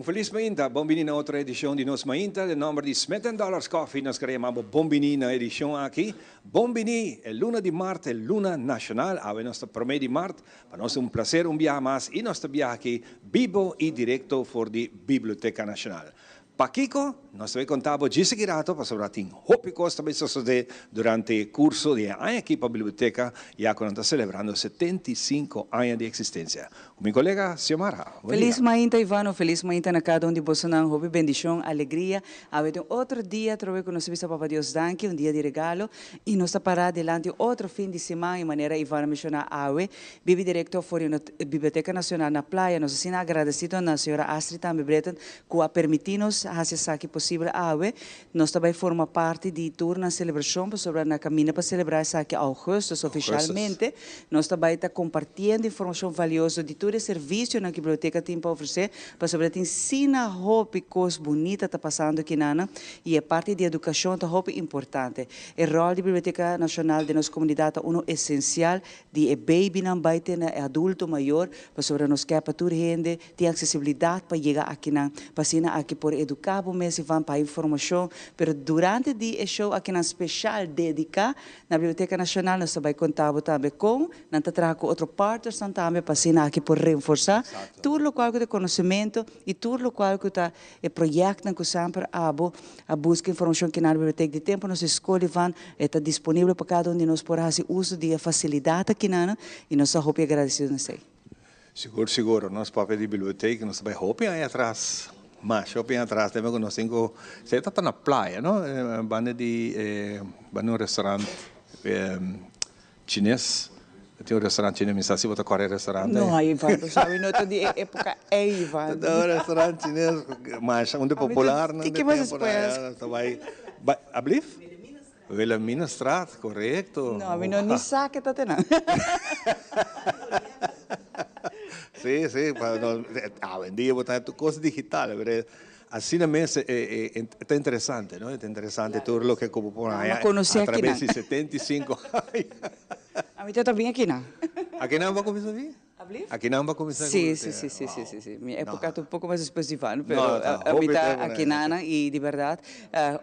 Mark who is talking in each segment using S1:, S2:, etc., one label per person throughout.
S1: Un felis mainta, bon bini na otro edicion di Nos Mainta. Den nomber di Smith and Dollars Coffee nos kere yama bo bon bini na edicion aki. Bon bini e luna di mart, e luna nacional. Awe nos ta prome di mart. Pa nos ta un placer un biaha mas y nos ta biaha aki bibo y directo for di Biblioteca Nacional. Pakiko? Nos ta bay conta bo djis aki rato pasobra tin hopi cos ta bay sosode durante e curso di e aña aki pa Biblioteca ya cu nan ta celebrando 75 aña di existencia. Cu mi colega Xiomara. Bon
S2: Feliz
S1: dia.
S2: mainta Ivano, feliz mainta na cada un di bosonan, hopi bendicion, alegria. Awe ta un otro dia atrobe cu nos ta bisa Papa Dios danki, un dia di regalo y nos ta para dilanti un otro fin di siman y manera Ivano a menciona awe, Bibi directo for di Biblioteca Nacional na Playa. Nos asina agradecido na señora Astrid tambe Britten cu a permiti nos haci esaki posibel awe. Nos ta bay forma parti di tur nan celebracion pasobra na caminda pa celebra esaki augustus oficialmente. Nos ta bay ta compartiendo informacion valioso di tur e servicionan cu biblioteca tin pa ofrece pasobra tin sina hopi cos bunita ta pasando kinanan y e parti di educacion ta hopi importante. E rol di Biblioteca Nacional den nos comunidad ta uno esencial di e babynan bai te na e adulto mayor pasobra nos ke pa tur hende tin aksesibilidat pa yega akinan pa asina aki por eduká bo mes Ivan pa informashon pero durante di e show akinan speshal dediká na Biblioteka Nashonal nos ta bai konta bo tambe kon nan ta traha ku otro partnersnan tambe pa asina aki por renforsá tur lokual ku ta konosementu i tur lokual ku ta E proyectnan cu semper abo a busca informacion ki na biblioteca di tempo nos escol Ivan e ta disponible pa cada un di nos por haci uso di e facilidad akinan y nos ta hopi agradecido na esey.
S1: Sigur sigur, nos papia di biblioteca nos ta bay hopi aña atras, masha hopi aña atras, tempo cu nos tin cu, esey ta na playa no, banda di banda un restaurant Chines, tin un restaurant chines, mi sa si bo ta kòrda e restaurant ei.
S2: No, Ivan, bo sabi no ta di e época ei, Ivan.
S1: Ta un restaurant chines masha un di popular nan di tempo nan ta bai, bai, ablief? Wilhelminastraat, korekto.
S2: No, mi no ni sa ke ta te nan.
S1: Si, si, awendia bo ta haña tur kos digital, pero Asina mes e ta interesante, no? E ta interesante tur loke ku bo por haña a traves di 75 aña.
S2: Ami ta ta bin akinan.
S1: Akinan bo a kuminsá bin? Akinan bo a kuminsá?
S2: Si, si, si, si, si, si, si. Mi époka ta un poko mas despues di Van, pero ami ta akinannan i di bèrdat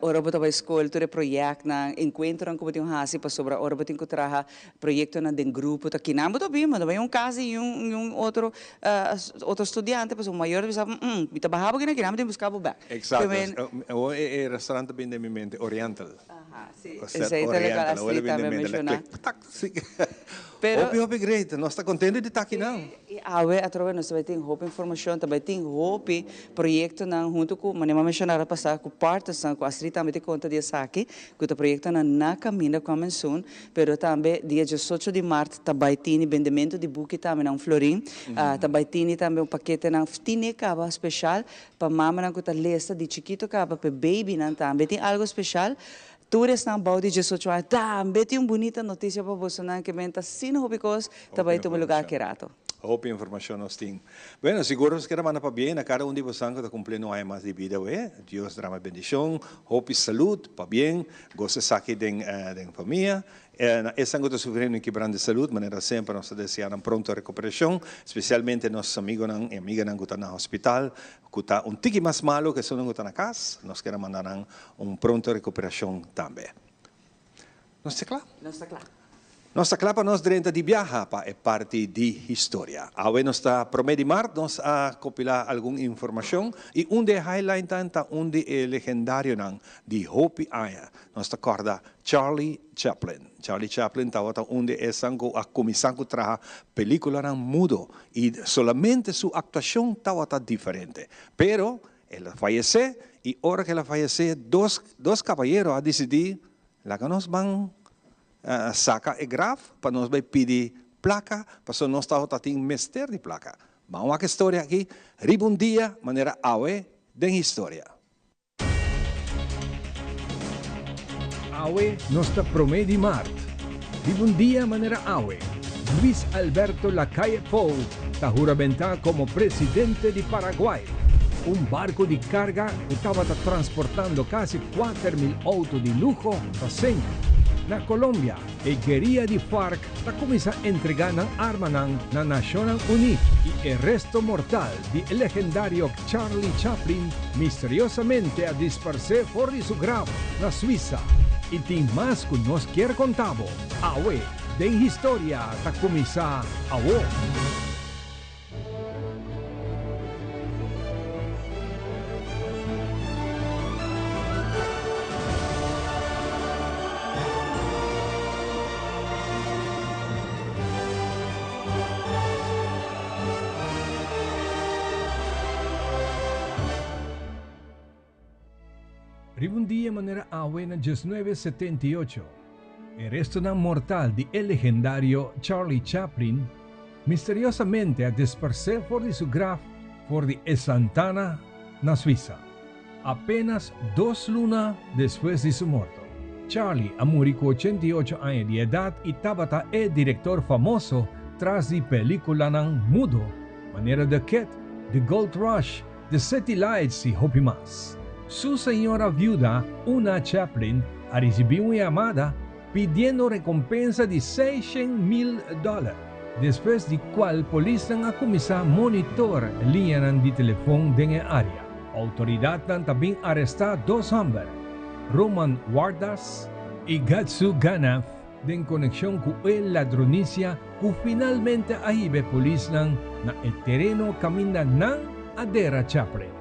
S2: ora bo ta bai skol tur e proyektnan, enkuentronan ku bo tin hasi pasobra ora bo tin ku traha Proyectonan den grupo ta kinan bo ta bin, bo ta bay un cas di un un otro otro studiante pasobra mayor ta bisa mm mi ta baha bo kinan kinan mi tin busca bo bek.
S1: Exacto, awor e restaurant ta bin den mi mente, Oriental.
S2: Aha, si, esey ta locual Astrid tambe a menciona.
S1: Pero. Hopi hopi great, nos ta contento di ta kinan.
S2: Si, y awe atrobe nos ta bay tin hopi informacion, ta bay tin hopi proyectonan hunto cu, manera mi a menciona ora pasa, cu partnersnan, cu Astrid tambe ta conta di esaki, cu ta proyectonan na caminda coming soon. Pero tambe dia diesocho di mart ta bai tini bendemento di buki tambe na un florin. Ta bai tini tambe un paketenan ftine kaba special pa mamanan ku ta lesa di chikito kaba pa e babynan tambe tin algo special. Tur esnan bou di diesocho aña tambe tin un bunita noticia pa bosonan ke men ta asina hopi kos ta bai tuma lugar aki rato.
S1: Hopi informacion nos tin. Bueno, sigur nos kier a manda pabien na cada un di bosan cu ta cumpliendo un aña mas di bida awe. Dios drama bendicion, hopi salud, pabien, gosa esaki den den famia. Na esnan cu ta sufriendo un kibran di salud, manera semper nos ta desea nan pronto recuperacion, specialmente nos amigonan y amiganan cu ta na hospital, cu ta un tiki mas malo cu esunnan cu ta na cas, nos kier a manda nan un pronto recuperacion tambe. Nos ta kla?
S2: Nos ta kla.
S1: Nos ta kla pa nos drenta di biaha pa e parti di historia. Awe nos ta promé di mart, nos a kopilá algun informashon i un di e highlightnan ta un di e legendarionan di hopi aña. Nos ta kòrda Charlie Chaplin. Charlie Chaplin tabata un di esnan ku a kuminsá ku traha pelíkulanan mudo i solamente su aktuashon tabata diferente. Pero el a fayesé i ora ku el a fayesé dos dos kabayero a disidí Laga nos ban saka e graf pa nos bai pidi plaka, pasobra nos tabata tin mester di plaka. Ban wak e storia aki riba un dia manera awe den historia.
S3: Awe nos ta prome di mart. Riba un dia manera awe, Luis Alberto Lacalle Pou ta huramentá komo presidente di Paraguay. Un barku di karga ku tabata transportando kasi 4000 outo di luho ta sink. Na Colombia, e gueria di FARC ta cuminsa entrega nan armanan na Nacionnan Uni y e resto mortal di e legendario Charlie Chaplin misteriosamente a disparce for di su graf na Suiza. Y tin mas cu nos kier conta bo awe den Historia ta cuminsa awo. Riba un dia manera awe na 1978, e restonan mortal di e legendario Charlie Chaplin misteriosamente a disparsé for di su graf for di e Santana na Suisa, apenas dos luna despues di su morto. Charlie a muri ku 88 aña di edat i tabata e direktor famoso tras di pelikulanan mudo manera The Kid, The Gold Rush, The City Lights i hopi mas. Su señora viuda, Una Chaplin, a risibí un yamada pidiendo rekompensa di 600.000 dòler, despues di kual polisnan a kuminsá monitor liñanan di telefon den e área. Outoridatnan ta bin arestá dos hòmber, Roman Wardas i Gatsu Ganaf, den konekshon ku e ladronisia ku finalmente a hiba e polisnan na e tereno kaminda nan a dera Chaplin.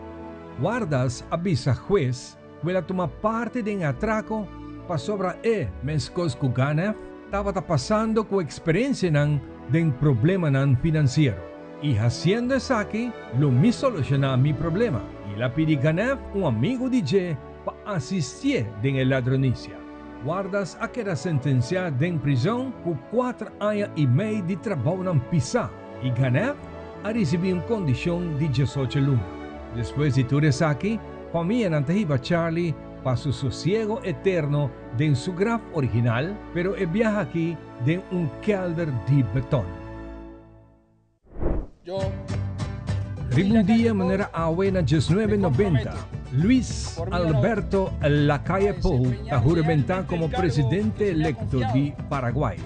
S3: Wardas a bisa hues ku el a tuma parti den e atrako pasobra e, meskos ku Ganev, tabata pasando ku eksperensianan den problemanan finansiero. I hasiendo esaki lo mi solushoná mi problema. I el a pidi Ganev, un amigu di dje, pa asistié den e ladronisia. Wardas a keda sentensiá den prizon ku kuater aña i mei di trabounan pisá i Ganev a risibí un kondishon di 18 luna. Despues di tur esaki, famianan ta hiba Charlie pa su sosiego eterno den su graf original, pero e biaha aki den un kelder di beton. Riba un dia manera awe na 1990, Luis Alberto Lacalle Pou ta huramentá komo presidente elekto di Paraguay.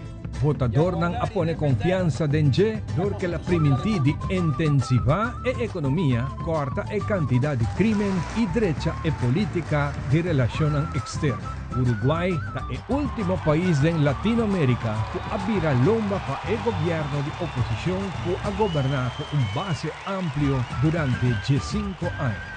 S3: Votadornan a pone konfiansa den dje dor ku el a primintí di intensivá e ekonomia, kòrta e kantidat di krímen i drecha e polítika di relashonnan eksterno. Uruguay ta e último pais den Latinoamérika ku a bira lomba pa e gobièrnu di oposishon ku a goberná ku un base amplio durante 15 aña.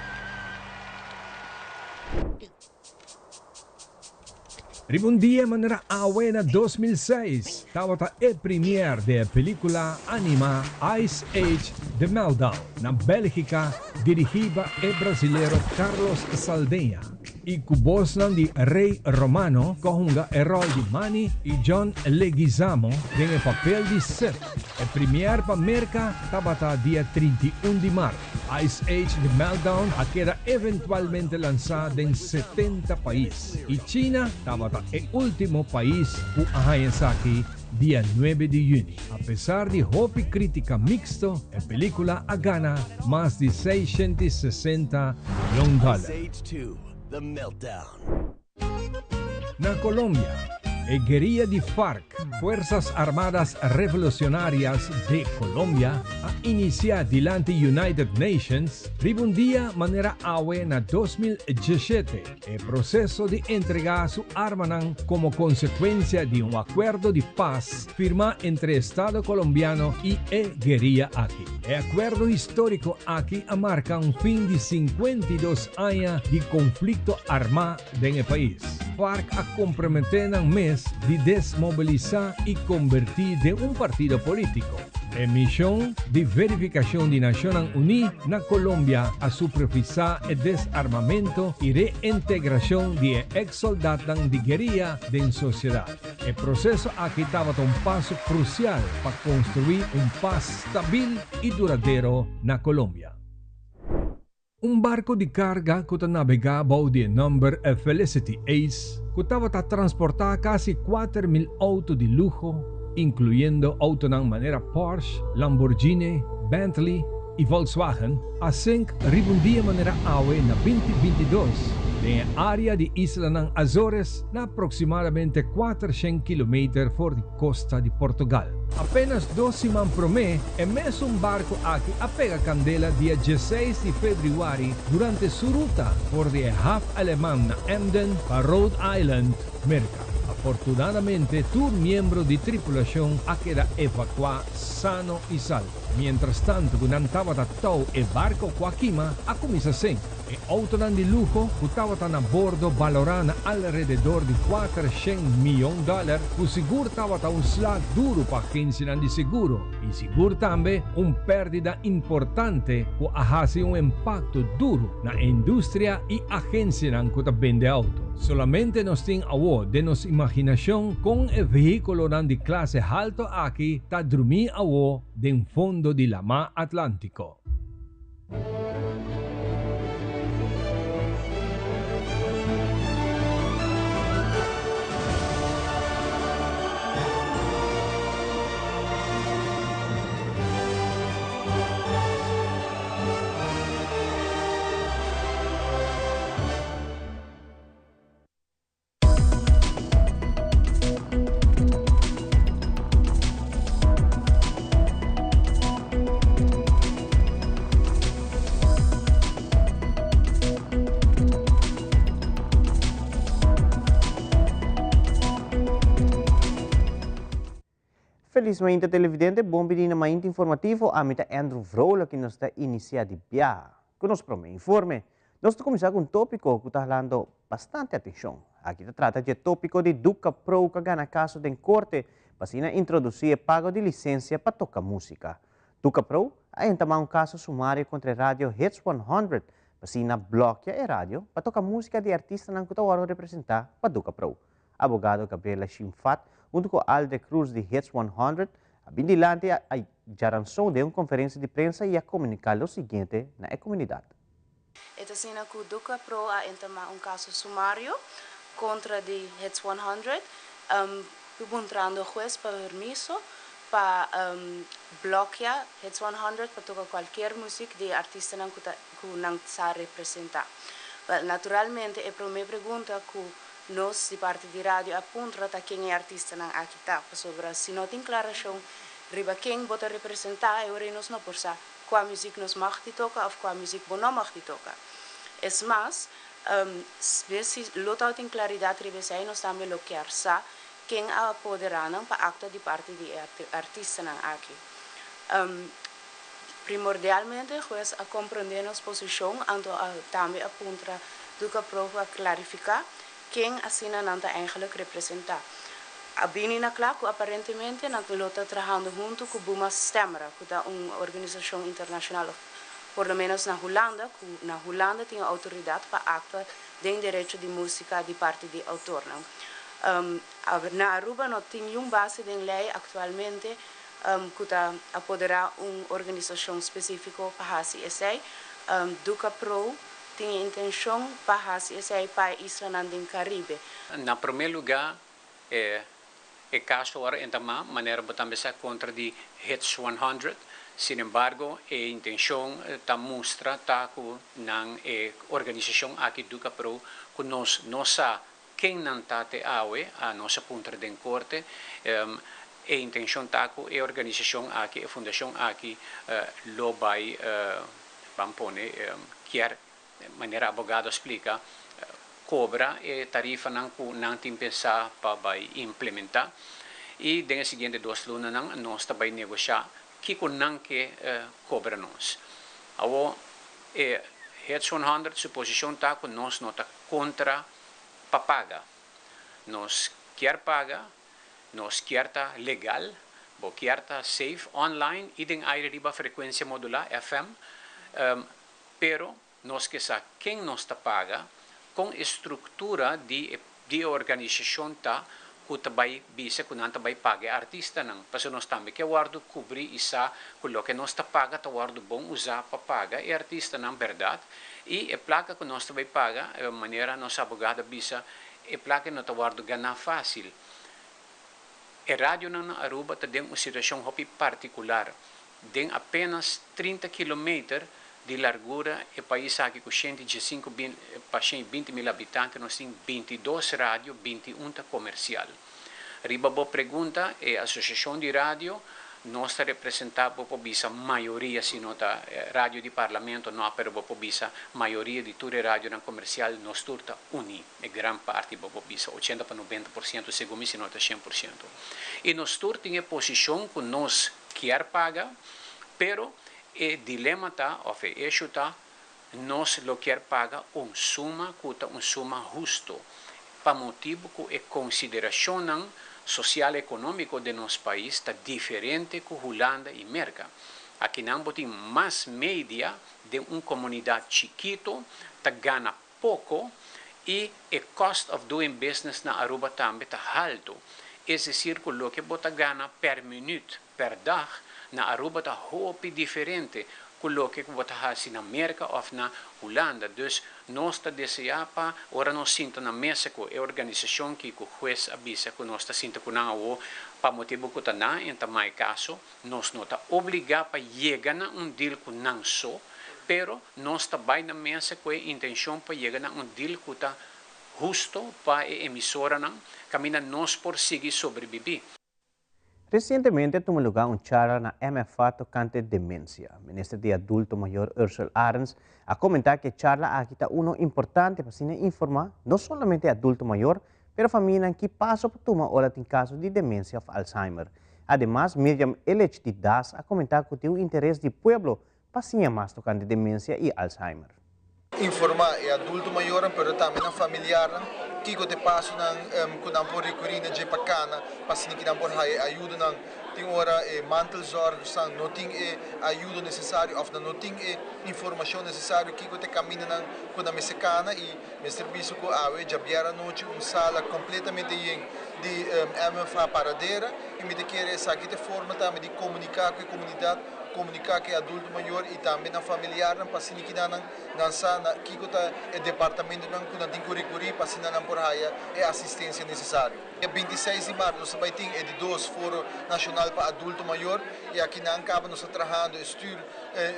S3: Riba un dia manera awe na 2006 tabata e premier di e pelíkula animá Ice Age: The Meltdown na Bélgika, dirigí pa e brasilero Carlos Saldanha i ku bosnan di Ray Romano ku a hunga e ròl di Manny i John Leguizamo den e papel di Sid. E premier pa Merka tabata dia 31 di mart. Ice Age: The Meltdown a keda eventualmente lansá den 70 pais i China tabata e último pais ku a haña esaki dia 9 di yüni. Apesar di hopi krítika miksto, e pelíkula a gana mas di 660 mion dòler.
S4: Ice Age 2, The Meltdown.
S3: Na Colombia, e gueria di FARC, Fuerzas Armadas Revolucionarias de Colombia, a inisiá dilanti United Nations riba un dia manera awe na 2017 e proseso di entregá su armanan komo konsekuensia di un akuerdo di pas firmá entre Estado kolombiano i e gueria aki. E akuerdo históriko aki a marka un fin di 52 aña di konflikto armá den e pais. FARC a komprometé nan mes di desmobilisá i kombertí den un partido polítiko. E mishon di verifikashon di Nashonnan Uní na Colombia a supervisá e desarmamento i reintegrashon di e eks-sòldatnan di gueria den sosiedat. E proseso aki tabata un paso krusial pa konstruí un pas stabil i duradero na Colombia. Un barko di karga ku ta nabegá bou di e nòmber Felicity Ace, ku tabata transportá kasi 4000 outo di luho, inkluyendo outonan manera Porsche, Lamborghini, Bentley i Volkswagen, a sink riba un dia manera awe na 2022. Den e área di islanan Azores, na aproksimadamente 400 kilometer for di kosta di Portugal. Apenas dos siman promé, e mesun barku aki a pega kandela dia 16 di febrüari durante su ruta for di e haf aleman na Emden pa Rhode Island, Merka. Afortunadamente tur miembro di tripulashon a keda evakuá sano i salvo. Mientrastantu ku nan tabata tou e barko ku a kima a kuminsá sink. E outonan di luho ku tabata na bordo balorá na alrededor di 400 mion dòler ku sigur tabata un slag duru pa agensianan di seguro i sigur tambe un pèrdida importante ku a hasi un impakto duru na e industria i agensianan ku ta bende outo. Solamente nos tin awo den nos imaginashon kon e vehíkulonan di klase halto aki ta drumí awo den fondo di Lamá Atlántiko.
S5: Felizmente televidente, bon bini na Mainta Informativo. Ami ta Andrew Vrolijk i nos ta inisiá di biaha ku nos promé informe. Nos ta kuminsá ku un tópiko ku ta halando bastante atenshon. Aki ta trata dje tópiko di Duca Pro ku a gana kaso den korte pa asina introdusí e pago di lisensia pa toka músika. Duca Pro a entamá un kaso sumario kontra e radio Hits 100 pa asina blòkia e radio pa toka músika di artistanan ku ta wòrdu representá pa Duca Pro. Abogado Gabriela Shimfat huntu ku Alde Cruz di Hits 100 a bin dilanti a djaranson den un konferensia di prensa i a komuniká lo siguiente na e komunidat.
S6: E ta asina ku Duca Pro a entamá un kaso sumario kontra di Hits 100, puntrando hues pa permiso pa blòkia Hits 100 pa toka kualkier muzik di e artistanan ku ta ku nan sa representá. Wèl, naturalmente e promé pregunta ku nos di parti di radio a puntra ta ken e artistanan aki ta, pasobra si no tin klarashon riba ken bo ta representá e ora ei nos no por sa kua muzik nos mag di toka òf kua muzik bo no mag di toka. Es mas, si lo tabatin klaridat riba esei nos tambe lo kier sa ken a apoderá nan pa aktua di parti di e artistanan aki. Primordialmente hues a komprondé nos posishon anto a tambe a puntra Duca Pro pa klarifiká ken asina nan ta eigenlijk representá. A bini na kla ku aparentemente nan lo ta trahando huntu ku Buma Stemra ku ta un organisashon internashonal òf por lo ménos na Hulanda ku na Hulanda tin e outoridat pa aktua den derecho di músika di parti di outornan. Na Aruba no tin niun base den lei aktualmente ku ta apoderá un organisashon spesífiko pa hasi esei. Duca Pro tin e intenshon pa hasi esei pa e islanan den Karibe.
S7: Na promé lugá e e kaso ora entamá manera bo tambe sa kontra di Hits 100. Sin embargo e intenshon ta mustra ta ku nan e organisashon aki Duca Pro ku nos no sa Ken nan ta te awe a nos a puntra den korte. E intencion ta cu e organisacion aki, e fundacion aki lo bay ban pone kier, manera abogado a splica, cobra e tarifanan cu nan tin pensa pa bay implementa. Y den e siguiente dos lunanan nos ta bay negocia kico nan ke cobra nos. Awo e Hits 100 su posicion ta cu nos no ta contra pa paga. Nos kier paga, nos kier ta legal, bo kier ta safe online y den aire riba frecuencia modula, FM, pero nos ke sa ken nos ta paga, con e structura di e di e organisacion ta cu ta bay bisa cu nan ta bay paga e artistanan, pasobra nos tambe ke wordo cubri y sa cu loke nos ta paga ta wordo bon usa pa paga e artistanan berdad y e placa cu nos ta bay paga, manera nos abogado a bisa, e placa no ta wordo gana facil. E radionan na Aruba ta den un situacion hopi particular, den apenas 30 kilometer. Di largura e pais aki ku 115 pa 120 mil habitante, nos tin 22 radio, 21 ta komersial. Riba bo pregunta, e asosiashon di radio, nos ta representá, bo por bisa, mayoria, si no ta radio di parlamento, no, pero bo por bisa mayoria di tur radionan komersial, nos tur ta uni, e gran parti, bo por bisa 80 pa 90%, segun mi, si no ta 100%. I nos tur tin e posishon ku nos kier paga, pero e dilema ta, òf e issue ta, nos lo kier paga un suma ku ta un suma hustu, pa motibu ku e konsiderashon sosial ekonómiko di nos pais ta diferente ku Hulanda i Merka. Aki nan bo tin mas media di un komunidat chikitu, ta gana poko i e cost of doing business na Aruba tambe ta haltu. Es desir, ku loke bo ta gana per minuut, per dag, na Aruba ta hopi diferente ku loke bo ta hasi na Merka òf na Hulanda. Dus nos ta deseá pa ora nos sinta na mesa ku e organisashon ku hues a bisa ku nos ta sinta ku nan pa motibu ku ta nan a entamá e kaso, nos no ta obligá pa yega na un deal ku nan so, pero nos ta bai na mesa ku e intenshon pa yega na un deal ku ta hustu pa e emisoranan, kaminda nos por sigui sobrebibí.
S5: Resientemente a tuma lugá un charla na MFA tokante demensia. Minister di Adulto Mayor Ursell Arends a komentá ku e charla aki ta uno importante pa informá no solamente adulto mayor, pero famia ki paso pa tuma ora tin kaso di demensia òf Alzheimer. Ademas, Miriam Elech di DAS a komentá ku tin un interes di pueblo pa siña mas tokante demensia i Alzheimer.
S8: Informá e adulto mayor, pero tambe e familiar, kiko ta e pasonan ku nan por rekurí na dje pa kana, pa asina ku nan por haya ayudo nan. Tin ora e mantelzorg no tin e ayudo nesesario òf no tin e informashon nesesario kiko ta e kamindanan ku nan mester kana i mester bisa ku awe djabièrnè anochi un sala kompletamente yen di MFA Paradera i mi ta kere esaki ta e forma tambe di komuniká ku e komunidat, komuniká ku e adulto mayor i tambe nan familiarnan pa asina nan nan sa na kiko ta e departamentonan ku nan tin ku rekurí pa asina nan por haya e asistensia nesesario. E 26 di mart nos bai tin e di 2 Foro Nashonal pa Adulto Mayor i aki nan kaba nos ta trahando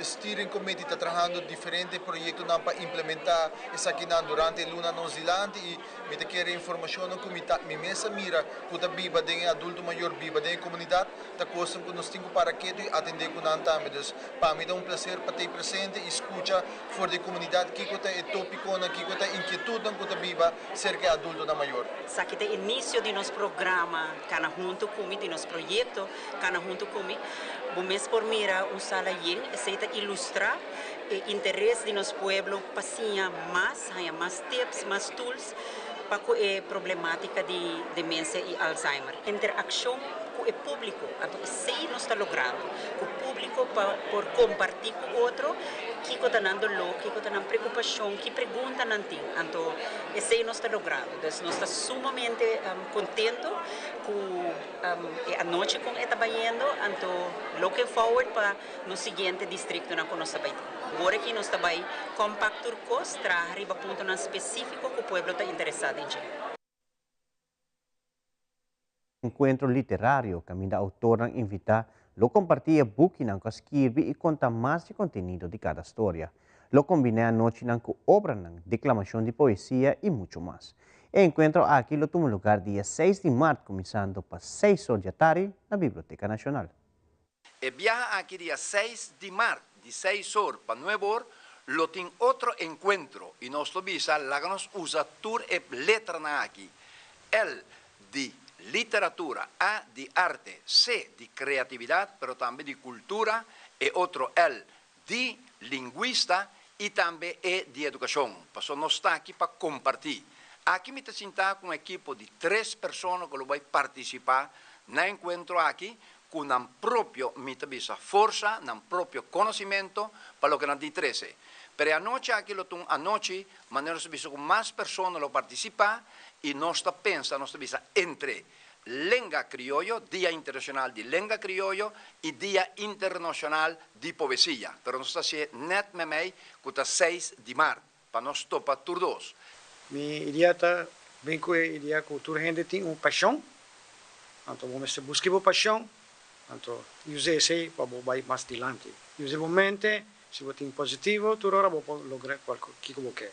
S8: steering committee, ta trahando diferente proyektonan pa implementá esakinan durante luna nos dilanti i mi ta kere informashon ku mi ta mi mes a mira ku ta biba den adulto mayor, biba den komunidat, ta kos ku nos tin ku para ketu i atendé ku nan tambe. Dus pa mi ta un plaser pa ta presente i skucha for di komunidat kiko ta e tópikonan, kiko ta inkietutnan ku ta biba serka adultonan mayor.
S9: Esaki ta inisio di nos programa Kana Huntu Ku Mi, di nos proyekto Kana Huntu Ku Mi. Bo mes por mira un sala yen, esei ta ilustrá e interes di nos pueblo pa siña mas, haña mas tips, mas tools pa e problemátika di demensia i Alzheimer. Interakshon ku e públiko, anto esei nos ta logrando, ku públiko pa por kompartí ku otro, kiko ta nan doló, kiko ta nan preokupashon, ki preguntanan tin. Anto esei nos ta logrando. Dus nos ta sumamente kontentu ku e anochi kon e ta bayendo, anto looking forward pa nos siguiente distritonan ku nos ta bai. Awor aki nos ta bai compact tur kos, traha riba puntonan spesífiko ku pueblo ta interesá den dje.
S5: Enkuentro literario, kaminda outornan invitá lo kompartí e bukinan ku a skirbi i konta mas di kontenido di kada storia. Lo kombiná anochinan ku obranan, deklamashon di poesia i muchu mas. E enkuentro aki lo tuma lugá dia 6 di mart, kuminsando pa 6 or di atardi na Biblioteka Nashonal.
S10: E biaha aki dia 6 di mart, di 6 or pa 9 or, lo tin otro enkuentro i nos lo bisa, laga nos usa tur e letranan aki. L di literatura, A di arte, C di kreatividat, pero tambe di kultura, e otro L di lingwista i tambe E di edukashon. Paso nos ta aki pa kompartí. Aki mi ta sinta ku un ekipo di tres persona ku lo bai partisipá na e enkuentro aki, ku nan propio, mi ta bisa, forsa, nan propio konosementu pa loke nan tin trese. Pero e anochi aki lo ta un anochi, manera nos ta bisa ku mas persona lo partisipá i nos ta pensa, nos ta bisa entre Lenga Krioyo, Dia Internashonal di Lenga Krioyo i Dia Internashonal di Poesia. Pero nos ta hasié nèt meimei ku ta 6 di mart, pa nos topa tur dos.
S11: Mi idea ta bin ku e idea ku tur hende tin un pashon, anto bo mester buska bo pashon, anto usa esei pa bo bai mas dilanti. Usa bo mente. Si bo tin positivo tur ora bo por logra cualke kico bo ke.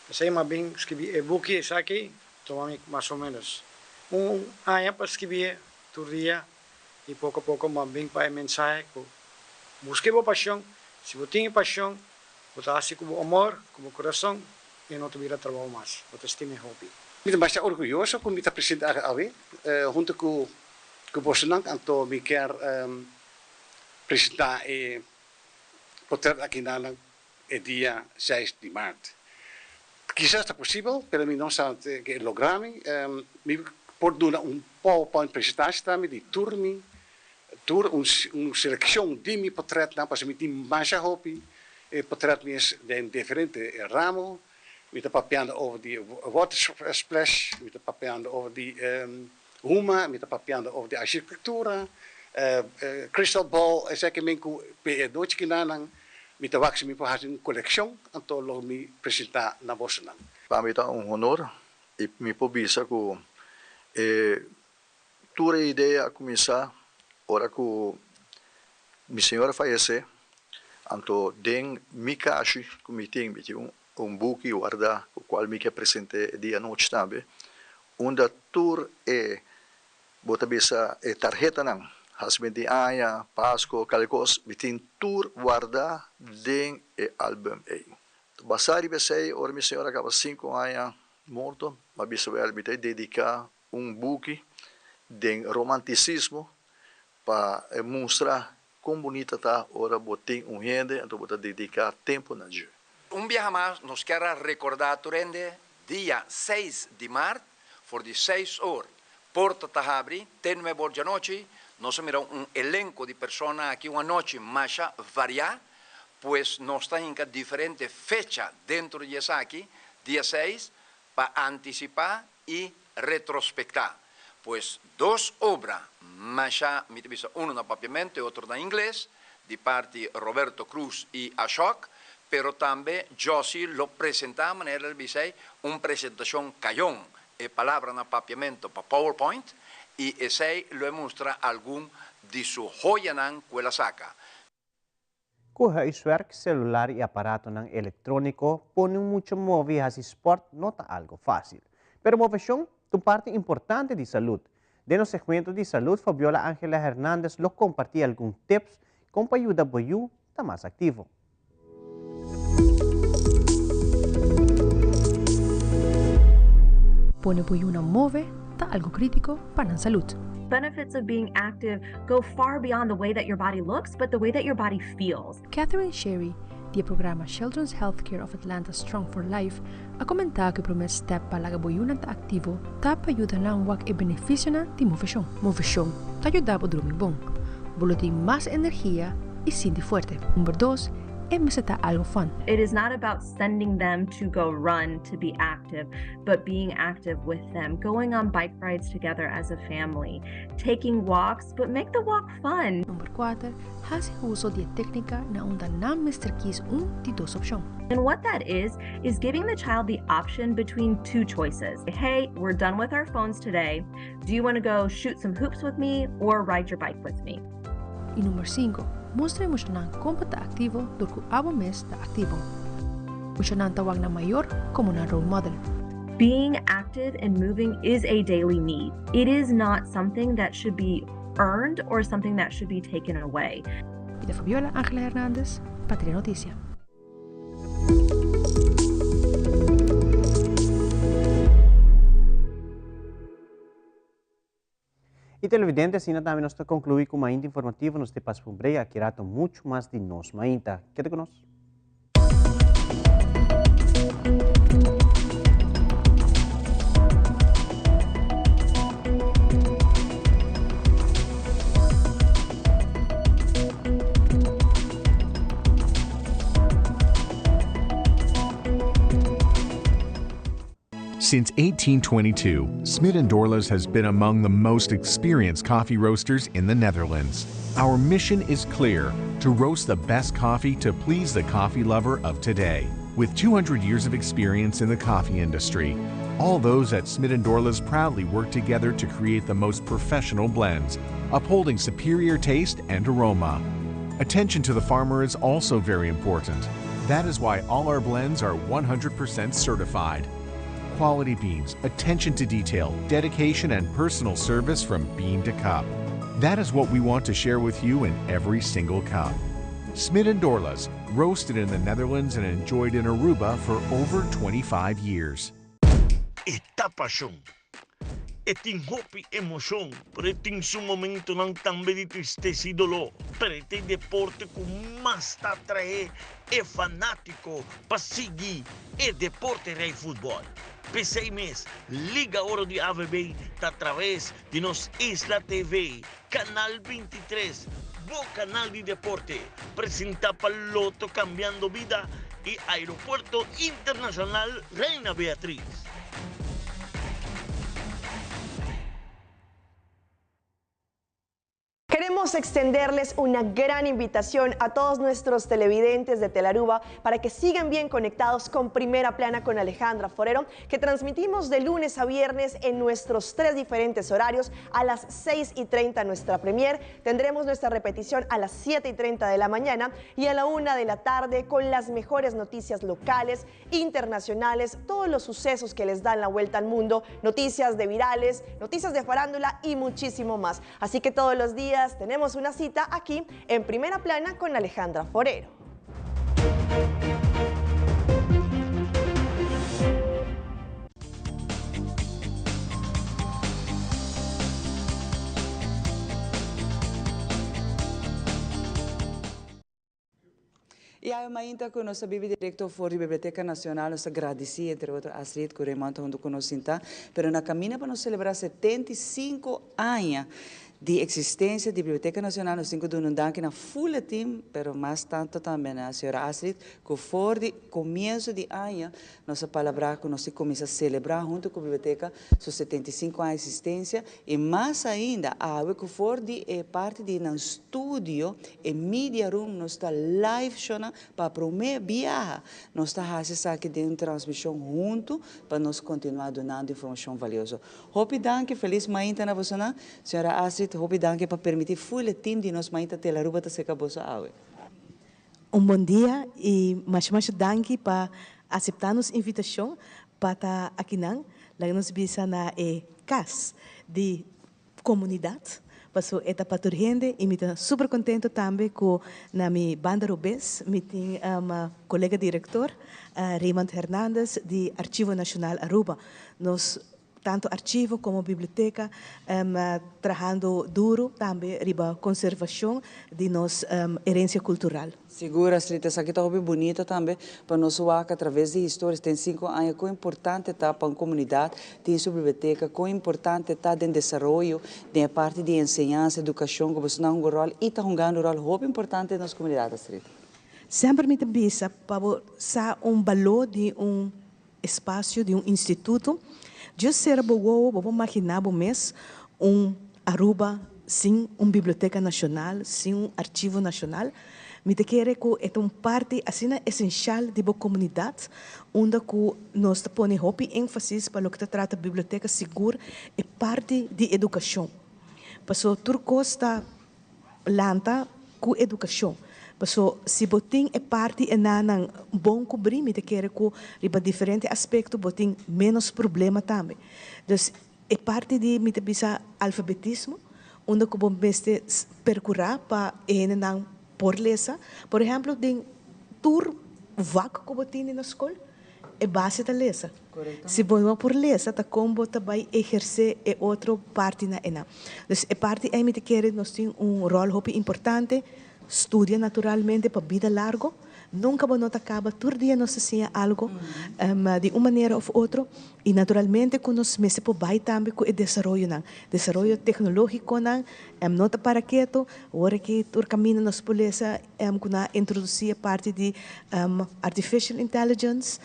S11: P'esey m'a bin skibi e buki esaki tuma mi mas o menos un aña pa skibi'e tur dia y poco poco m'a bin pa e mensahe cu busca bo pasion, si bo tin e pasion bo ta haci cu bo amor, cu bo curason y e no ta bira trabao mas, bo ta stima e hopi.
S12: Mi ta masha orguyoso cu mi ta presente awe hunto cu bosonan anto mi kier presenta e potret aki na nan e dia seis di maart. Kisas ta posibel, pero mi no sa ke logra mi. Mi por duna un PowerPoint presentatie tambe di tur mi, tur un un selekshon di mi potretnan, pasobra mi tin masha hopi potret mes den diferente ramo. Mi ta papiando over di water splash, mi ta papiando over di huma, mi ta papiando over di architectura, crystal ball, esaki men ku pe e nochi kinanan mi ta wak si mi por hasi un kolekshon, anto lo mi presentá na bosonan.
S13: Pa mi ta un honor i mi por bisa ku e tur e idea a kuminsá ora ku mi señora fayesé, anto den mi kashi ku mi tin, mi tin un buki wardá ku kual mi ke present'é e dia anochi tambe, unda tur e bo ta bisa e tarhetanan, hasimentu di aña, Pasko, kal kos, mi tin tur wardá den e album ei. Basá riba esei, ora mi señora kaba sinku aña morto, mi a bisa wèl mi ta dediká un buki den romantisismo pa e mustra kon bunita ta ora bo tin un hende anto bo ta dediká tempu na dje.
S10: Un biaha mas nos kier a rekordá tur hende dia seis di mart for di seis or porta ta habri te nuebe or djanochi. Nos a mira un elenko di persona aki un anochi masha variá, pues nos ta hinka diferente fecha dentro di esaki, dia seis, pa antisipá i retrospektá. Pues dos obra masha, mi ta bisa unu na papiamento e otro na ingles, di parti Roberto Cruz i Ashok, pero tambe Jossy lo presentá, manera el bisa ei, un presentashon kayon, e palabra na papiamento pa PowerPoint, i esei lo e mustra algun di su hoyanan ku el a saka.
S5: Ku huiswerk, selular i aparatonan elektróniko pone un mucha move i hasi spòrt no ta algu fásil. Pero moveshon ta un parti importante di salud. Den nos segmento di salud Fabiola Angela Hernandez lo kompartí algun tips kon pa yuda bo yu ta mas aktivo.
S14: Pone bo yunan move ta algu krítiko pa nan salud.
S15: Benefits of being active go far beyond the way that your body looks, but the way that your body feels.
S14: Catherine Sherry, di e programa Children's Healthcare of Atlanta Strong for Life, a komentá ku e promé stèp pa laga bo yunan ta aktivo ta pa yuda nan wak e benefisionan di moveshon. Moveshon ta yuda bo drumi bon, bo lo tin mas energia i sinti fuerte. Number dos, e mester ta algu fun.
S15: It is not about sending them to go run to be active, but being active with them, going on bike rides together as a family, taking walks, but make the walk fun.
S14: Number kuater, hasi uso di e téknika na unda nan mester kis un di dos opshon.
S15: And what that is, is giving the child the option between two choices. Hey, we're done with our phones today. Do you want to go shoot some hoops with me or ride your bike with me?
S14: I number sinku, mustra e muchanan kon pa ta aktivo dor ku abo mes ta aktivo. Muchanan ta wak nan mayor komo nan role model.
S15: Being active and moving is a daily need. It is not something that should be earned or something that should be taken away.
S14: Mi ta Fabiola Angela Hernandez pa Telenoticia.
S5: Y televidente, asina tambe nos ta conclui cu Mainta Informativo. Nos te pasa pa un break, aki rato mucho mas di Nos Mainta. Keda cu nos.
S16: Since 1822, Smit & Dorlas has been among the most experienced coffee roasters in the Netherlands. Our mission is clear, to roast the best coffee to please the coffee lover of today. With 200 years of experience in the coffee industry, all those at Smit & Dorlas proudly work together to create the most professional blends, upholding superior taste and aroma. Attention to the farmer is also very important. That is why all our blends are 100% certified. Quality beans, attention to detail, dedication, and personal service from bean to cup. That is what we want to share with you in every single cup. Smit and Dorlas, roasted in the Netherlands and enjoyed in Aruba for over 25 years.
S17: E ta pashon. E tin hopi emoshon, pero e tin su momentonan tambe di tristesa i doló. Pero e ta e deporte ku mas ta atraé e fanátiko pa sigui e deporte rei futbòl. P'esei mes, Liga Oro di AVB ta atraves di nos Isla TV, Kanal 23, bo kanal di deporte, presentá pa Lotto Cambiando Bida i Aeropuerto Internacional Reina Beatriz.
S18: Queremos extenderles una gran invitación a todos nuestros televidentes de Telaruba para que sigan bien conectados con Primera Plana con Alejandra Forero, que transmitimos de lunes a viernes en nuestros tres diferentes horarios a las 6 y 30 nuestra premier. Tendremos nuestra repetición a las 7 y 30 de la mañana y a la 1 de la tarde con las mejores noticias locales, internacionales, todos los sucesos que les dan la vuelta al mundo, noticias de virales, noticias de farándula y muchísimo más. Así que todos los días tenemos una cita aquí en Primera Plana con Alejandra Forero.
S2: Y awe mainta cu nos ta bibi directo for di Biblioteca Nacional, nos ta gradici entre otro Astrid cu Raymond ta hunto cu nos sinta, pero na camina pa nos celebra 75 aña di existencia di Biblioteca Nacional, nos tin cu duna un danki na full e team, pero mas tanto tambe na señora Astrid, cu for di comienzo di aña nos a palabra cu nos tin cuminsa celebra hunto cu Biblioteca su 75 aña existencia Y mas ainda, awe cu for di e parti di nan studio, e media room, nos ta live shownan pa prome biaha. Nos ta haci esaki den un transmision hunto pa nos continua dunando informacion valioso. Hopi danki, feliz mainta na bosonan. Señora Astrid, hopi danki pa permiti full e team di nos Mainta Telaruba ta seca boso awe.
S19: Un bon dia y masha masha danki pa acepta nos invitacion pa ta akinan. Laga nos bisa na e cas di comunidad, paso e ta pa tur hende y mi ta super contento tambe cu na mi banda robes mi tin colega director Raymond Hernandez di Archivo Nacional Aruba. Nos Tanto archivo como biblioteca trahando duro tambe riba conservacion di nos herencia cultural.
S2: Sigur, Astrid, esaki ta hopi bunita tambe pa nos wak a traves di historia ten cinco aña con importante ta pa un comunidad tin su biblioteca, con importante ta den desaroyo den e parti di enseñansa, educacion, cu boso nan hunga un rol y ta hungando un rol hopi importante den nos comunidad, Astrid.
S19: Semper mi ta bisa pa bo sa un balor di un Espacio di un instituto. Dje ser bo wowo bo por magina bo mes un Aruba sin un biblioteca nacional, sin un archivo nacional? Mi ta kere cu e ta un parti asina esencial di bo comunidad, unda cu nos ta pone hopi enfasis pa loke ta trata biblioteca sigur e parti di educacion. Paso tur cos ta Lanta ku edukashon. Paso si bo tin e parti enanan bon kubrí mi ta kere ku riba diferente aspekto bo tin ménos problema tambe. Dus e parti di mi ta bisa alfabetismo unda ku bo mester perkurá pa e hendenan por lesa. Por ehèmpel den tur vak ku bo tene na skol E base ta lesa. Si bo no por lesa ta kon bo ta bai ehersé e otro partinan einan. Dus e parti ei mi ta kere nos tin un ròl hopi importante, studia naturalmente pa bida largo. Nunka bo no ta kaba, tur dia nos ta siña algo di un manera òf otro i naturalmente ku nos mester por bai tambe ku e desaroyonan. Desaroyo teknológikonan no ta para ketu, ora ki tur kaminda nos por lesa ku nan a introdusí e parti di artificial intelligence,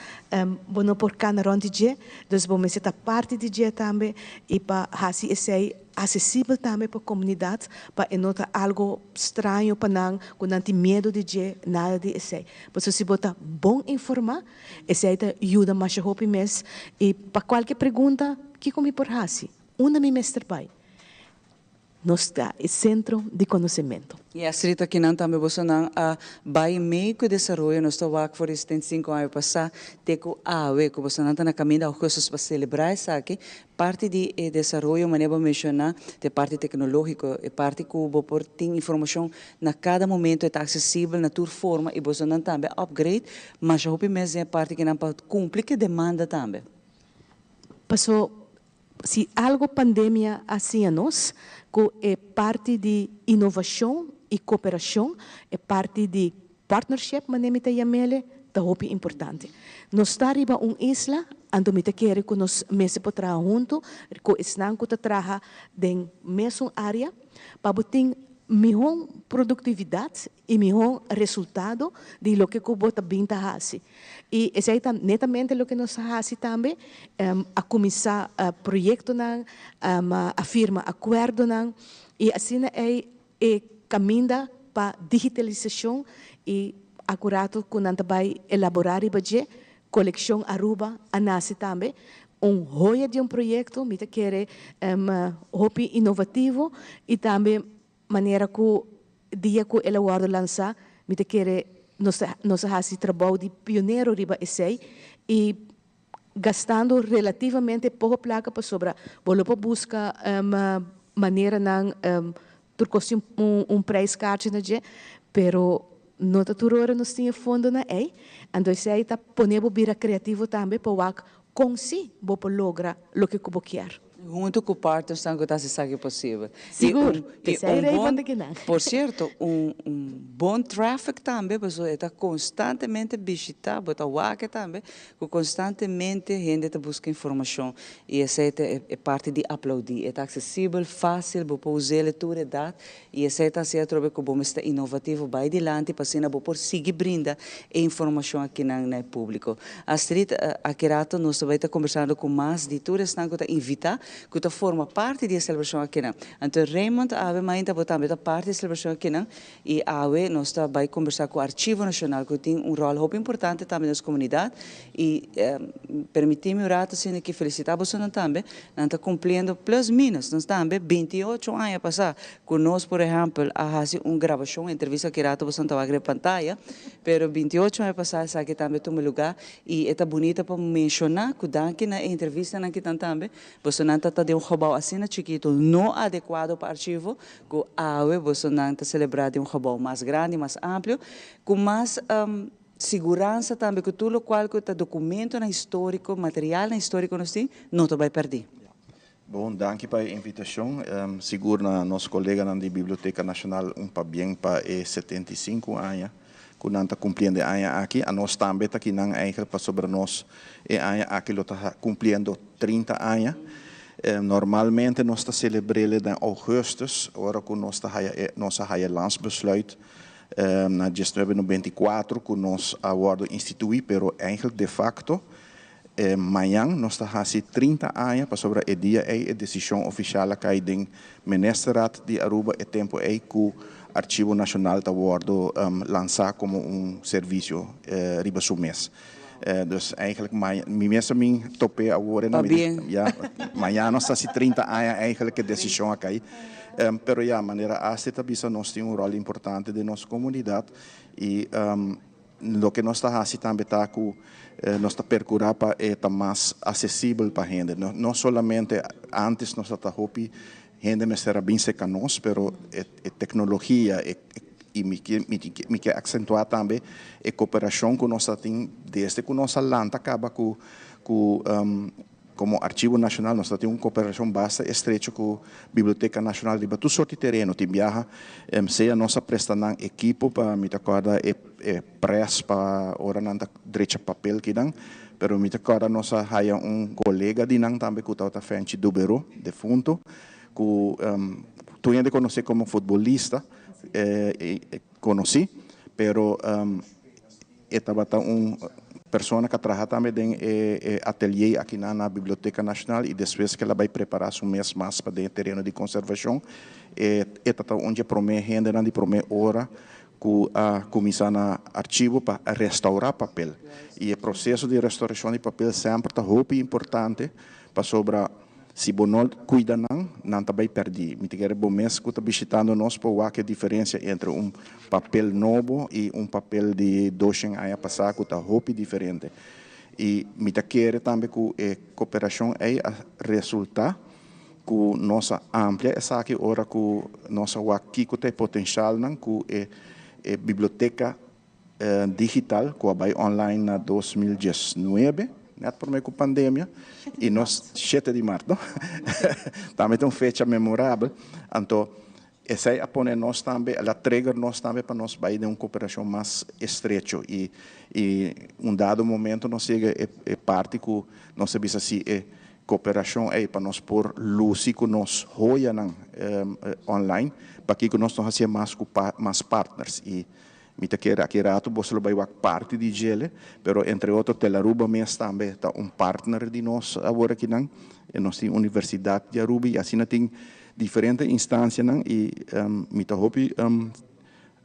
S19: bo no por kana rònt di dje, dus bo mester ta parti di dje tambe i pa hasi esei asesibel tambe pa komunidat, pa e no ta algo straño pa nan ku nan tin miedu di dje, nada di esei. Pasobra si bo ta bon informá, esei ta yuda masha hopi mes i pa kualke pregunta, kiko mi por hasi? Unda mi mester bai? Nos ta e sentro di konosementu.
S2: I Astrid akinan tambe bosonan a bai mei ku e desaroyo. Nos ta wak for di 75 aña pasá te ku awe ku bosonan ta na kaminda augustus pa selebrá esaki. Parti di e desaroyo manera bo a menshoná ta e parti teknológiko, e parti ku bo por tin informashon na kada momento, e ta aksesibel na tur forma i bosonan tambe a upgrade masha hopi mes den e parti kinan pa kumpli ku e demanda tambe.
S19: Paso Si algo pandemia a siña nos, ku e parti di inovashon i koperashon, e parti di partnership manera mi ta yam'ele, ta hopi importante. Nos ta riba un isla, anto mi ta kere ku nos mester por traha huntu ku esnan ku ta traha den mesun área pa bo tin mihó produktividat i mihó resultado di loke ku bo ta bin ta hasi. I esei ta netamente loke nos a hasi tambe, a kuminsá proyektonan, a firma akuerdonan i asina ei e kaminda pa digitalisashon i akurato ku nan ta bai elaborá riba dje, Kolekshon Aruba a nase tambe, un hoya di un proyekto, mi ta kere hopi inovativo i tambe Manera ku dia ku el a wòrdu lansá, mi ta kere nos ta nos a hasi trabou di pionero riba esei i gastando relativamente poko plaka pasobra bo lo por buska maneranan tur kos tin un un prijskaartje na dje, pero no ta tur ora nos tin e fondonan ei. Anto esei ta pone bo bira kreativo tambe pa wak kon si bo por logra loke ku bo kier.
S2: Hunto cu partnersnan cu ta haci esaki posibel.
S19: Sigur, p'esei Raymond ta kinan.
S2: Por cierto, un bon traffic tambe, pasobra e ta constantemente bishita, bo ta wak e tambe, cu constantemente hende ta busca informacion y esei ta e parti di aplaudi. E ta accesibel, facil, bo por us'el tur edad y esei ta haci atrobe cu bo mester ta innovativo, bay dilanti pa asina bo por sigui brinda e informacion akinan na e publico. Astrid, aki rato nos ta bay ta conversando cu mas di tur esnan cu ta invita, cu ta forma parti di e celebracion akinan. Anto Raymond, awe mainta bo tambe ta parti di e celebracion akinan y awe nos ta bay conversa cu Archivo Nacional cu tin un rol hopi importante tambe den nos comunidad y permiti mi un rato asina aki felicita bosonan tambe, nan ta cumpliendo plus minus nos tambe 28 aña pasa Ku nos, por ehèmpel, a hasi un grabashon, entrevista ki rato boso ta wak riba pantaya, pero 28 aña pasá esaki tambe tuma lugá i e ta bunita pa menshoná ku danki na e entrevistanan ki tan tambe, bosonan ta ta den un gebou asina chikitu, no adekuado pa archivo, ku awe bosonan ta selebrá den un gebou mas grandi, mas amplio, ku mas siguransa tambe ku tur lokual ku ta dokumentonan históriko, materialnan históriko nos tin, no ta bai pèrdí.
S20: Bon, danki pa e invitashon. Sigur na nos koleganan di Biblioteka Nashonal un pabien pa e 75 aña ku nan ta kumpliendo e aña aki. Anos tambe ta kinan eigenlijk pasobra nos e aña aki lo ta kumpliendo 30 aña. Normalmente nos ta selebr'el den ougùstùs ora ku nos ta haya e nos a haya landsbesluit na 1994 ku nos a wòrdu instituí pero eigenlijk de facto Mañan nos ta hasi 30 aña pasobra e dia ei e desishon ofishal a kai den Ministerraad di Aruba e tempu ei ku Archivo Nashonal ta wòrdu lansá komo un servisio riba su mes. Dus eigenlijk mi mes a min top'é awor e na mi ya mañan nos ta hasi 30 aña eigenlijk e desishon a kai. Pero ya manera Astrid ta bisa nos tin un ròl importante den nos komunidat i Loke nos ta hasi tambe ta ku nos ta perkurá pa e ta mas asesibel pa hende. No solamente antes nos ta hopi hende mester a bin serka nos, pero e teknologia i mi ke mi ke aksentuá tambe e koperashon ku nos ta tin desde ku nos a lanta kaba ku ku Komo Archivo Nashonal nos ta tin un koperashon basta estrecho ku Biblioteka Nashonal riba tur sorti tereno. Tin biaha sea nos a presta nan ekipo pa mi ta kòrda e près pa ora nan ta drecha papel kinan, pero mi ta kòrda nos a haya un kolega di nan tambe ku tabata Fenchi Duberó, defunto, ku tur hende konosé komo futbolista konosí, pero E tabata un persona ku a traha tambe den e atelier akinan na Biblioteka Nashonal i despues ku el a bai prepará su mes mas pa den e tereno di konservashon. E e ta un dje promé hendenan di promé ora ku a kuminsá na archivo pa restourá papel. I e proseso di restourashon di papel semper ta hopi importante pasobra. Si bo no cuida nan, nan ta bay perdi. Mi ta kere bo mes cu ta bishitando nos por wak e diferencia entre un papel nobo y un papel di doshen aña pasa cu ta hopi diferente. Y mi ta kere tambe cu e cooperacion ey a resulta cu nos a amplia esaki ora cu nos a wak kico ta e potencialnan cu e e biblioteca digital cu a bay online na 2019, net prome cu pandemia, y nos, shete di mart, no? Tambe ta un fecha memorabel. Anto esey a pone nos tambe, el a trigger nos tambe pa nos bay den un cooperacion mas estrecho y y un dado momento nos yega e e parti cu nos a bisa si e cooperacion ey pa nos por luci cu nos hoyanan online, pakico nos no hacié mas cu mas partners y Mi ta kere aki rato boso lo bai wak parti di djele, pero entre otro Telaruba mes tambe ta un partner di nos awor akinan. E nos tin Universidad di Aruba y asina tin diferente instancianan y mi ta hopi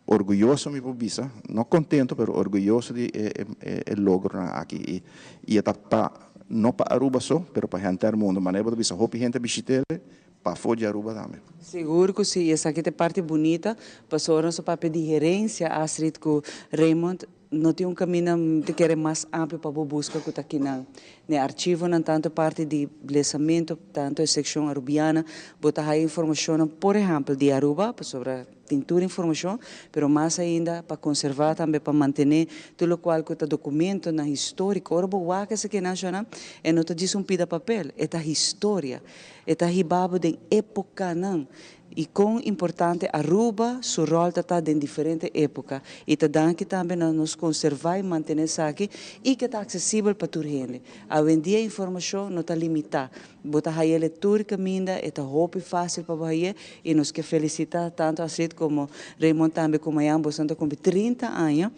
S20: orguyoso mi por bisa, no contento pero orguyoso di e logronan aki y e ta pa no pa Aruba so pero pa henter mundo. Manera bo ta bisa hopi hende a bishitele Pafó di Aruba tambe.
S2: Sigur ku si, esaki ta e parti bunita, pasobra nos a papia di herensia, Astrid, ku Raymond no tin un kaminda ta kere mas amplio pa bo buska ku ta kinan. Na e archivonan, tantu e parti di lesamentu, tantu e sekshon Arubiana, bo ta haya informashonnan, por ehèmpel, di Aruba, pasobra Tin tur informacion, pero mas ainda pa conserva tambe pa mantene tur locual cu ta documentonan historico. Ora bo wak esaki nacionnan, e no ta djis un pida papel, e ta historia. E ta hiba bo den epocanan y con importante Aruba su rol ta ta den diferente epoca. Y ta danki tambe na nos conserva y mantene esaki y ke ta accesibel pa tur hende. Awendia informacion no ta limita. Bo ta hay'el e tur caminda, e ta hopi facil pa bo hay'e y nos ke felicita tanto Astrid como Raymond tambe cu mañan bosonan ta cumpli 30 aña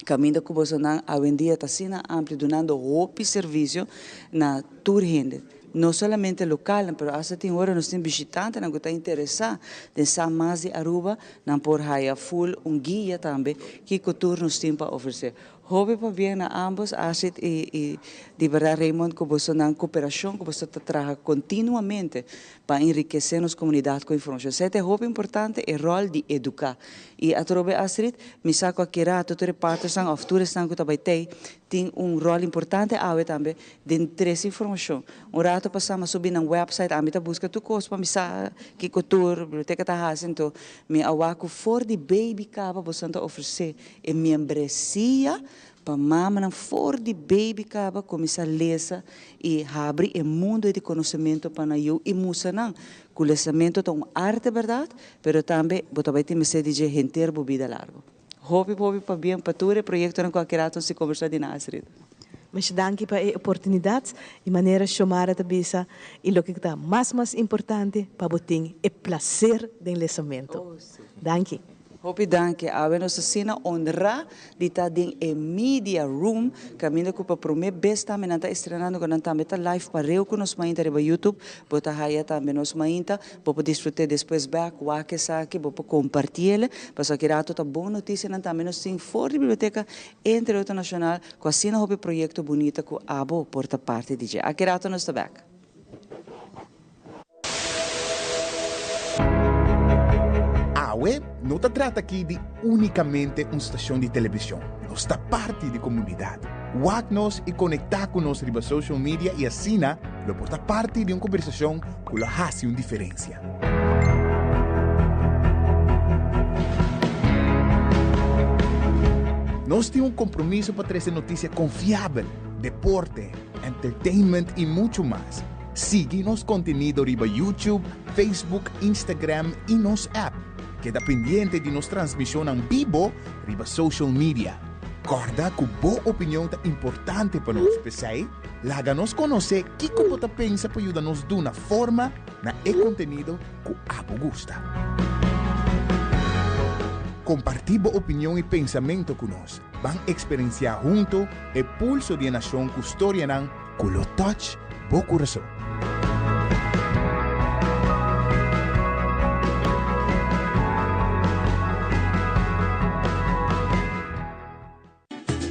S2: caminda cu bosonan awendia ta asina amplio dunando hopi servicio na tur hende, no solamente localnan pero hasta tin ora nos tin bishitantenan cu ta interesa den sa mas di Aruba nan por haya full un guia tambe kico tur nos tin pa ofrece. Hopi pabien na ambos, Astrid y y di berdad Raymond cu boso nan cooperacion cu boso ta traha continuamente pa enriquece nos comunidad cu informacion. Esey ta hopi importante e rol di educa. Y atrobe Astrid, mi sa cu aki rato tur e partnersnan of tur esnan cu ta bay tey tin un rol importante awe tambe den trece informacion. Un rato pasa mi a subi nan website, ami ta busca tur cos pa mi sa kico tur biblioteca ta haci, anto mi a wak cu for di baby caba boso ta ofrece E miembresia pa mamanan for di baby kaba kuminsá lesa i habri e mundu di konosementu pa nan yu i mustra nan ku lesamentu ta un arte bèrdat, pero tambe bo ta bai tin mester di dje henter bo bida largu. Hopi hopi pabien pa tur e proyektonan ku a keda nos di kombersá di Nasrid.
S19: Masha danki pa e oportunidat i manera Xiomara ta bisa i loke ku ta mas mas importante pa bo tin e plaser den lesamentu. Danki.
S2: Hopi danki. Awe nos asina honra di ta den e media room caminda cu pa prome bes tambe nan ta estrenando cu nan tambe ta live pareu cu nos mainta riba YouTube. Bo ta haya tambe nos mainta. Bo por disfrute despues bek, wak esaki, bo por compartiele. Pasobra aki rato ta bon noticianan tambe nos tin for di biblioteca entre otro nacional cu asina hopi proyecto bunita cu abo por ta parti di dje. Aki rato nos ta bek.
S21: Awe no ta trata aki di únikamente un stashon di televishon, nos ta parti di komunidat. Wak nos i konektá ku nos riba social media i asina lo por ta parti di un kombersashon ku lo hasi un diferensia. Nos tin un kompromiso pa trese notisia konfiabel, deporte, entertainment i muchu mas. Sigui nos kontenido riba YouTube, Facebook, Instagram i nos app. Keda pendiente di nos transmishonnan bibo riba social media. Kòrda ku bo opinion ta importante pa nos, p'esei laga nos konosé kiko bo ta pensa pa yuda nos duna forma na e kontenido ku abo gusta. Kompartí bo opinion i pensamentu ku nos. Ban eksperensiá huntu e pulso di e nashon ku storianan ku lo touch bo kurason.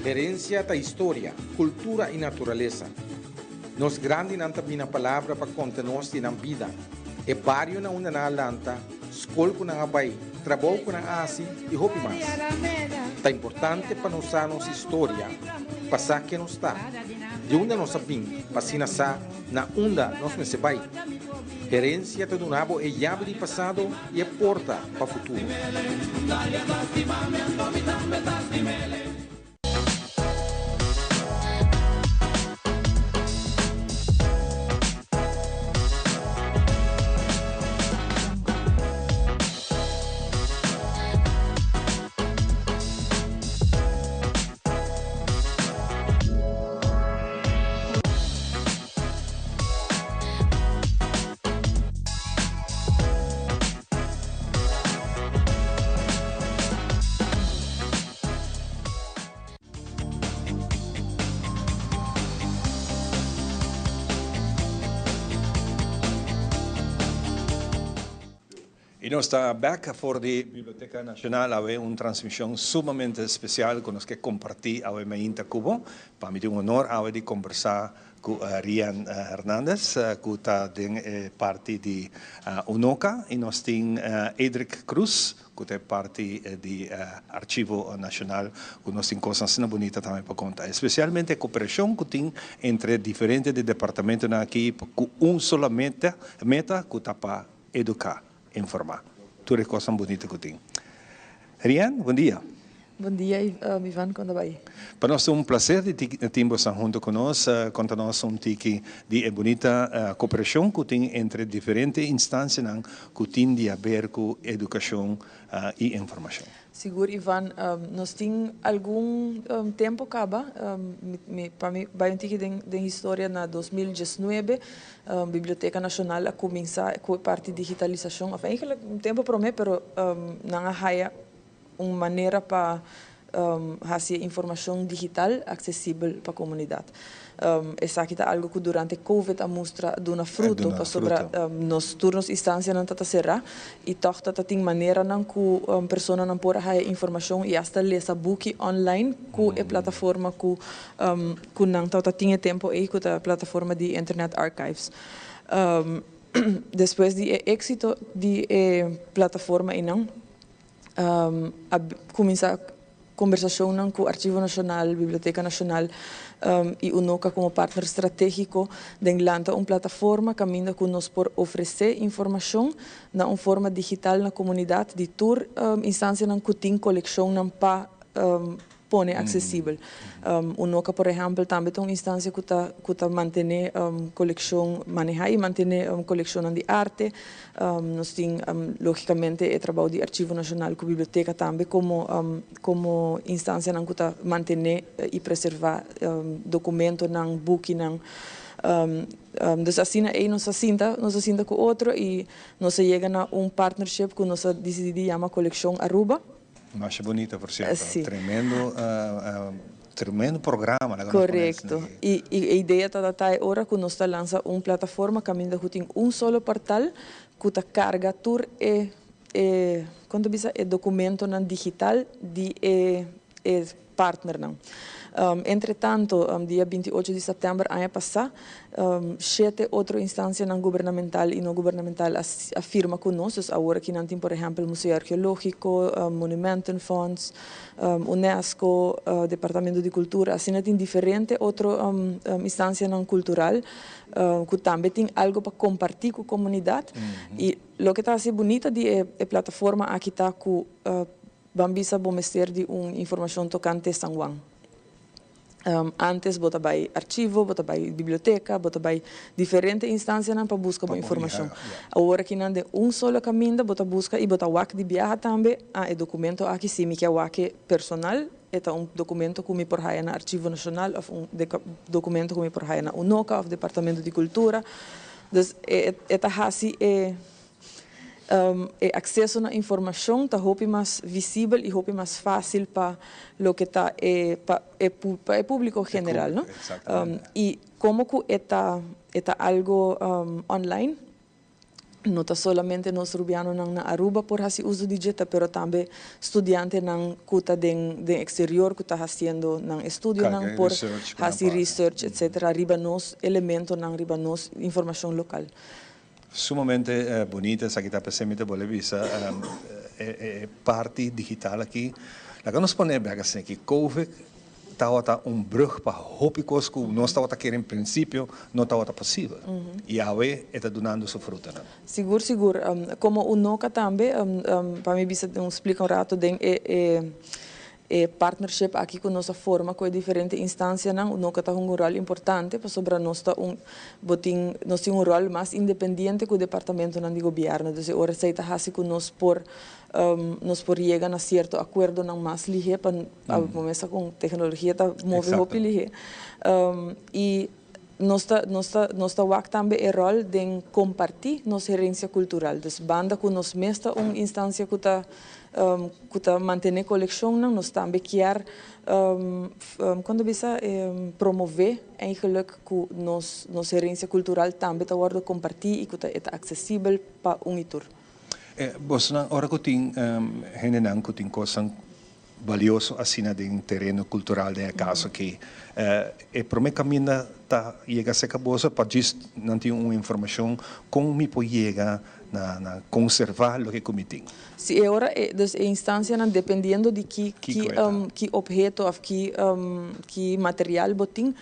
S22: Herencia ta historia, cultura y naturalesa.
S1: Nos grandinan ta bini na palabra pa konta nos di nan bida, e bario na unda nan a lanta, skol ku nan a bai, trabou ku nan a hasi i hopi mas. Ta importante pa nos sa nos historia, pa sa ken nos ta, di unda nos a bin pa asina sa na unda nos mester bai. Herensia ta duna bo e yabi di pasado i e porta pa futuro.
S22: Y nos ta bek for di Biblioteca Nacional awe un transmision sumamente special cu nos ke comparti awe mainta cu bo. Pa mi tin un honor awe di combersa cu Rian Hernandez cu ta den e parti di UNOCA y nos tin Edric Cruz cu ta e parti di Archivo Nacional cu nos tin cosnan asina bunita tambe pa conta. Especialmente e cooperacion cu tin entre diferente di departamentonan aki cu un sola meta, meta cu ta pa educa, informa. Tur e cosnan bunita cu tin. Rian, bon dia.
S23: Bon dia Ivan, con ta bay?
S22: Pa nos ta un placer di tin bosan hunto cu nos. Conta nos un tiki di e bunita cooperacion cu tin entre diferente instancianan cu tin di haber cu educacion y informacion.
S23: Sigur Ivan, nos tin algun tempo caba, pa mi bay un tiki den historia na 2019 Biblioteca Nacional a cuminsa cu e parti digitalisacion, of eigenlijk un tempo prome pero nan a haya un manera pa hasi e informashon digital aksesibel pa komunidat. Esaki ta algu ku durante Covid a mustra duna fruto, pasobra nos tur nos instansianan ta ta será i tòg ta ta tin maneranan ku personanan por a haya informashon i asta lesa buki online ku e plataforma ku ku nan tabata tin e tempu ei ku ta plataforma di Internet Archives. Despues di e éksito di e plataforma einan, a kuminsá kombersashonnan ku Archivo Nashonal, Biblioteka Nashonal i UNOCA komo partner stratégiko den lanta un plataforma kaminda ku nos por ofresé informashon na un forma digital na komunidat di tur instansianan ku tin kolekshonnan pa pone aksesibel. Unoca por ehèmpel tambe ta un instansia ku ta ku ta mantené kolekshon, manehá i mantené kolekshonnan di arte. Nos tin lógikamente e trabou di Archivo Nashonal ku Biblioteka tambe komo komo instansianan ku ta mantené i preservá dokumentonan, bukinan. Dus asina ei nos a sinta, nos a sinta ku otro i nos a yega na un partnership ku nos a disidí di yama Kolekshon Aruba.
S22: Masha bunita por cierto. Sí. Tremendo, tremendo programa. Laga nos pone
S23: Correcto. Y, y e idea ta ta e ora cu nos ta lansa un plataforma caminda cu tin un solo portal cu ta carga tur e, e, con ta bisa, e documentonan digital di e, e partnernan. Entretanto, dia 28 di september aña pasá, shete otro instancianan gubernamental y no gubernamental a firma cu nos. Dus awor aki nan tin por ehempel Museo Arqueologico, Monumentenfonds, Unesco, Departamento di Cultura. Asina tin diferente otro instancianan cultural cu tambe tin algo pa comparti cu comunidad. Y loke ta haci bunita di e plataforma aki ta cu Ban bisa bo mester di un informashon tokante San Juan. Antes bo ta bai archivo, bo ta bai biblioteka, bo ta bai diferente instansianan pa buska bo informashon. Awor akinan den un solo kaminda bo ta buska i bo ta wak di biaha tambe, ah e dokumento aki si mi ke wak e personal, e ta un dokumento ku mi por haya na Archivo Nashonal òf un dokumento ku mi por haya na UNOCA òf Departamento di Kultura. Dus e ta hasi e. E akseso na informashon ta hopi mas visibel i hopi mas fásil pa loke ta e pa e pa e públiko general, no? I komo ku e ta e ta algo online, No ta solamente nos Rubianonan na Aruba por haci uso di dje, ta pero tambe studiantenan cu ta den den exterior cu ta haciendo nan estudionan por haci research etc. Riba nos elementonan, riba nos informacion local.
S22: Sumamente bunita esaki ta p'esei mi ta bolbe bisa e parti digital aki. Laga nos pone bek asina aki, Covid tabata un brug pa hopi kos ku nos tabata kere en prinsipio no tabata posibel i awe e ta dunando su frutanan.
S23: Sigur sigur. Komo Unoca tambe pa mi bisa un splika un rato den e e e partnership aki ku nos a forma ku e diferente instansianan Unoca ta hunga un ròl importante pasobra nos ta un bo tin nos tin un ròl mas independiente ku departamentonan di gobièrnu dus e ora esei ta hasi ku nos por nos por yega na cierto acuerdonan mas lihe pa bo mes sa con tecnologia ta move hopi lihe y nos ta nos ta nos ta wak tambe e rol den comparti nos herencia cultural dus banda cu nos mes ta un instancia cu ta cu ta mantene coleccionnan nos tambe kier con ta bisa promove eigenlijk cu nos nos herencia cultural tambe ta wordo comparti y cu ta e ta accesibel pa un y tur.
S22: Bosonan ora ku tin hendenan ku tin kosnan balioso asina den tereno kultural den e kaso aki, e promé kaminda ta yega serka boso pa djis nan tin un informashon kon mi por yega na na konservá loke ku mi tin.
S23: Si e ora e dus e instansianan dependiendo di ki ki ki opheto òf ki ki material bo tin,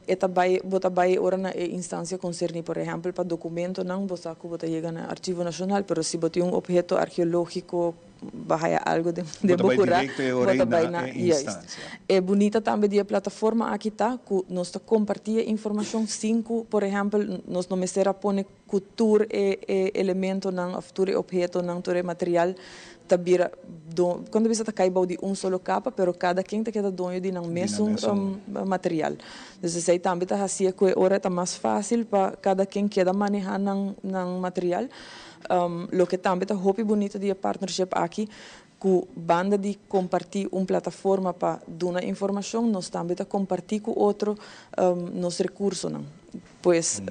S23: E ta bai, bo ta bai ora na e instancia concerni, por ehempel pa documentonan bo sa cu bo ta yega na Archivo Nacional, pero si bo tin un obheto archeologico bo haya algo den
S22: Bo ta
S23: bo
S22: bai
S23: cura,
S22: directo e
S23: bo
S22: ora
S23: ta
S22: ei
S23: bai
S22: na
S23: na,
S22: e
S23: juist.
S22: instancia.
S23: E bunita tambe di e plataforma aki ta cu nos ta comparti e informacion sin cu, por ehempel, nos no mester a pone cu tur e e elementonan of tur e obhetonan, tur e material ta bira do, cuando bisa ta cay bou di un solo capa, pero cada ken ta keda doño di nan mesun material. Dus esey tambe ta hacié cu e ora ta mas facil pa cada ken keda maneha nan nan material. Loke tambe ta hopi bunito di e partnership aki, cu banda di comparti un plataforma pa duna informacion, nos tambe ta comparti cu otro nos recursonan. Pues,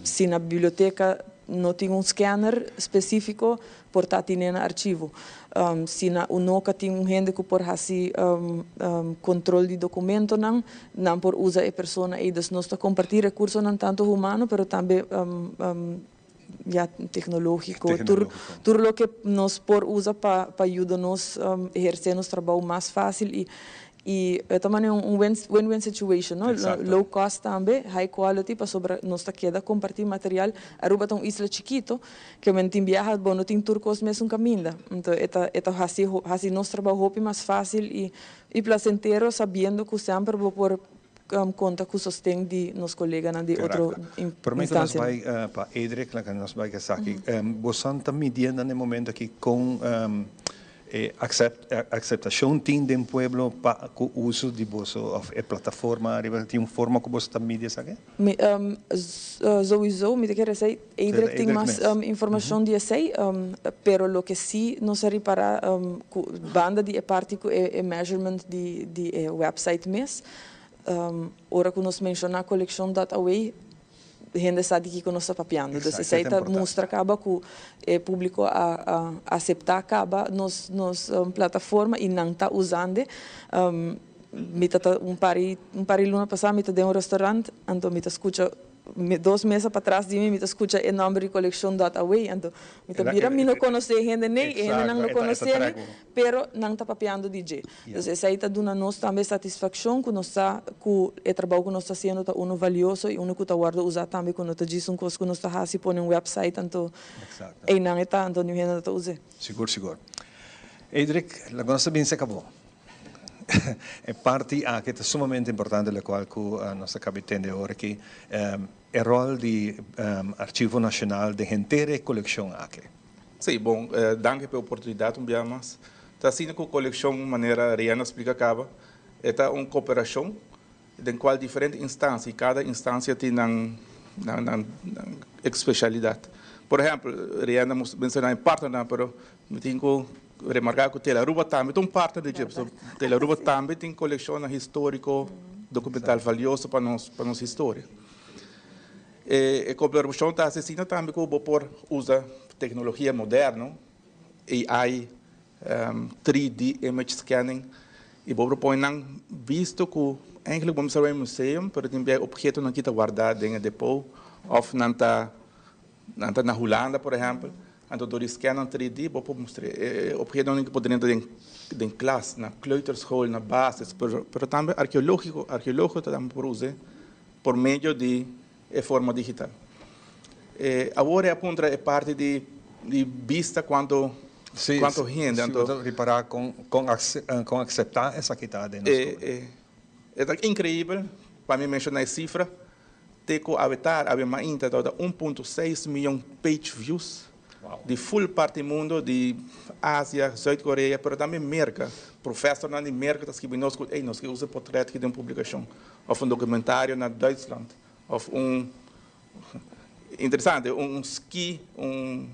S23: si na biblioteca no tin un scanner specifico, por ta tine na archivo. Si na Unoca tin un hende cu por haci control di documentonan, nan por usa e persona ey. Dus nos ta comparti recursonan tanto humano, pero tambe ya tecnologico, tur tur loke nos por usa pa pa yuda nos eherce nos trabou mas facil y y e ta manera un win win situation no, low cost tambe, high quality pasobra nos ta keda comparti material, Aruba ta un isla chikito ke men tin biaha bo no tin tur cos mesun caminda, enton e ta e ta haci haci nos trabou hopi mas facil y y placentero sabiendo cu semper bo por konta ku sosten di nos koleganan di otro
S22: Correcto. Prome ku nos
S23: instansianan.
S22: bai pa Edric, laga nos bai ku esaki. Bosan ta midiendo na e momento aki kon e akseptashon tin den pueblo pa ku uso di boso òf e plataforma ariba? Tin un forma ku boso ta midi esaki?
S23: Mi souiso mi ta kere esei Edric tin mas informashon di esei, pero loke si nos a ripará ku banda di e parti ku e measurement di di e website mes, ora ku nos menshoná kolekshon dot away hende sa di kiko nos ta papiando. Dus esei ta mustra kaba ku e públiko a a aseptá kaba nos nos plataforma i nan ta usand'e. Mi ta ta un par un par di luna pasá mi ta den un restaurant anto mi ta skucha dos mesa patras di mi mi ta skucha e nòmber di kolekshon dot away anto mi ta bira mi no konosé e hende nei e hendenan no konosé mi pero nan ta papiando di dje. Dus esei ta duna nos tambe satisfakshon ku nos sa ku e trabou ku nos ta hasiendo ta unu valioso i unu ku ta wòrdu usá tambe ku no ta djis un kos ku nos ta hasi pone un wèpsait anto einan e ta anto niun hende no ta us'é.
S22: Sigur sigur. Edric, laga nos ta bin se kabo. E parti aki ta sumamente importante locual cu nos ta caba di tende awor aki, e rol di Archivo Nacional den henter e coleccion aki.
S3: Sí, bon, danki pa e oportunidad un bia mas. Ta asina cu coleccion, manera Rianne a splica caba, e ta un cooperacion den cual diferente instancia y cada instancia tin nan nan especialidad. Por ehempel, Rianne a menciona e partnernan, pero mi tin cu remarca cu Telaruba tambe ta un partner di dje, pasobra Telaruba tambe tin coleccionnan historico, documental valioso pa nos pa nos historia. E kooperashon ta asesina tambe ku bo por usa teknologia moderno, AI, 3D image scanning, i bo por pone nan bisto ku eigenlijk bo mester bai museum, pero tin bia e ophetonan ki ta wardá den e depot òf nan ta nan ta na Hulanda por ehèmpel. Anto dor di scan nan 3D bo por mustra e ophetonan ki por drenta den den klas, na kleuterschool, na basis, pero pero tambe arkeológiko, arkeológiko ta tambe por us'é. Por medio di e forma digital. E awor e a puntra e parti di di bista cuanto cuanto hende
S22: anto. Si, si bo ta ripara con con con acepta esaki ta den nos
S3: comunidad. E e ta increibel pa mi menciona e cifra te cu awe tar awe mainta tabata un punto seis miyon page views di full parti mundo di Asia, Zuid Korea pero tambe Merca. Profesornan di Merca ta skibi nos cu ey nos ke usa e potret aki den un publicacion. Of un documentario na Duitsland of un interesante un ski un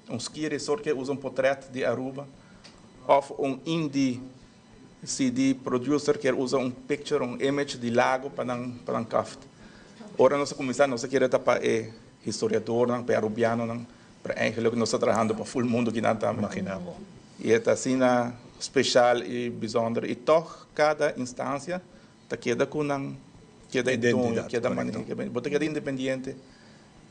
S3: un ski resort ke usa un potret di Aruba of un indie CD producer kier usa un picture un image di lago pa nan pa nan kaft. Ora nos a cuminsa nos a kere ta pa e historiadornan pa e Arubianonan pero eigenlijk nos ta trahando pa full mundo kinan tambe.
S22: Imagina bo.
S3: Y e ta asina special y bijzonder y toch cada instancia Ta keda ku nan keda e doño, keda maneha. Bo ta keda independiente,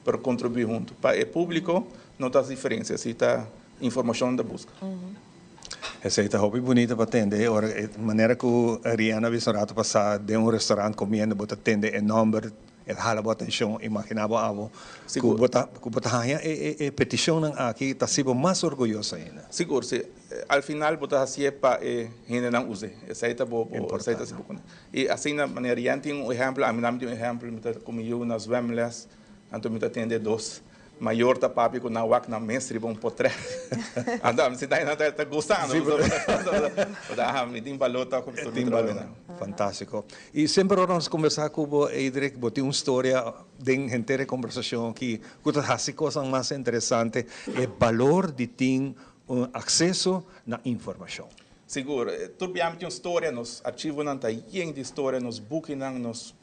S3: pero kontribuí huntu. Pa e públiko no ta hasi diferensia si ta informashon ta buska.
S22: Esei ta hopi bunita pa tende. Ora e manera ku Rianne a bisa un rato pasá den un restaurant komiendo bo ta tende e nòmber E ta hala bo atencion, imagina bo abo cu bo ta cu bo ta haña e e peticionnan aki ta haci bo mas orguyoso ainda.
S3: Sigur, si. Al final bo ta hacié pa e hendenan us'é. Esei ta bo bo esei ta haci bo cune. Y asina manera Jan tin un ehempel, ami tambe tin un ehempel, mi ta cu mi yu na zwemles, anto mi ta tende dos Mayor ta papia ku nan wak nan mes riba un potrèt. Anto ami sinta nan ta gustando. Pasobra mi tin balor tòg ku mi
S22: tin balor. Fantástiko. I semper ora nos kombersá ku bo, Eidrick, bo tin un storia den henter e kombersashon aki ku ta hasi kosnan mas interesante, e balor di tin un akseso na informashon.
S3: Sigur. Tur biaha mi tin un storia. Nos archivonan ta yen di storia, nos bukinan, nos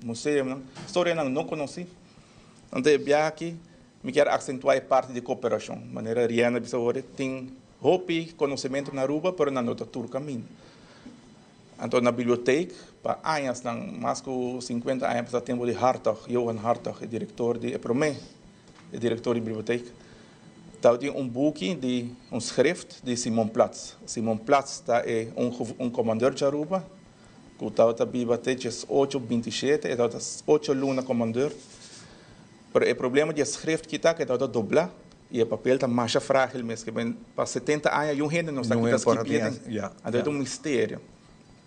S3: museonan, storianan no konosí. Anto e biaha aki mi kier aksentuá e parti di koperashon. Manera Rianne a bisa awor, tin hopi konosementu na Aruba, pero nan no ta tur kaminda. Anto na bibliotek, pa añasnan, mas ku sinkuenta aña pasá tempu di Hartog, Johan Hartog, e direktor di e promé e direktor di bibliotek, tabatin un buki di un schrift di Simon Plats. Simon Plats ta e un un komandor dje Aruba Ku tabata biba te djes ocho binti shete, e tabata ocho luna komandeur. Pero e problema di e schrift kita ku e tabata doblá i e papel ta masha frágil mes, ke ben pa setenta aña yun hende no sa kita skibi aden. Anto e ta un misterio.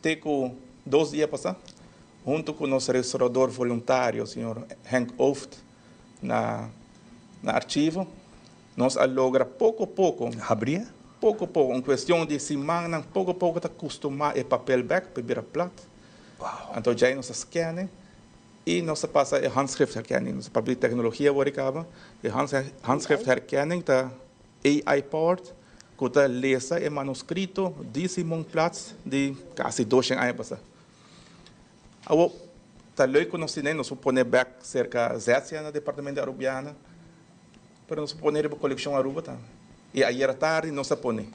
S3: Te ku dos dia pasá, huntu ku nos restaurador voluntario, señor Henk Ooft, na na archivo, Nos a logra poko poko.
S22: Habria?
S3: Poko poko, un kuestion di simannan, poko poko ta kustumá e papel bèk pa e bira plat. Anto djei nos a skène i nos a pasa e handschriftherkenning. Nos a papia di teknologia awor i kaba. E handschriftherkenning ta AI powered ku ta lesa e manuskrito di Simon Plats di kasi doshen aña pasá. Awor, ta leuk ku nos tene, nos por pone bèk serka Zetsia na departamento di Arubiana. Pero nos a pone riba Coleccion Aruba tambe. Y ayera tardi nos a pone.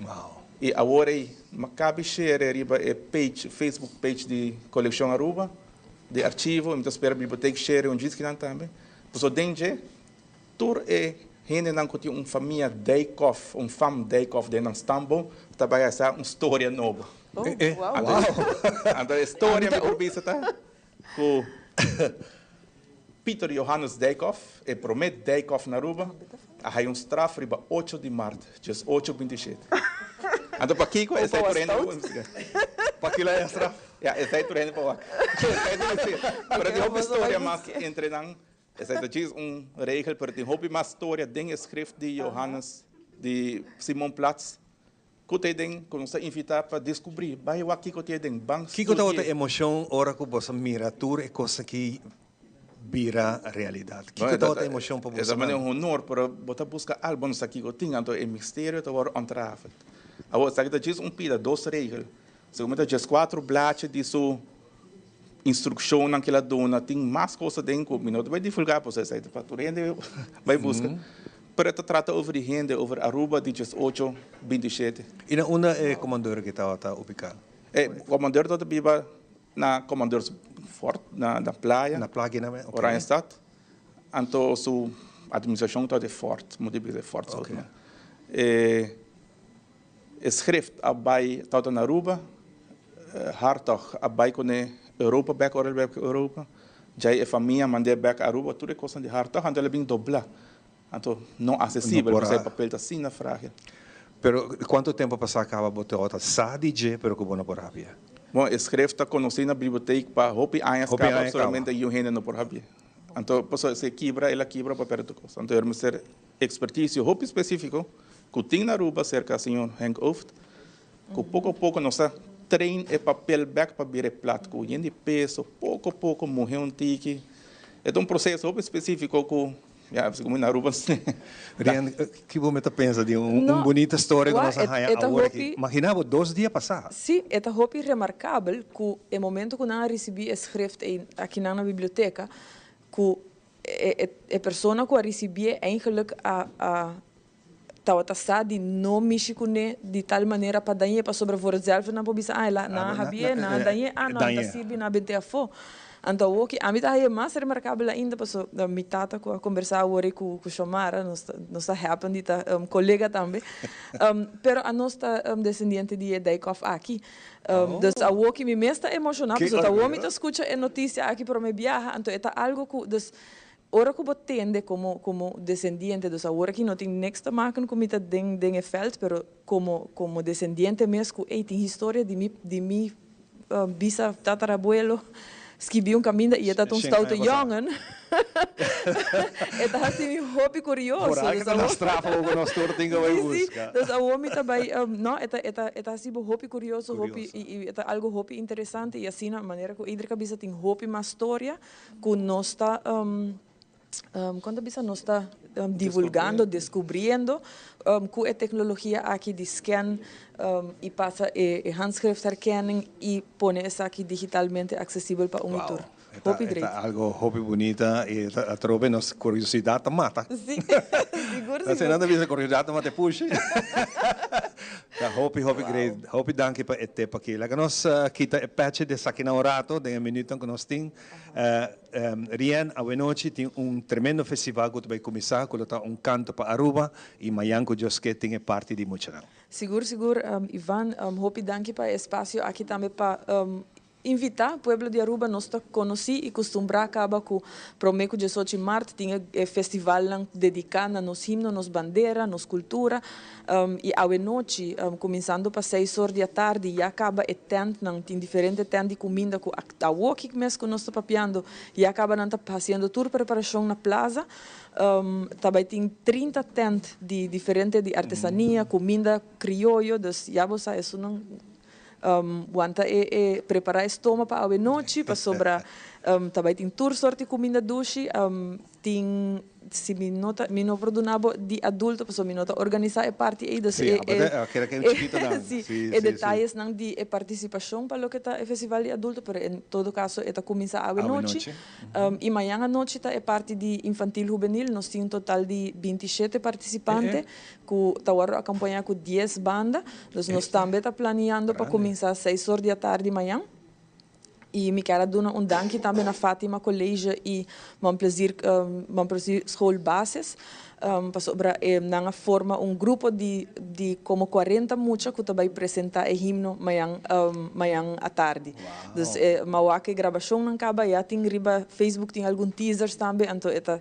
S22: Wow.
S3: Y awor ey mi a cabi share riba e page, Facebook page di Coleccion Aruba, di archivo, y mi ta spera biblioteek share un djis kinan tambe. Pasobra den dje tur e hendenan cu tin un famia Dijkhoff, un fam Dijkhoff den nan stamboom ta bay hasa un storia nobo.
S2: Oh, wow.
S3: Anto e storia mi por bisa ta cu Pieter Johannes Dijkhoff, e promé Dijkhoff na Aruba, a haya un straf riba ocho di mart, djes ocho binti shete. Anto pakiko esei tur hende por investigá?
S22: Pakila e straf?
S3: Ya, esei tur hende por wak. Esei ta mester. Pero tin hopi storia mas entre nan. Esei ta djis un regel, pero tin hopi mas storia den e schrift di Johannes, di Simon Plats. Ku ta e den ku nos ta invitá pa deskubrí? Bai wak kiko ta e den. Ban
S22: Kiko tabata studi'é. emoshon ora ku boso mira tur e kos aki bira realidat? Kiko tabata emoshon pa
S3: boso? E ta manera un honor, pero bo ta buska algu, bo no sa kiko tin, anto e misterio ta wòrdu ontrafeld. Awor, esaki ta djis un pida, dos regel. Segun mi ta djeskuatro blachi di su. Instrukshonnan ku el a duna tin mas kos aden ku mi no ta bai divulgá pasobra esei ta pa tur hende bai buska. Pero e ta trata over di hende, over Aruba di diesocho bintishete.
S22: I na unda e komandor aki tabata ubiká?
S3: E komandor tabata biba na Komandors Fort na playa.
S22: Na playa na
S3: ok. Oranjestad. Anto su administrashon tabata e fort, mo di bisa e fort.
S22: Ok.
S3: E E schrift a bai tabata na Aruba, Hartog a bai kuné Europa bek ora el bai Europa, djai e famia mand'é bek Aruba, tur e kosnan di Hartog, anto el a bin doblá, anto no asesibel pasobra e papel ta asina frágil.
S22: Pero kuantu tempu a pasá kaba bo tabata sa di dje pero ku bo no por habia?
S3: Bon, e schrift ta konosí na bibliotek pa hopi añas kaba, solamente yu hende no por habia. Anto pasobra si e kibra, el a kibra pa pèrdè tur kos. Anto er mester Experticio hopi specifico cu tin na Aruba cerca señor Henk Ooft, cu poco poco nos ta train e papel bek pa bira e plat cu yen di peso, poco poco muhe un tiki. E ta un proceso hopi specifico cu, ya, segun mi na Aruba
S22: Rian, ki bo me ta pensa di un bunita storia cu nos a haya awor aki? Magina bo dos dia pasa.
S23: Si, e ta hopi remarcabel cu e momento cu nan a ricibi e schrift ey akinan na biblioteca, cu E persona ku a risibié eigenlijk a a tabata sa di no mishi kuné di tal manera pa dañ'é pasobra voor hetzelfde nan por bisa ah nan a habié, nan a dañ'é, ah no, no ta sirbi, nan a bent'é afó. Anto awoki ami ta haña mas remarkabel ainda pasobra mi tata ku a kombersá awor ei ku Xiomara, nos ta nos ta happen di ta kolega tambe, pero anos ta desendiente di e Dijkhoff aki. Dus awor ki mi mes ta emoshoná pasobra ta awor mi ta skucha e notisia aki promé biaha, anto e ta algo ku, dus ora ku bo tende komo komo desendiente, dus awor aki no tin niks te maken ku mi ta den den e vèlt, pero komo komo desendiente mes ku ey tin historia di mi di mi bisa tatarabuelo skibi un kaminda i e ta un stoute jongen, e ta hasi mi hopi kurioso.
S22: Por algo ta na straf awor ku nos tur tin ku bai buska.
S23: Dus awor mi ta bai, no, e ta e ta e ta hasi bo hopi kurioso, hopi i i e ta algo hopi interesante i asina manera ku Idrick a bisa tin hopi mas storia ku nos ta kon ta bisa nos ta divulgando, deskubriendo ku e teknologia aki di scan i pasa e handschriftherkenning i pone esaki digitalmente aksesibel pa un i tur. Hopi
S22: great. E ta algo hopi bunita i atrobe nos kuriosidat ta mata.
S23: Si, sigur
S22: sigur. Nan ta bisa kuriosidat ta mata e pushi. Ta hopi hopi great. Hopi danki pa e tip aki. Laga nos kita e pechi di esakinan un rato den e minuutnan ku nos tin. Rien, awenochi tin un tremendo festival ku ta bai kuminsá ku lo ta un kanto pa Aruba i mayan ku Dios ke tin e parti di muchanan.
S23: Sigur sigur Ivan, hopi danki pa e espasio aki tambe pa Invitá pueblo di Aruba nos ta konosí i kustumbrá kaba ku promé ku diesochi mart tin e festivalnan dediká na nos himno, nos bandera, nos kultura i awenochi kuminsando pa seis or di atardi ya kaba e tèntnan tin diferente tènt di kuminda ku awoki mes ku nos ta papiando ya kaba nan ta hasiendo tur preparashon na plaza ta bai tin 30 tènt di diferente di artesania, kuminda krioyo dus ya bo sa esunnan Wanta e e prepará e stoma pa awe nochi pasobra ta bai tin tur sort di kuminda dushi. Tin si mi no ta mi no por duna bo di adulto pasobra mi no ta organisá e parti ei dus e e e detayesnan di e partisipashon pa loke ta e festival di adulto pero en todo kaso e ta kuminsá awe nochi. I mañan anochi ta e parti di infantil hubenil nos tin un total di 27 partisipante. Ku ta wòrdu akompañá ku dies banda. Dus nos tambe ta planiando pa kuminsá seis or di atardi mañan. I mi kier a duna un danki tambe na Fatima College i Mon Plaisir Mon Plaisir School Basis pasobra nan a forma un grupo di di komo kuarenta mucha ku ta bai presentá e himno mañan mañan atardi. Dus e mawak e grabashonnan kaba ya tin riba Facebook tin algun teasers tambe anto e ta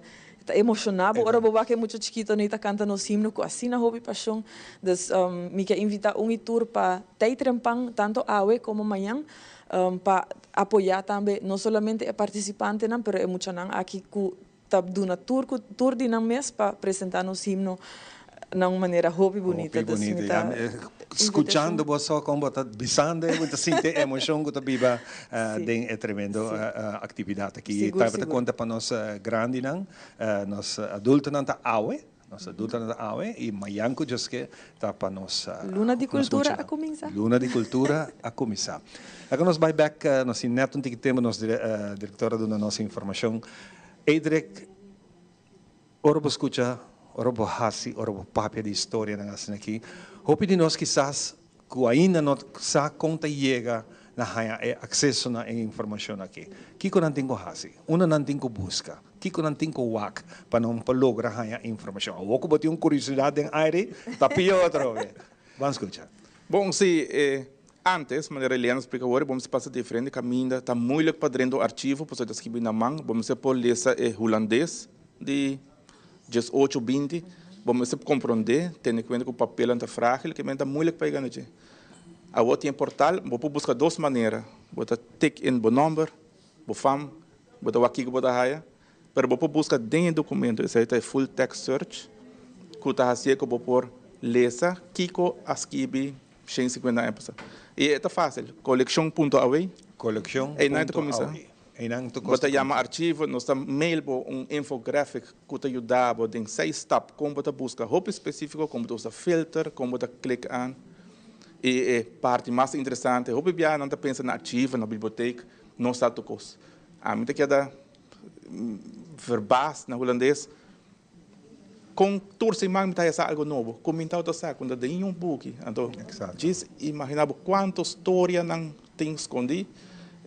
S23: Ta emociona bo ora bo wak e mucha chikito nei ta canta nos himno cu asina hopi pasion. Dus mi ke invita un y tur pa tey trempan tanto awe como mañan pa apoya tambe no solamente e participantenan pero e muchanan aki cu ta duna tur cu tur di nan mes pa presenta nos himno na un manera hopi bunita.
S22: Hopi bunita. Ya scuchando bo so con bo ta bisando bo ta sinti e emocion cu ta biba den e tremendo actividad aki. Tabata conta pa nos grandinan, nos adultonan ta awe. Nos adultonan ta awe y mayan cu Dios ke ta pa nos
S23: Luna di
S22: nos
S23: Cultura a
S22: muchanan.
S23: cuminsa.
S22: Luna di Cultura a cuminsa. Laga nos bay bek, nos tin net un tiki tempo, nos director a duna nos informacion. Edric, ora bo scucha, ora bo haci, ora bo papia di historianan asina aki, hopi di nos kisas cu ainda no sa con ta yega na haña e acceso na e informacion aki. Kico nan tin cu haci? Unda nan tin cu busca? Kico nan tin cu wak pa nan por logra haña informacion? Awor cu bo tin un curiosidad den aire, ta pio atrobe. Ban scucha.
S3: Bon, si, e antes, manera Eliana a splica awor, bo mester pasa diferente caminda. Ta moeilijk pa drenta un archivo, pasobra ta skibi na man. Bo mester por lesa e hulandes di 18, 20. Bo mester comprende, tene cuenta cu papelnan ta fragil, ke men ta moeilijk pa yega na dje. Awor tin e portal, bo por busca dos manera. Bo ta tik in bo nomber, bo fam, bo ta wak kiko bo ta haya, pero bo por busca den e documento, esei ta e full text search, cu ta hacié cu bo por lesa kiko a skibi 150 aña pasa. Y e ta facil, coleccion punto aw.
S22: Coleccion
S3: Einan ta
S22: punto
S3: cuminsa.
S22: aw. Einan ta
S3: Bo ta
S22: kosta
S3: yama archivo, nos ta mail bo un infographic cu ta yuda bo den seis stap con bo ta busca hopi specifico, con bo ta usa filter, con bo ta click aan. Y e parti mas interesante, hopi biaha nan ta pensa na archivo, na bibliotheek, no sa tur cos. Ami ta keda verbaasd na hulandes con tur siman mi ta haya sa algo nobo, cu mi tabata sa cu ta den un buki. Anto, djis imagina bo cuanto storianan tin scondi,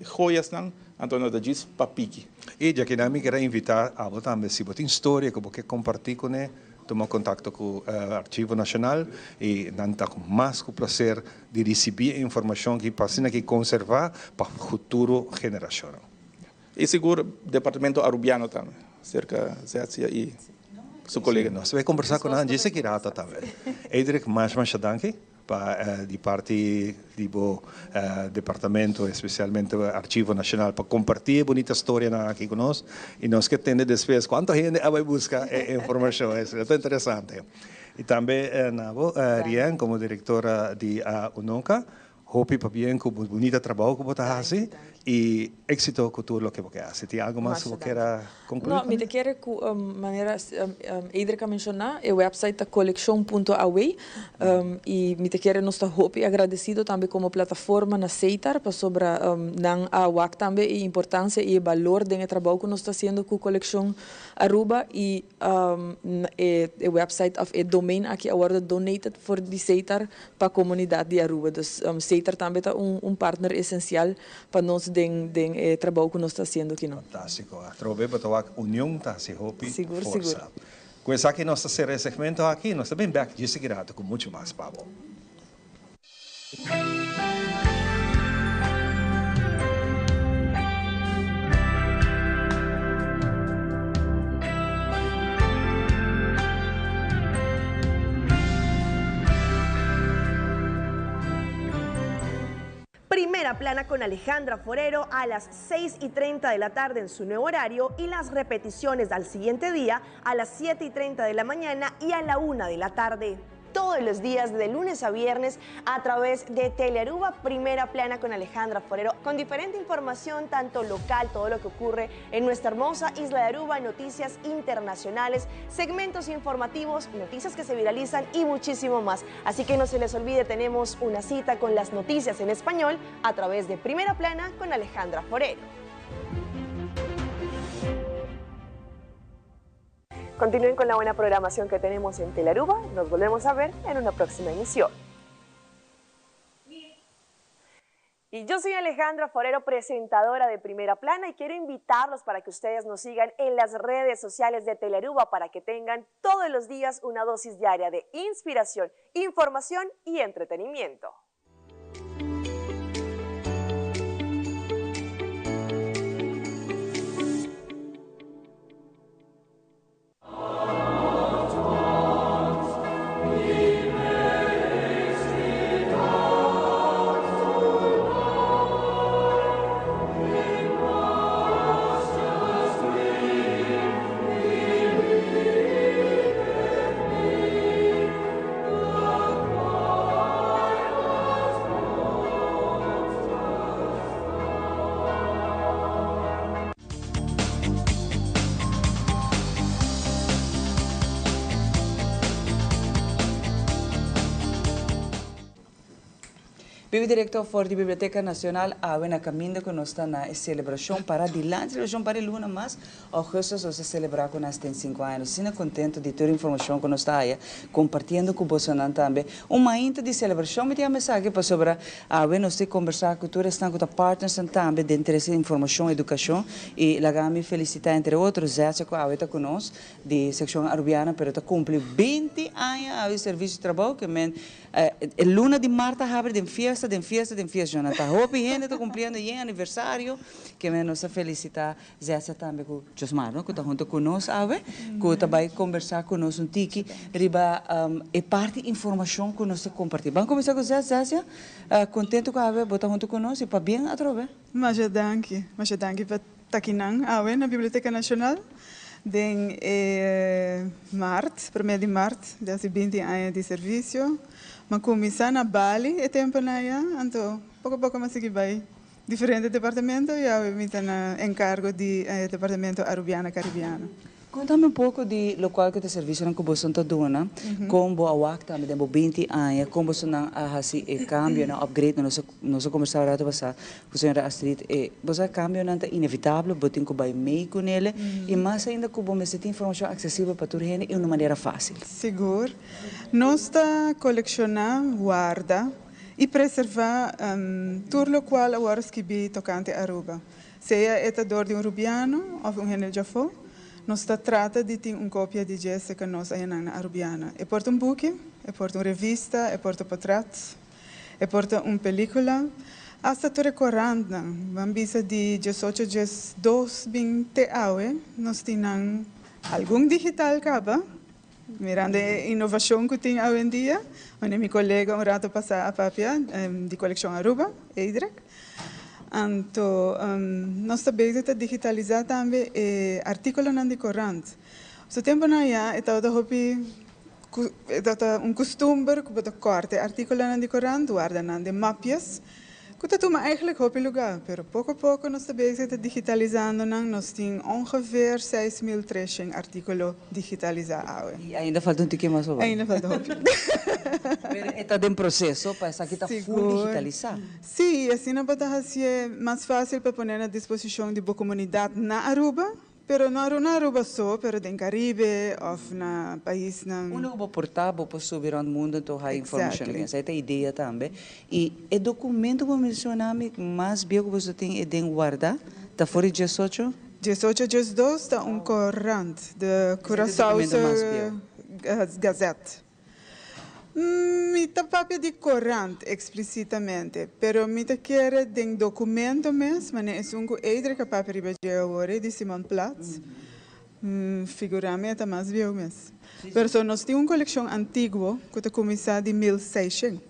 S3: joyasnan, anto no ta djis pa piki.
S22: Y djakinan mi kier a invita abo tambe, si bo tin storia cu bo ke comparti cune, tuma contacto cu Archivo Nacional y nan ta cu mas cu placer di ricibi e informacion aki pa asina ki conserva pa futuro generacionnan.
S3: Y sigur Departamento Arubiano tambe, cerca Zetsia y su colega.
S22: Nos ta bay conversa cu nan djis aki rato tambe. Edric, masha masha danki pa di parti di bo departamento, especialmente Archivo Nacional, pa comparti e bunita storianan aki cu nos. Y nos ke tende despues cuanto hende a bay busca e informacion. Esaki ta interesante. Y tambe na bo, Rien, como directora di UNOCA, hopi pabien cu bo bunita trabou cu bo ta haci y exito cu tur loke bo ke haci. Tin algo mas cu bo kier a conclui?
S23: No, mi ta kere cu manera Edric a menciona, e website ta coleccion punto aw y mi ta kere nos ta hopi agradecido tambe como plataforma na Setar pasobra nan a wak tambe e importancia y e balor den e trabou cu nos ta haciendo cu Coleccion Aruba y E website of e domain aki a wordo donated for di Setar pa comunidad di Aruba. Dus Setar tambe ta un partner esencial pa nos den den e trabou cu nos ta haciendo aki no.
S22: Fantastico. Atrobe bo ta wak union ta haci hopi
S23: Sigur,
S22: forsa.
S23: sigur.
S22: Cu esaki nos ta cera e segmento aki. Nos ta bin bek djis aki rato cu mucho mas pa bo.
S18: Primera Plana con Alejandra Forero a las 6:30 de la tarde en su nuevo horario y las repeticiones al siguiente día a las 7:30 de la mañana y a la 1 de la tarde. Todos los días de lunes a viernes a través de Telearuba Primera Plana con Alejandra Forero, con diferente información, tanto local, todo lo que ocurre en nuestra hermosa isla de Aruba, noticias internacionales, segmentos informativos, noticias que se viralizan y muchísimo más. Así que no se les olvide, tenemos una cita con las noticias en español a través de Primera Plana con Alejandra Forero. Continúen con la buena programación que tenemos en Telearuba. Nos volvemos a ver en una próxima emisión. Y yo soy Alejandra Forero, presentadora de Primera Plana, y quiero invitarlos para que ustedes nos sigan en las redes sociales de Telearuba para que tengan todos los días una dosis diaria de inspiración, información y entretenimiento.
S2: Bibi directo for di Biblioteca Nacional awe na caminda cu nos ta na e celebracion para dilanti celebracion para e luna mas augustus nos ta celebra cu nan 75 aña. Nos asina contento di tur informacion cu nos ta haya compartiendo cu bosonan tambe. Un mainta di celebracion mi ta yama esaki pasobra awe nos ta combersa cu tur esnan cu ta partnersnan tambe den trece informacion, educacion y laga mi felicita entre otro Zetsha cu awe ta cu nos di seccion Arubiana pero ta cumpli 20 aña awe di servicio y trabou ke men E luna di mart a habri den fiesta, den fiesta, den fiesta. Jonathan, hopi hende ta cumpliendo yen aniversario. Ke men nos ta felicita Zessa tambe cu Josmar, no, cu ta hunto cu nos awe, cu ta bay combersa cu nos un tiki riba e parti informacion cu nos ta comparti. Ban cuminsa cu Zess. Zessia, contento cu awe bo ta hunto cu nos y pabien atrobe.
S4: Masha danki, masha danki pa ta kinan awe na Biblioteca Nacional den e mart, prome di mart di hasi binti aña di servicio. M'a cuminsa na Bali e temponan aya, anto poco poco m'a sigui bay diferente departamento y awe mi ta na encargo di e departamento Arubiana Caribiano.
S2: Contame un poco di locual cu ta servicionan cu boso ta duna, con bo a wak tambe den bo binti aña, con bosonan a haci e cambionan, upgrade nan, nos a conversa un rato pasa cu señora Astrid, e bo sa cambionan ta inevitable, bo tin cu bay mee cu nele, y mas ainda cu bo mester tin informacion accesibel pa tur hende y un manera facil.
S4: Sigur. Nos ta colecciona, warda y preserva tur locual a worde skibi tocante Aruba. Sea e ta dor di un Rubiano of un hende djafó, nos ta trata di tin un copia di dje seca nos ayanan na Arubiana. E por ta un buki, e por ta un revista, e por ta potret, e por ta un pelicula, hasta tur e corantnan. Ban bisa di diesocho 12 bin te awe, nos tin nan algun digital caba, mirando e innovacion cu tin awendia, unda mi colega un rato pasa a papia di Coleccion Aruba, Edric. Anto nos ta bezig ta digitalisa tambe e articulonan di corant. Su temponan ya e tabata hopi e tabata un custumber cu bo ta corta e articulonan di corant, warda nan den mapjes, cu ta tuma eigenlijk hopi lugar, pero poco poco nos ta bezig ta digitalisando nan, nos tin ongeveer 6300 articulo digitalisa awe.
S2: Y ainda falta un tiki mas hopi.
S4: Ainda falta hopi.
S2: Pero e ta den proceso pa esaki ta full digitalisa.
S4: Sí, y asina bo ta hacié mas facil pa pone na disposicion di bo comunidad na Aruba, pero no na Aruba so, pero den Caribe of na paisnan.
S2: Unda cu bo por ta, bo por subi rond mundo anto haya informacion. Esai ta idea tambe. Y e documento cu bo menciona mi mas bieu cu boso tin e den warda, ta for di 18?
S4: 18, 12 ta un corant, de Curaçaose Gazette. Mi ta papia di corant explicitamente, pero mi ta kere den documento mes, manera esun cu Edric a papia riba dje awor, di Simon Platz. Figura mi e ta mas bieu mes. Pero so nos tin un coleccion antiguo cu ta cuminsa di 1600.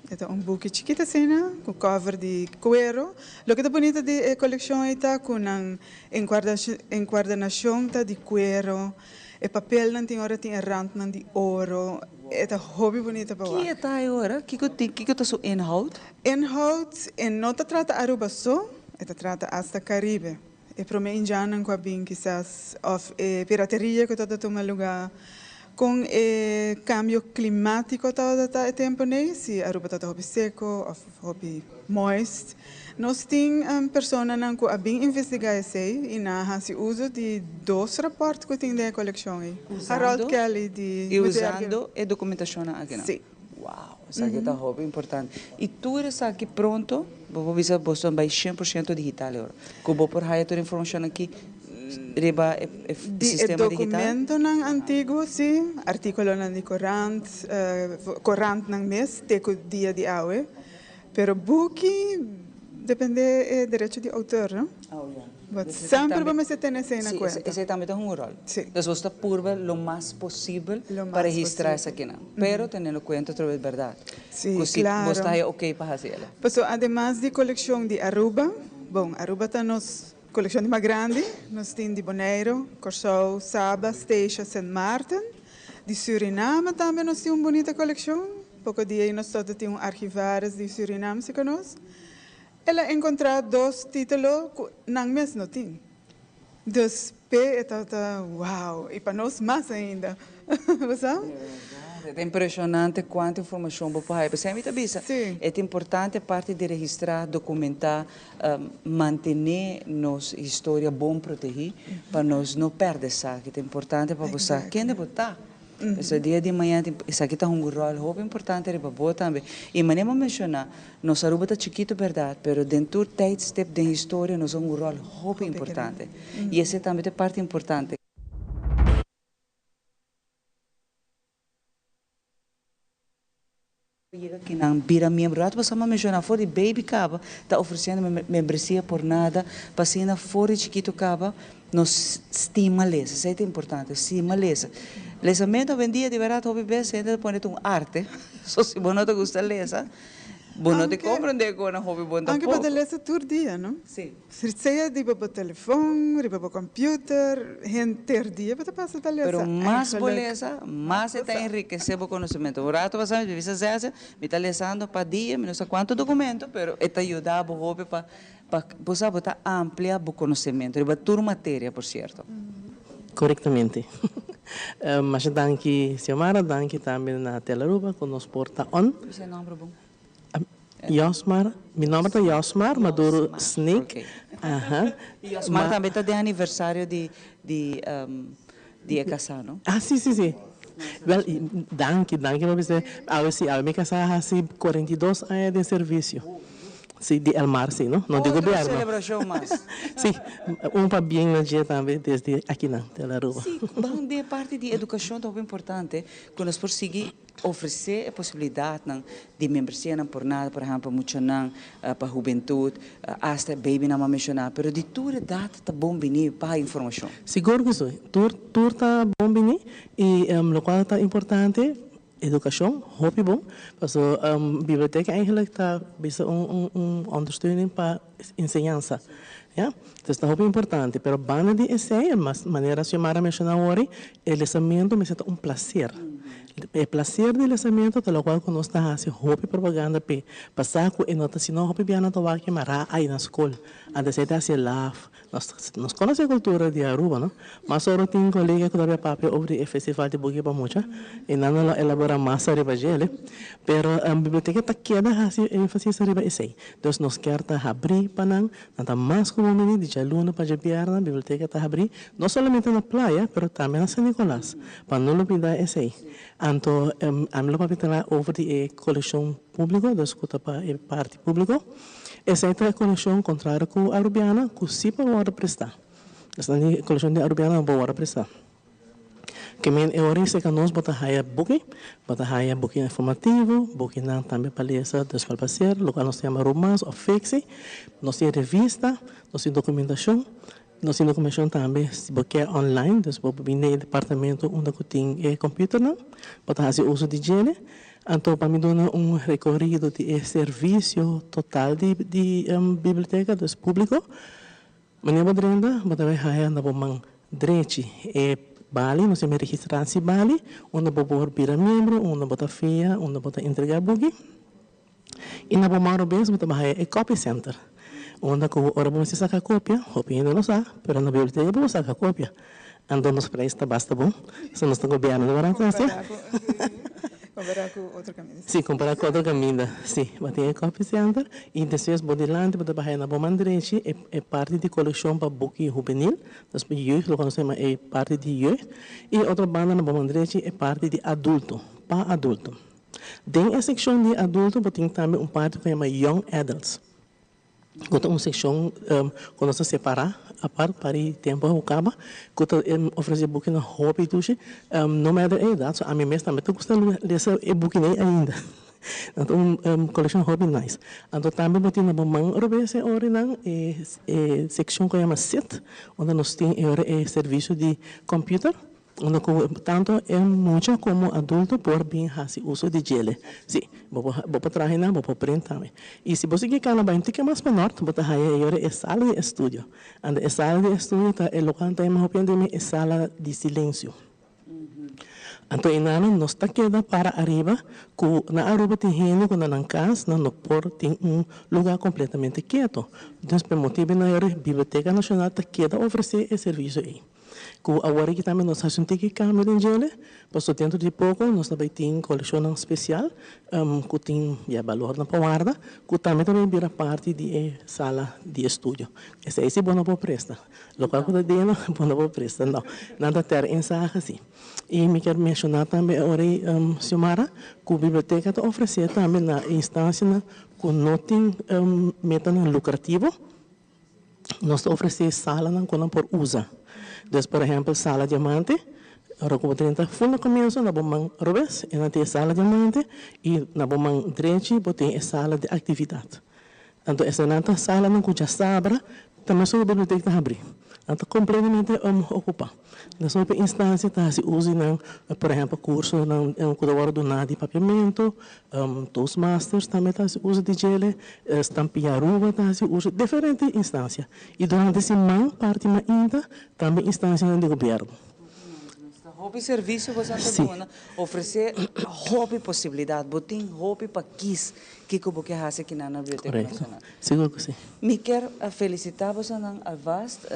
S4: E ta un buki chikito asina, cu cover di cuero. Loke ta bunita di e coleccion ei ta cu nan encuadernacion ta di cuero. E papelnan tin ora tin e randnan di oro. E ta hopi bunita pa wak.
S2: Ki e ta e ora? Kiko tin, kiko ta su inhoud?
S4: Inhoud, e no ta trata Aruba so, e ta trata hasta Caribe. E prome indjannan cu a bin kisas, of e pirateria cu tabata tuma luga, con e cambio climatico tabata ta e tempo nei, si Aruba tabata hopi seco of hopi moist. Nos tin personanan cu a bin investiga esey y nan a haci uzo di dos rapport cu tin den e coleccion ey. Harold Kelly di
S2: Y usando e documentacionnan akinan?
S4: Si.
S2: Wow, esaki ta hopi importante. Y tur esaki pronto, bo por bisa boso a bay 100% digital ahora. Cu bo por haya tur informacion aki riba e
S4: Di e
S2: sistema digital?
S4: documentonan antiguo, si. Articulonan di corant, corantnan mes te cu dia di awe. Pero buki depende e derecho di autor, no?
S2: Oh, ja.
S4: But semper bo mester tene esey na cuenta.
S2: Si, esey tambe ta hunga un rol.
S4: Si.
S2: Dus bo ta purba lo mas posibel
S4: Lo
S2: pa
S4: mas
S2: registra
S4: posibel.
S2: esakinan. Pero teniendo cuenta otra vez berdad.
S4: Si,
S2: Cu si
S4: claro.
S2: bo ta haya ok pa haci el.
S4: Paso ademas di coleccion di Aruba, bon, Aruba ta nos coleccion di mas grandi. Nos tin di Boneiro, Corsou, Saba, Statia, Sint Maarten. Di Suriname tambe nos tin un bunita coleccion. Poco dia ey nos tot tin un archivaris di Suriname si conos. El a encontra dos titulo cu nan mes no tin. Dus p'e e tabata wow, y pa nos mas ainda. Bo sa?
S2: Ta impresionante cuanto informacion bo por haya. P'esei mi ta bisa, e ta importante parti di registra, documenta, mantene nos historia bon protegi pa nos no perde esaki. Ta importante pa bo sa kende bo ta. Pasobra dia di mañana esaki ta hunga un rol hopi importante riba bo tambe. Y manera bo a menciona, nos Aruba ta chikito berdad, pero den tur tijdstip den historia nos a hunga un rol hopi importante. Y esei tambe ta e parti importante. Yega ki nan bira miembro. Rato pasá mi a menshoná for di baby kaba ta ofresiendo membresia por nada pa asina for di chikitu kaba nos stima lesa. Esei ta importante, stima lesa. Lesamentu awendia di bèrdat hopi bes hende ta pone ta un arte. So si bo no ta gusta lesa bo no ta komprendé ku nan hopi bon
S4: Aunke
S2: tampoko.
S4: bo ta lesa tur dia, no?
S2: Sí.
S4: Sea riba bo telefon, riba bo computer, henter dia bo ta pasa ta lesa.
S2: Pero mas bo
S4: Eigenlijk,
S2: lesa, mas e ta enrikesé bo konosementu. Un rato pasá mi bisa Zeze, mi ta lesando pa dia, mi no sa kuantu dokumento, pero e ta yuda bo hopi pa pa bo sa bo ta amplia bo konosementu riba tur materia, por sierto.
S6: Korektamente. Masha danki Xiomara, danki tambe na Telaruba ku nos por ta on.
S2: Bisa e nòmber bon.
S6: Josmar, mi nomber ta Josmar Maduro Sneek. Aha.
S2: Josmar tambe ta den aniversario di di di e kasá, no?
S6: Ah, si, si, si. Wel, danki, danki pa bisa. Awe si, awe mi kasá a hasi 42 aña den servisio. Si, di Elmar si, no? No di
S2: Otro
S6: gobierno.
S2: selebrashon mas.
S6: Si, un pabien na dje tambe desde akinan, Tel Aruba.
S2: Si, ban den e parti di edukashon ta hopi importante ku nos por sigui Ofresé e posibilidatnan di membresianan por nada, por ehèmpel muchanan, pa hubentut, asta e babynan m'a menshoná, pero di tur edat ta bon bini pa informashon.
S6: Sigur ku si, tur tur ta bon bini i lokual ta importante, edukashon, hopi bon, paso biblioteka eigenlik ta bisa un un ondersteuning pa enseñansa, ya, entonces ta hopi importante, pero banda di esei, mas manera Xiomara a menshoná awor, e lesamentu mester ta un plaser. E placer di lesamentu ta locual cu nos ta haci hopi propaganda p'e. Pasa cu e no ta sino hopi bia nan ta wak e mará ay na scol. Antes ey ta haci laf. Nos nos conoce e cultura di Aruba no. Mas ora tin colega cu ta bay papia over di e festival di buki pa mucha y nan lo elabora mas ariba djele. Pero biblioteca ta keda haci enfasis ariba esey. Dus nos kier ta habri pa nan. Nan ta mas cu bon bini di djaluna pa djabièrnè biblioteca ta habri no solamente na Playa pero tambe na San Nicolas. Pa no lubida esei. Anto ami lo papia tala over di e kolekshon públiko, dus ku ta pa e parti públiko. Esei ta e kolekshon kontrario ku Arubiana ku si por wòrdu prestá. Esnan di kolekshon di Arubiana no por wòrdu prestá. Ke men e ora esei ka nos bo ta haya buki, bo ta haya buki informativo, bukinan tambe pa lesa dus pa plaser, lokual nos ta yama romans òf fiksi. Nos tin revista, nos tin dokumentashon. Nos tin dokumentashon tambe si bo ke online, dus bo por bin den e departamento unda ku tin e computernan, bo ta hasi uso di djele. Anto pa mi duna un rekorido di e servisio total di di biblioteka, dus públiko, manera bo drenta bo ta bai haya na bo man drechi e bali, nos yama e registratie bali, unda bo por bira miembro, unda bo ta fia, unda bo ta entrega buki. I na bo man robes bo ta bai haya e copy center, unda ku ora bo mester saka kopia, hopi hende no sa, pero na biblioteka bo por saka kopia. Anto nos prijs ta basta bon, so nos ta gobierno di barata asina.
S4: Kompará ku otro kaminda.
S6: Si, kompará ku otro kaminda, si. Bo tin e copy center i despues bo dilanti bo ta bai haya na bo man drechi e parti di kolekshon pa buki hubenil, nos jeugd, loke nos ta yama e parti di jeugd, i e otro banda na bo man drechi e parti di adulto, pa adulto. Den e sekshon di adulto bo tin tambe un parti ku yama Young Adults, ku ta un sekshon ku nos ta separá apart pa di tempu ku kaba, ku ta ofresé bukinan hopi dushi, no matter e edat, so ami mes tambe ta gusta lesa e bukinan ei ainda. Nan ta un kolekshon hopi nice. Anto tambe bo tin na bo man robes e orinan e sekshon ku yama sit, unda nos tin e ora e servisio di computer. Unda ku tantu e mucha komo adulto por bin hasi uso di djele. Si, bo por bo por traha einan, bo por print tambe. I si bo sigui kana bai un tiki mas pa nort, bo ta haya e yora e sala di estudio. Anda e sala di estudio ta e lokual ta yama hopi hende mi e sala di silensio. Anto einan nos ta keda para ariba ku na Aruba tin hende ku na nan kas nan no por tin un luga kompletamente keto. Dus pa e motibu nan yora Biblioteka Nashonal ta keda ofresé e servisio ei. Ku awor aki tambe nos hasi un tiki kambio den djele, pasobra dentro di poko nos ta bai tin kolekshonnan spesial ku tin ya balornan pa warda, ku tambe ta bai bira parti di e sala di estudio. Esei si bo no por presta. Lokual ku ta deno bo no por presta, no. Nan ta ter inzage si. I mi kier menshoná tambe awor ei, Xiomara, ku biblioteka ta ofresé tambe na instansianan ku no tin metanan lukrativo. Nos ta ofresé salanan ku nan por usa. Dus por ehèmpel Sala Diamante, ora ku bo drenta ful na komienso na bo man robes e nan tin e Sala Diamante i na bo man drechi bo tin e sala di aktividat. Anto esanan ta salanan ku djasabra ta mesun e bibliotek ta habrí. Nan ta kompletamente okupá. Na su hopi instancia ta haci uso di nan, por ehempel cursonan cu ta wordo duna di Papiamento, Toastmasters tambe ta haci uso di djele, Stampia Aruba ta haci uso, diferente instancia. Y durante siman parti mainta tambe instancianan di gobierno.
S2: Ta hopi servicio boso ta duna, ofrece hopi posibilidad, bo tin hopi pa kies kico bo ke haci akinan na Biblioteca Nacional.
S6: Correcto, sigur cu si.
S2: Mi kier felicita bosonan alvast.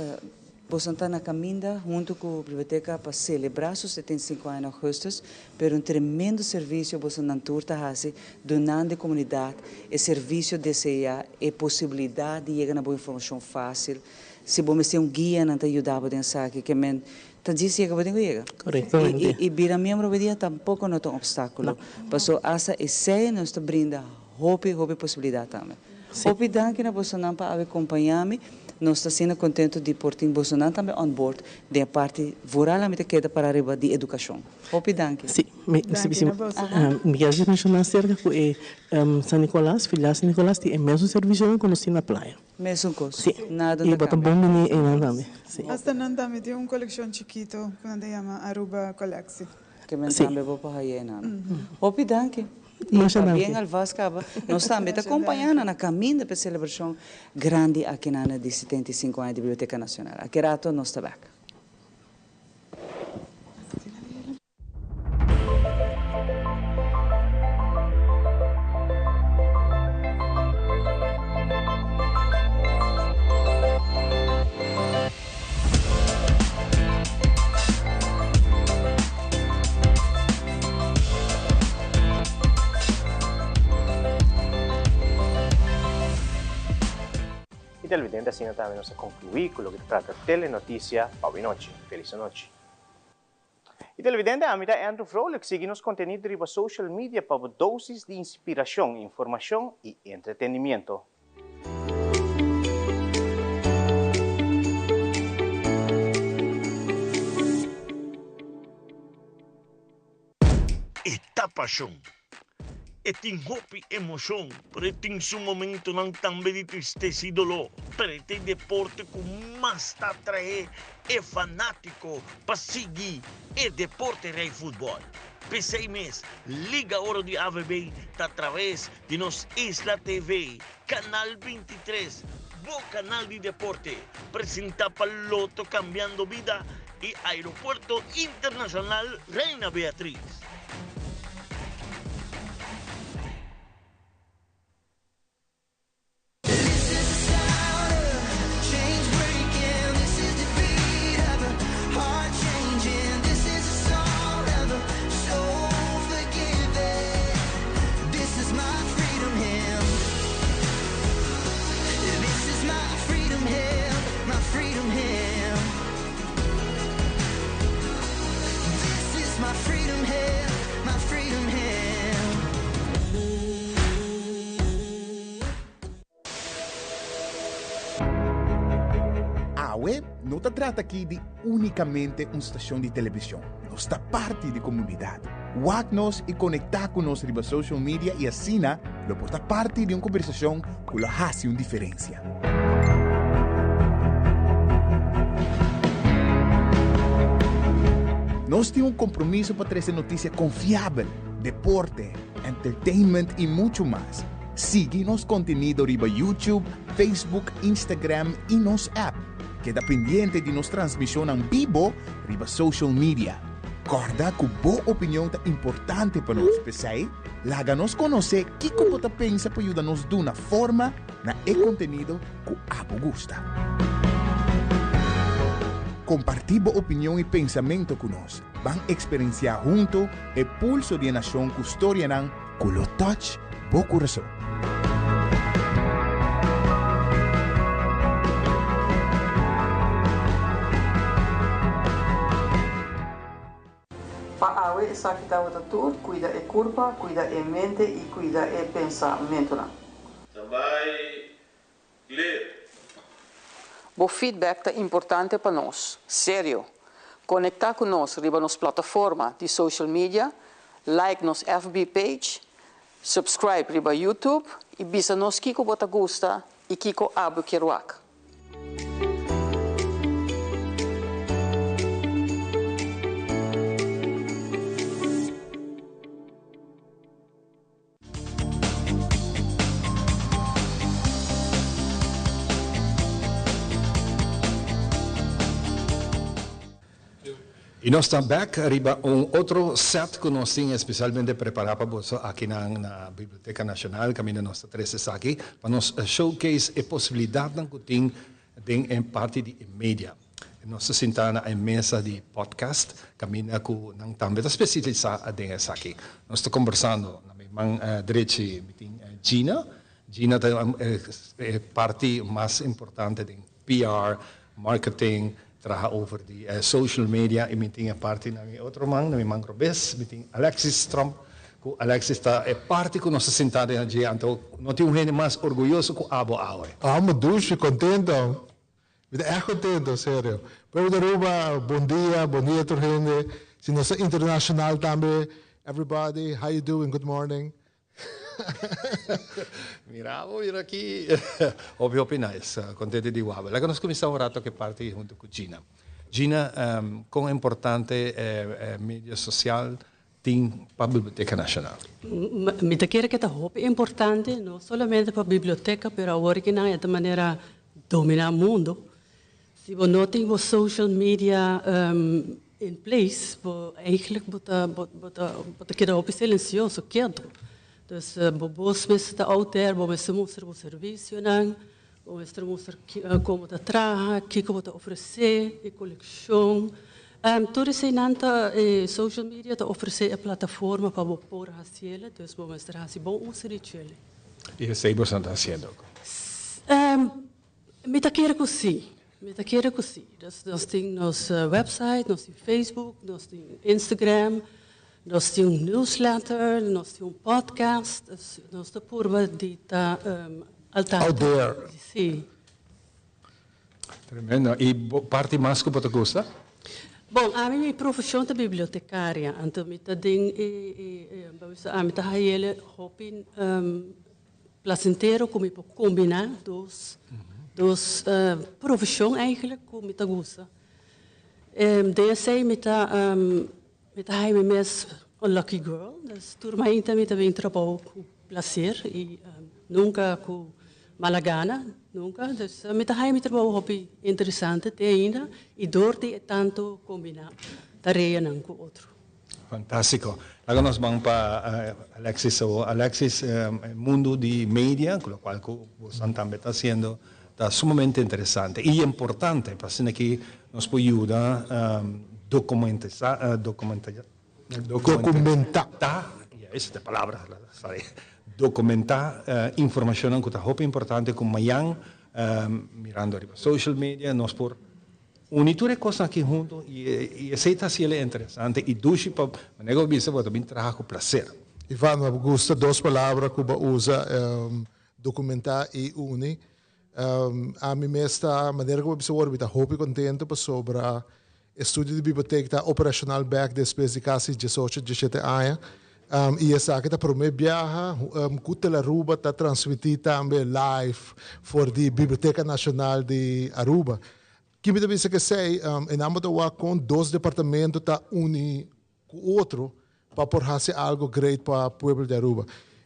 S2: Boso ta na kaminda huntu ku biblioteka pa selebrá su 75 aña na ougùstùs, pero un tremendo servisio bosonan tur ta hasi dunando e komunidat e servisio deseá, e posibilidat di yega na bo informashon fásil. Si bo mester un guia nan ta yuda bo den esaki, ke men ta djis yega bo tin ku yega.
S6: Korektamente.
S2: I bira miembro bo dia tampoko no ta un opstákulo, paso asta esei nos ta brinda hopi hopi posibilidat tambe. Hopi danki na bosonan pa awe kompañá mi. Nos ta asina kontentu di por tin bosonan tambe on board den e parti vooral ami ta keda para riba di edukashon. Hopi danki.
S6: Sí, mi mi kier djis menshoná aserka ku e San Nicolas, filial San Nicolas tin e mesun servisionan ku nos tin na playa.
S2: Mesun kos.
S6: Sí.
S2: Nada no
S6: I
S2: ta
S6: bo ta
S2: kambia.
S6: bon bini einan tambe. Sí.
S4: Hasta nan tambe tin un kolekshon chikito ku nan ta yama Aruba Collectie.
S2: Ke men
S6: Sí.
S2: tambe bo por haya einan. Hopi danki. I
S6: Masha
S2: pabien
S6: danki.
S2: alvast kaba. Nos tambe ta kompañá nan na kaminda pa e selebrashon grandi aki na di 75 aña di Biblioteka Nacional. Aki rato nos ta bek.
S5: Y televidente asina tambe nos a conclui cu loke ta trata Telenoticia pa awe nochi. Feliz anochi. Y televidente ami ta Andrew Vrolijk sigui nos contenido riba social media pa bo dosis di inspiracion, informacion y entretenimiento.
S17: E ta pashon. E tin hopi emoshon, pero e tin su momentonan tambe di tristesa i doló. Pero e ta e deporte ku mas ta atraé e fanátiko pa sigui e deporte rei futbòl. P'esei mes, Liga Oro di AVB ta atraves di nos Isla TV, Canal 23, bo canal di deporte, presenta pa Lotto Cambiando Bida y Aeropuerto Internacional Reina Beatriz.
S21: Awe no ta trata aki di únikamente un stashon di televishon. Nos ta parti di komunidat. Wak nos i konektá ku nos riba social media i asina lo por ta parti di un kombersashon ku lo hasi un diferensia. Nos tin un kompromiso pa trese notisia konfiabel, deporte, entertainment i muchu mas. Sigui nos kontenido riba YouTube, Facebook, Instagram i nos app. Keda pendiente di nos transmishonnan bibo riba social media. Kòrda ku bo opinion ta importante pa nos, p'esei laga nos konosé kiko bo ta pensa pa yuda nos duna forma na e kontenido ku abo gusta. Kompartí bo opinion i pensamentu ku nos. Ban eksperensiá huntu e pulso di e nashon ku storianan ku lo touch bo kurason.
S7: Pa awe esaki tabata tur, cuida e curpa, cuida e mente y cuida e pensamentonan.
S8: Tambay clear.
S7: Bo feedback ta importante pa nos. Serio. Conecta cu nos riba nos plataforma di social media, like nos FB page, subscribe riba YouTube y bisa nos kico bo ta gusta y kico abo kier wak.
S22: Y nos ta bek riba un otro set cu nos tin especialmente prepara pa boso akinan na Biblioteca Nacional caminda nos ta trece esaki pa nos showcase e posibilidadnan cu tin den e parti di e media. Nos ta sinta na e mesa di podcast caminda cu nan tambe ta specialisa den esaki. Nos ta conversando na mi man drechi mi tin Gina. Gina ta e parti mas importante den PR, marketing, traha over di social media y mi tin e parti na mi otro man, na mi man robes, mi tin Alexis Tromp, cu Alexis ta e parti cu nos ta sinta den dje, anto no tin un hende mas orguyoso cu abo awe.
S9: Amo dushi, contento. Mi ta echt contento, serio. Pueblo di Aruba, bon dia, bon dia tur hende. Si nos ta internacional tambe, everybody, how you doing, good morning.
S22: Mira bo, mira aki. Hopi hopi nice. Contento di wak. Laga nos cuminsa un rato cu e parti hunto cu Gina. Gina, con importante e media social tin pa Biblioteca Nacional?
S24: Mi ta kere cu ta hopi importante, no solamente pa biblioteca, pero awor ki nan e ta manera domina mundo. Si bo no tin bo social media in place, bo eigenlijk bo ta bo ta bo ta keda hopi silencioso, keto. Dus bo bos mester ta out there, bo mester mustra bo servicionan, bo mester mustra con bo ta traha, kico bo ta ofrece, e coleccion. Tur eseinan ta e social media ta ofrece e plataforma pa bo por haciele, dus bo mester haci bon uso di djele.
S22: Y esey boso ta haciendo?
S24: Mi ta kere ku sí. Mi ta kere ku sí. Dus nos tin nos website, nos tin Facebook, nos tin Instagram, nos tin un newsletter, nos tin un podcast. Dus nos ta purba di ta al tanto.
S9: Out there.
S24: Sí.
S22: Tremendo. Y bo parti mas ku bo ta gusta?
S24: Bon, ami mi profeshon ta bibliotekaria, anto mi ta den e, e, bo bisa ami ta hayele hopi Placentero cu mi por combina dos dos profesion eigenlijk cu mi ta gusta. Den esey mi ta mi ta haya mi mes un lucky girl, dus tur mainta mi ta bin trabou cu placer y nunca cu mala gana, nunca. Dus mi ta haya mi trabou hopi interesante te ainda y door di e tanto combina tareanan cu otro.
S22: Fantástiko. Laga nos ban pa Alexis awor. Alexis, e mundu di media, ku lokual ku bosan tambe ta hasiendo, ta sumamente interesante i importante pa asina ki nos por yuda dokumentisá, dokumentá,
S9: Dokumentá.
S22: Ya, esa ta e palabra, sorry. Dokumentá informashonnan ku ta hopi importante ku mayan, mirando riba social media, nos por Uni tur e kosnan aki huntu i esei ta hasiel e interesante i dushi pa manera ku bo bisa bo ta bin traha ku plaser.
S9: Ivan, mi gusta dos palabra ku bo a usa, dokumentá i uni. Ami mes ta, manera ku bo bisa awor, mi ta hopi kontentu pasobra e studio di bibliotek ta operashonal bèk despues di kasi diesocho, diesshete aña. I esaki ta promé biaha ku Telaruba ta transmití tambe live for di Biblioteka Nashonal di Aruba. Ki mi ta bisa k'esei, e nan bo ta wak kon dos departamento ta uni ku otro pa por hasi algo great pa pueblo di Aruba.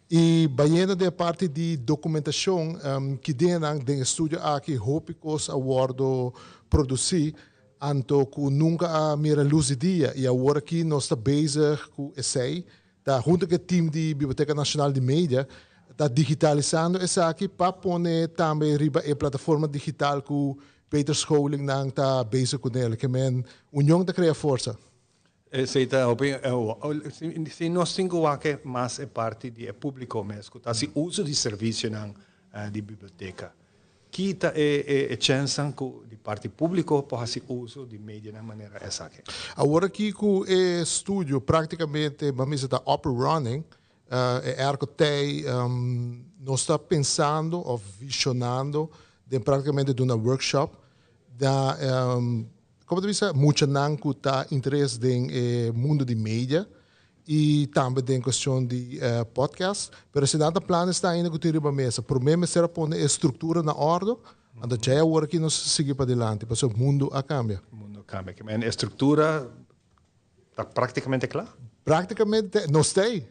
S9: I bayendo den e parti di dokumentashon, ki dianan den e studio aki hopi kos a wòrdu produsí, anto ku nunka a mira lus di dia. I awor aki nos ta bezig ku esei, ta hunto ku e team di Biblioteka Nashonal di Media ta digitalisando esaki pa pone tambe riba e plataforma digital ku. Beter scholing nan ta bezig kuné. Ke men union ta krea forsa.
S22: Esei ta hopi, si nos tin ku wak mas e parti di e públiko mes ku ta hasi uso di servisionan di biblioteka. Ki ta e e chènsnan ku di parti públiko por hasi uso di medianan manera esaki?
S9: Awor aki ku e studio práktikamente bo a mester ta up and running, e airco tei, nos ta pensando òf visionando den práktikamente duna workshop na Como ta bisa, muchanan cu ta interes den e mundo di media y tambe den cuestion di podcast, pero si nan ta planes ta ainda cu tin riba mesa. Prome mester a pone e structura na ordo, anto djey awor aki nos sigui padilanti, pasobra mundo a cambia.
S22: Mundo a cambia. Kimen e structura ta practicamente cla?
S9: Practicamente, nos ta ey.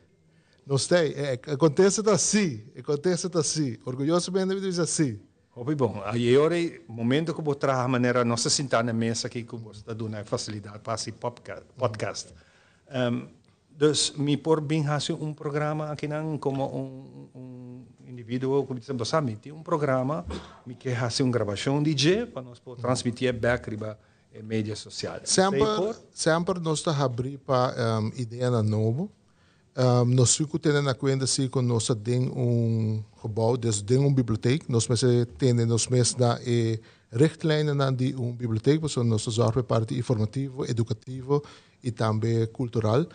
S9: Nos ta ey. E contesta ta si. E contesta ta si. Orguyosamente mi ta bisa si.
S22: Hopi bon. I e ora ei, momento ku bo traha manera nos ta sintá na mesa aki ku bo ta duna e fasilidat pa hasi podcast. Dus mi por bin hasi un programa akinan komo un un individuo ku bisa bo sa mi tin un programa, mi ke hasi un grabashon di dje pa nos por transmitié bèk riba e media sosial.
S9: Semper semper nos ta habrí pa ideanan nobo. Nos si ku tene na kuenta si ku nos ta den un gebou, dus den un biblioteek, nos mester tene nos mes na e richtlijnennan di un biblioteek, pasobra nos ta zorg pa e parti informativo, edukativo i tambe kultural.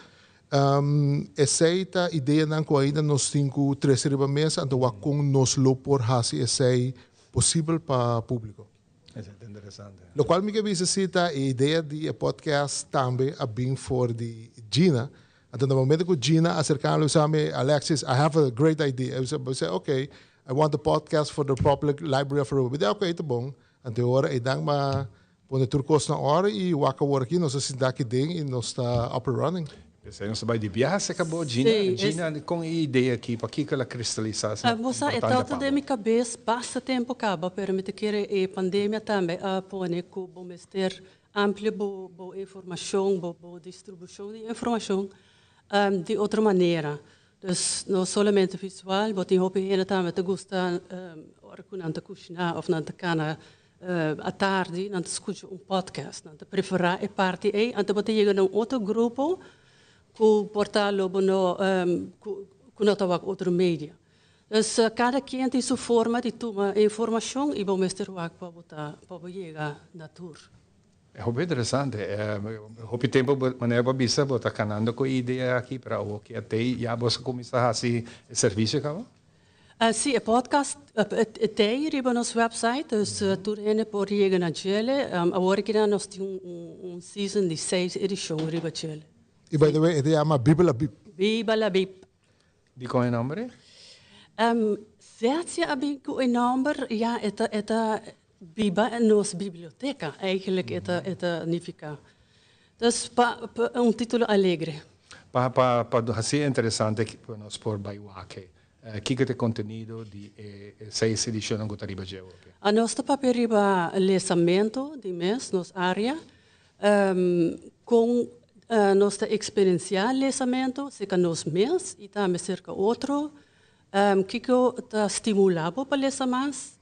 S9: Esei ta ideanan ku ainda nos tin ku trese riba mesa, anto wak kon nos lo por hasi esei posibel pa públiko.
S22: Esei ta interesante.
S9: Lokual mi ke bisa si ta e idea di e podcast tambe a bin for di Gina. Anto na momento ku Gina a aserká mi, el bisa mi, Alexis, I have a great idea. El bisa, bisa, ok, I want a podcast for the Public Library of Aruba. Mi di, ok, ta bon. Anto e ora einan mi a pone tur kos na ora i wak awor aki nos a sinta aki den i nos ta up and running.
S22: P'esei nos ta bai di biaha serka bo, Gina.
S24: Sí, es.
S22: Gina, kon e idea aki, pakiko el a kristalisá asina
S24: Bo sa, e
S22: importante
S24: tabata
S22: pa
S24: den
S22: bo?
S24: mi kabes basta tempu kaba, pero mi ta kere e pandemia tambe a pone ku bo mester Amplia bo bo informashon, bo bo distribushon di informashon di otro manera. Dus no solamente visual, bo tin hopi hende tambe ta gusta ora ku nan ta kushiná òf nan ta kana atardi, nan ta skucha un podcast. Nan ta preferá e parti ei, anto bo ta yega na un otro grupo ku por ta lo bo no ku no ta wak otro media. Dus kada kien tin su forma di tuma e informashon i bo mester wak pa bo ta pa bo yega na tur.
S22: E hopi interesante. Hopi tempu bo manera bo a bisa bo ta kanando ku e idea aki pero awor ki a tei ya bo sa kuminsá hasi e servisio kaba?
S24: Si, e podcast tei riba nos website dus tur hende por yega na djele. Awor aki nan nos tin un season di seis edishon riba djele.
S9: I by the way e ta yama Biba la Bib.
S24: Biba la Bib.
S22: Dikon e nòmber ei?
S24: Sertje a bin ku e nòmber, ya e ta e ta biba nos biblioteka, eigenlijk e ta e ta nifiká. Dus pa pa un título alegre.
S22: Pa pa pa hasié interesante pa nos por bai wak kiko ta e kontenido di e seis edishonnan ku ta riba dje oke.
S24: A nos ta papia riba lesamentu di mes, nos área, Kon nos ta eksperensiá lesamentu serka nos mes i tambe serka otro? Kiko ta stimulá bo pa lesa mas?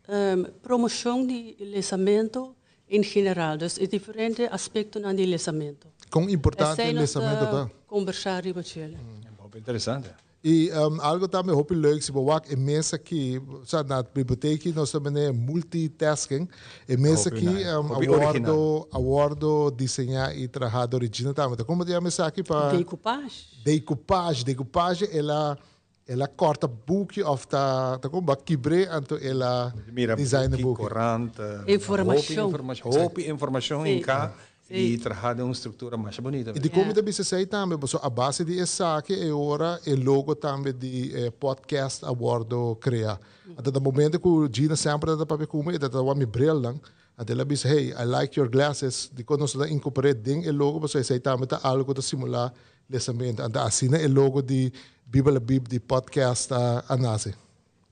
S24: Promoshon di lesamentu en general, dus e diferente aspektonan di lesamentu.
S9: Kon importante lesamentu ta?
S24: Esei nos ta kombersá riba djele.
S22: Hopi interesante.
S9: I algo tambe hopi leuk si bo wak e mes aki, sa na biblioteek nos ta mene multitasking, e mes aki a wordo a wordo diseña i traha dor Regina tambe. Ta como ta yama esaki pa?
S24: Decoupage.
S9: Decoupage, decoupage el a el a corta buki of ta ta como bo a kibr'é anto el a design e buki.
S22: Mira buki, corant,
S24: Informacion.
S22: hopi informacion hinká I traha den un struktura masha bunita.
S9: I dikon mi ta bisa esei tambe? Pasobra a base di esaki e ora e logo tambe di e podcast a wordo krea. Anto na momento ku Gina semper ta papia ku mi e ta tawa mi brilnan. Anto el a bisa, hey, I like your glasses. Dikon nos no ta inkorpor'é den e logo? Pasobra esei tambe ta algu ku ta simulá lesamentu. Anto asina e logo di Biba la Bib di podcast a nase.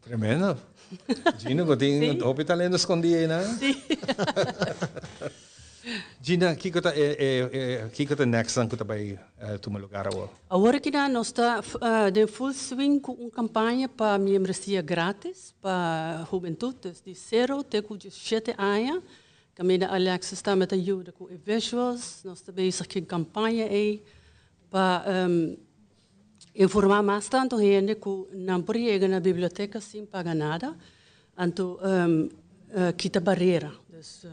S22: Tremendo. Gina, bo tin hopi talento skondí ei, na?
S24: Sí.
S22: Gina, kiko ta e, e, e, kiko ta next nan ku ta bai tuma lugar awor?
S24: Awor aki nos ta den full swing ku un kampaña pa miembresia gratis pa hubentut, dus di sero te ku diesshete aña. Kaminda Alexis tambe ta yuda ku e visuals. Nos ta bezig ku e kampaña ei pa informá mas tantu hende ku nan por yega na biblioteka sin paga nada. Anto kita barera, dus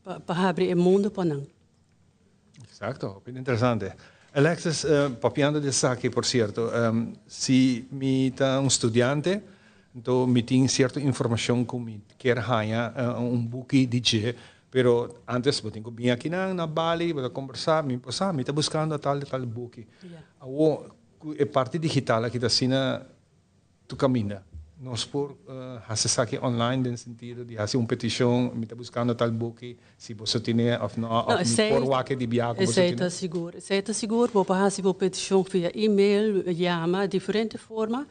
S24: pa habri e mundu pa nan.
S22: Exacto, hopi interesante. Alexis, papiando di esaki, por cierto, si mi ta un studiante, enton mi tin cierto informacion cu mi kier haña un buki di dje, pero antes bo tin cu bin akinan na Bali, bo ta combersa, mi por sa, mi ta buscando tal y tal buki. Awor, cu e parti digital aki ta asina Tu caminda. Nos por haci esaki online den sentido di haci un peticion, mi ta buscando tal buki, si boso tine of no, of mi por wak e di bia cu boso tine.
S24: Esey ta sigur. Esey ta sigur. Bo por haci bo peticion via email, yama, diferente forma,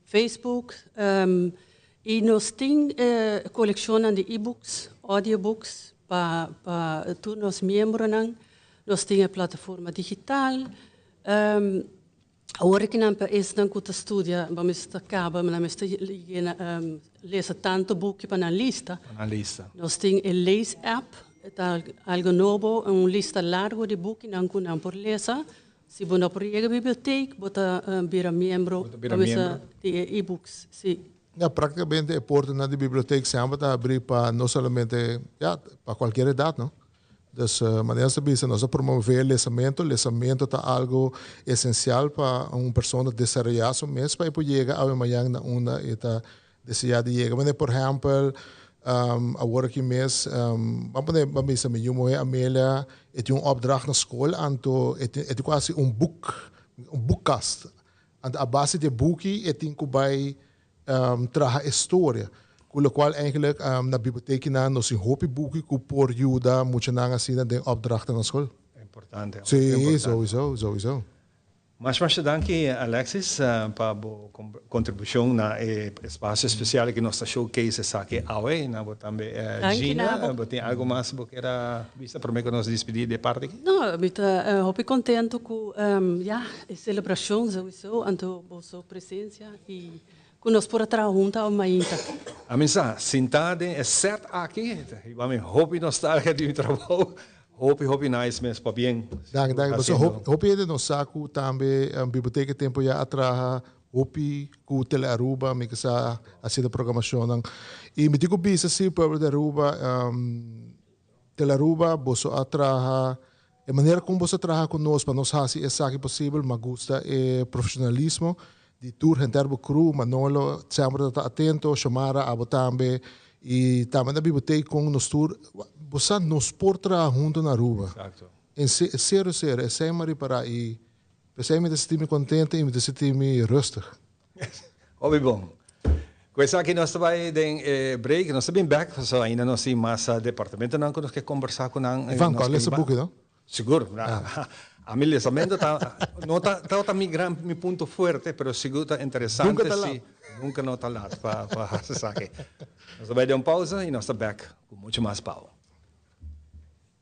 S24: Facebook. Y nos tin coleccionnan di e-books, audiobooks pa tur nos miembronan. Nos tin e plataforma digital. Awor ki nan pa esnan ku ta studia, bo mester ta kaba, nan mester yena lesa tantu buki pa nan lista.
S22: Pa nan lista.
S24: Nos tin e lees app, e ta algu nobo, un lista largu di bukinan ku nan por lesa. Si bo no por yega bibliotek, bo ta bira miembro,
S22: Bo ta bira miembro.
S24: di e e-books, si.
S9: Ja, praktikamente e portanan di bibliotek semper ta habrí pa no solamente, ja, pa kualkier edat, no? Dus manera nos ta bisa, nos ta promove lesamento. Lesamento ta algo esencial pa un persona desaroya su mes pa e por yega awe mañan na unda e ta desea di yega. Manera por ehempel, awor aki mes, ban pone, ban bisa mi yu muhe Amelia e tin un opdracht na skol, anto e tin e tin ku hasi un boek, un boekkast. Anto a base di e buki e tin ku bai traha e storia, ku lokual eigenlijk na bibliotekinan nos tin hopi buki ku por yuda muchanan asina den opdrachten na skol.
S22: Importante, hopi
S9: Sí,
S22: importante.
S9: sowieso, sowieso.
S22: Masha masha danki Alexis pa bo kontribushon na e espasio spesial ku nos ta showcase esaki awe. Na bo tambe
S24: Danki
S22: Gina,
S24: na bo.
S22: bo tin algu mas bo kier a bisa prome ku nos dispidi di e parti aki?
S24: No, mi ta hopi kontento ku ya e selebrashon sowieso anto boso presensia I ku nos por a traha hunta of mainta.
S22: Ami sa, sintá den e set aki, ta hiba mi hopi nostalgia di mi trabou. Hopi, hopi nice mes, pabien.
S9: Danki, danki. Pasobra hopi, hopi hende no sa ku tambe Biblioteca Tempo ya a traha hopi ku Telearuba, mi ke sa hasiendo programacionnan. I mi tin ku bisa si pueblo di Aruba, Telearuba boso a traha E manera kon boso a traha ku nos pa nos hasi esaki posibel, m'a gusta e profesionalismo di tur henter bo crew, Manolo semper ta ta atento, Xiomara abo tambe y tambe na Biblioteek kon nos tur, bo sa nos por traha hunto na Aruba. En serio serio esei m'a ripara y p'esei mi ta sinti mi contento y mi ta sinti mi rustig.
S22: Hopi bon. Ku esaki nos ta bai den e break. Nos ta bin bek pasobra ainda nos tin mas departamentonan ku nos ke kombersá ku nan.
S9: Ivan, ku a lesa buki no?
S22: Sigur. Ami lesamento ta no ta tabata mi gran mi punto fuerte pero sigur ta interesante
S9: Nunka ta lat.
S22: Nunka no ta lat pa hasi esaki. Nos ta bai den un pausa i nos ta bek ku muchu mas pau.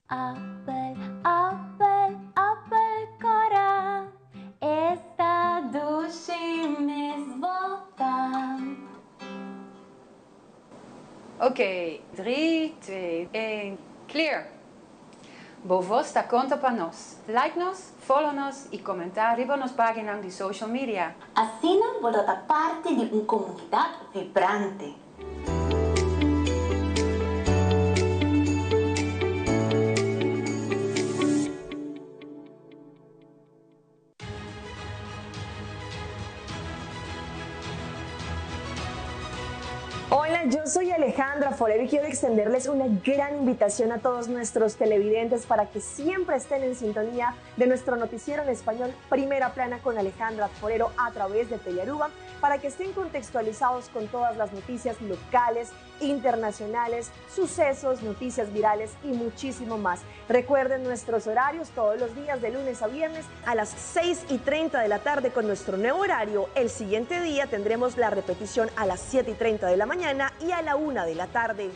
S10: Appel, appel, appel cora, esta dushi mes boca.
S11: Oké, 3, 2, 1, clear! Bo voz ta konta pa nos. Like nos, follow nos i komentá riba nos páginanan di social media.
S12: Asina bo lo ta parti di un komunidat vibrante.
S18: Hola, yo soy Alejandra Forero y quiero extenderles una gran invitación a todos nuestros televidentes para que siempre estén en sintonía de nuestro noticiero en español Primera Plana con Alejandra Forero a través de Telearuba para que estén contextualizados con todas las noticias locales, internacionales, sucesos, noticias virales y muchísimo más. Recuerden nuestros horarios todos los días de lunes a viernes
S12: a las 6 y 30 de la tarde con nuestro nuevo horario. El siguiente día tendremos la repetición a las 7 y 30 de la mañana y a la 1 de la tarde.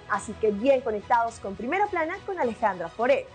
S18: Así que bien conectados con Primera Plana con Alejandra Forero.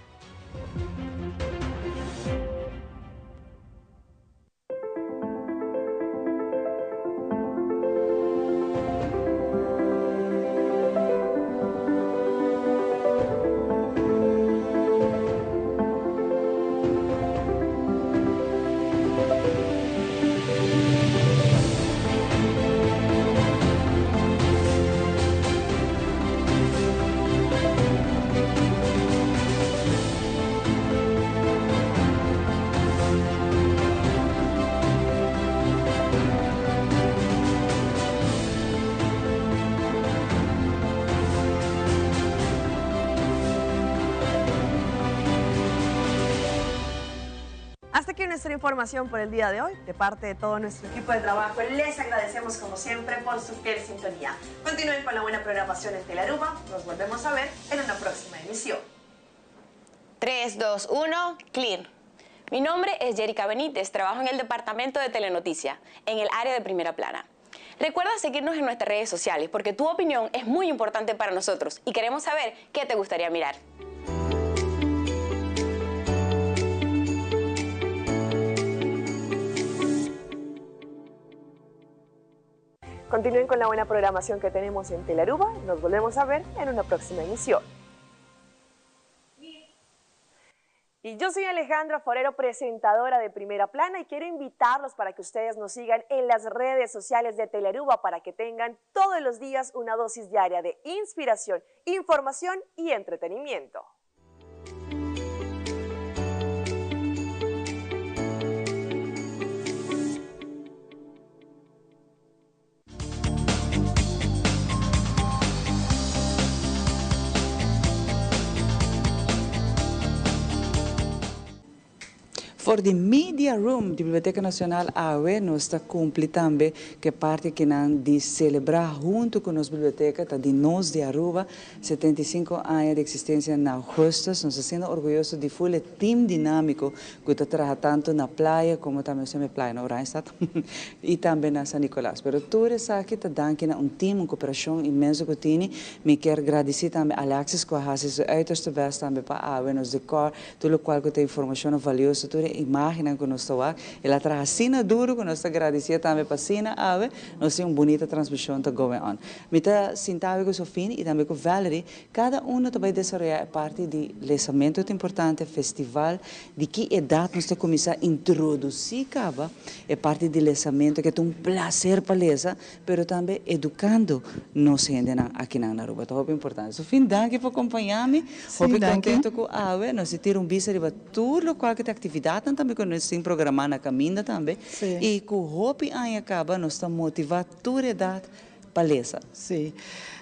S18: aquí nuestra información por el día de hoy. De parte de todo nuestro equipo de trabajo, les agradecemos como siempre por su fiel sintonía. Continúen con la buena programación en Telaruba. Nos volvemos a ver en una próxima emisión.
S13: 3, 2, 1, clear. Mi nombre es Jerica Benítez, trabajo en el departamento de Telenoticia, en el área de primera plana. Recuerda seguirnos en nuestras redes sociales porque tu opinión es muy importante para nosotros y queremos saber qué te gustaría mirar.
S18: Continúen con la buena programación que tenemos en Telaruba. Nos volvemos a ver en una próxima emisión. Y yo soy Alejandra Forero, presentadora de Primera Plana, y quiero invitarlos para que ustedes nos sigan en las redes sociales de Telearuba para que tengan todos los días una dosis diaria de inspiración, información y entretenimiento.
S2: For di Media Room di Biblioteca Nacional awe nos ta cumpli tambe cu e parti kinan di celebra hunto cu nos biblioteca ta di nos di Aruba 75 aña di existencia na augustus. Nos ta siendo orguyoso di full e team dinamico cu ta traha tanto na Playa como tambe osea Playa na Oranjestad y tambe na San Nicolas. Pero tur esaki ta danki na un team, un cooperacion inmenso cu tini. Mi kier gradici tambe Alexis cu a haci su uiterste best tambe pa awe nos decor, tur locual cu ta informacionnan valioso, tur e imagennan cu nos ta wak. El a traha asina duro cu nos ta gradicie tambe pa asina awe nos tin un bunita transmision ta going on. Mi ta sinta awe cu Sofini y tambe cu Valerie. Cada uno ta bay desaroya e parti di lesamento ta importante, festival, di ki edad nos ta cuminsa introduci caba e parti di lesamento ke ta un placer pa lesa, pero tambe educando nos hendenan akinan na Aruba ta hopi importante. So fin danki pa compaña mi, hopi contento cu awe nos a tira un bista riba tur locual ke ta actividadnan tambe cu nos tin programa na caminda tambe y cu hopi aña caba nos ta motiva tur edad pa lesa.
S14: Sí.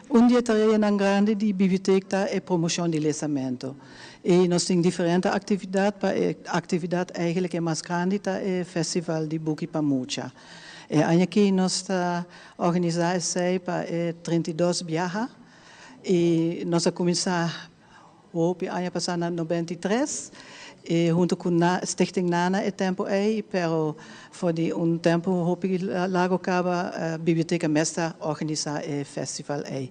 S14: Un di e tareanan grandi di bibliotek ta e promocion di lesamento. Y nos tin diferente actividad, pa e actividad eigenlijk e mas grandi ta e Festival di Buki pa Mucha. E aña aki nos ta organisa esey pa e 32 biaha y nos a cuminsa Hopi aña pasá na 93 i huntu ku Stichting Nana e tempu ei, pero for di un tempu hopi largu kaba biblioteka mes ta organisá e festival ei.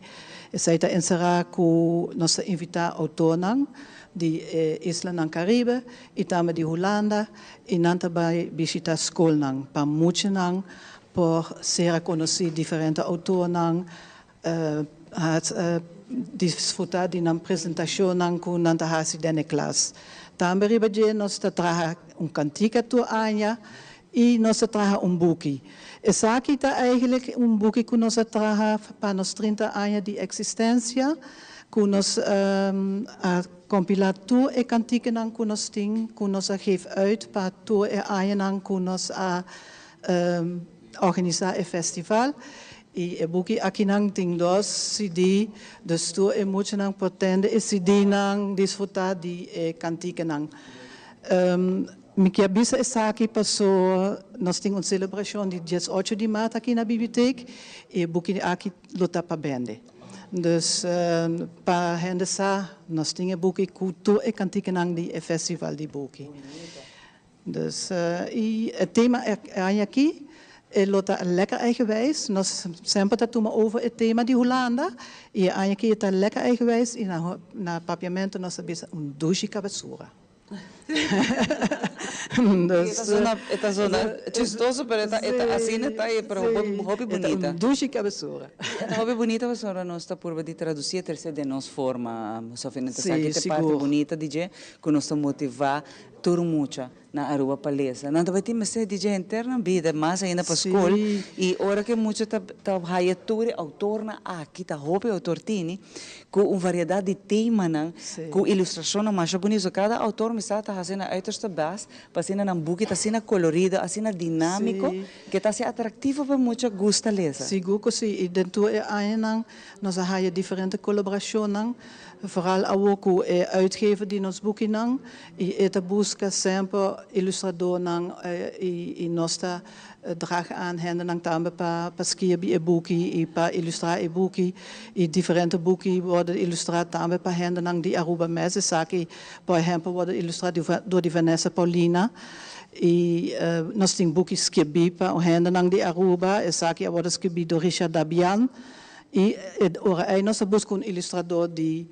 S14: Esei ta enserá ku nos ta invitá outornan di e islanan Karibe i tambe di Hulanda i nan ta bai bishitá skolnan pa muchanan por sera konosí diferente outornan, A disfrutá di nan presentashonnan ku nan ta hasi den e klas. Tambe riba dje nos ta traha un kantika tur aña i nos ta traha un buki. Esaki ta eigentlik un buki ku nos a traha pa nos 30 aña di eksistensia, ku nos a kompilá tur e kantikanan ku nos tin, ku nos a geef uit pa tur e añanan ku nos a organisá e festival. I e buki akinan tin dos CD, dus tur e muchanan por tende e CD-nan, disfrutá di e kantikanan. Mi kier bisa esaki paso nos tin un selebrashon di 18 di mart aki na bibliotek i e buki aki lo ta pa bende. Dus pa hende sa nos tin e buki ku tur e kantikanan di e festival di buki. Dus i e tema e aña aki e lo ta lekker eigenwijs. Nos semper ta tuma over e tema di Hulanda i e aña aki e ta lekker eigenwijs i na na papiamento nos ta bisa un dushi kabesura.
S2: Dus e ta zona e ta zona chistoso pero e ta e ta asina e ta e pero hopi bunita.
S14: E ta un dushi kabesura.
S2: E ta hopi bunita pasobra nos ta purba di traduci e tercer den nos forma Sofia. Esaki ta e parti bunita di dje ku nos ta motiva Tur mucha na Aruba pa lesa. Nan ta bai tin mester di dje henter nan bida, mas ainda pa skol. I ora ku e mucha ta ta haya tur e outornan aki, ta hopi outor tini, ku un variedat di temanan, ku ilustrashonnan masha bunito. So kada outor mester ta hasi nan uiterste best. pa asina nan buki ta asina kolorido, asina dinámiko, ke ta hasi atraktivo pa mucha gusta lesa.
S14: Sigur ku si, i den tur e añanan nos a haya diferente kolaborashonnan, vooral awor ku e uitgever di nos bukinan i e ta buska semper ilustradornan i nos ta draag aan hendenan tambe pa pa skirbi e buki i pa ilustrá e buki i diferente buki wòrdu ilustrá tambe pa hendenan di Aruba mes. Esaki por ehèmpel wòrdu ilustrá dor di Vanessa Paulina i nos tin buki skirbí pa un hendenan di Aruba. Esaki a wòrdu skirbí dor Richard Dabian i e ora ei nos a buska un ilustrador di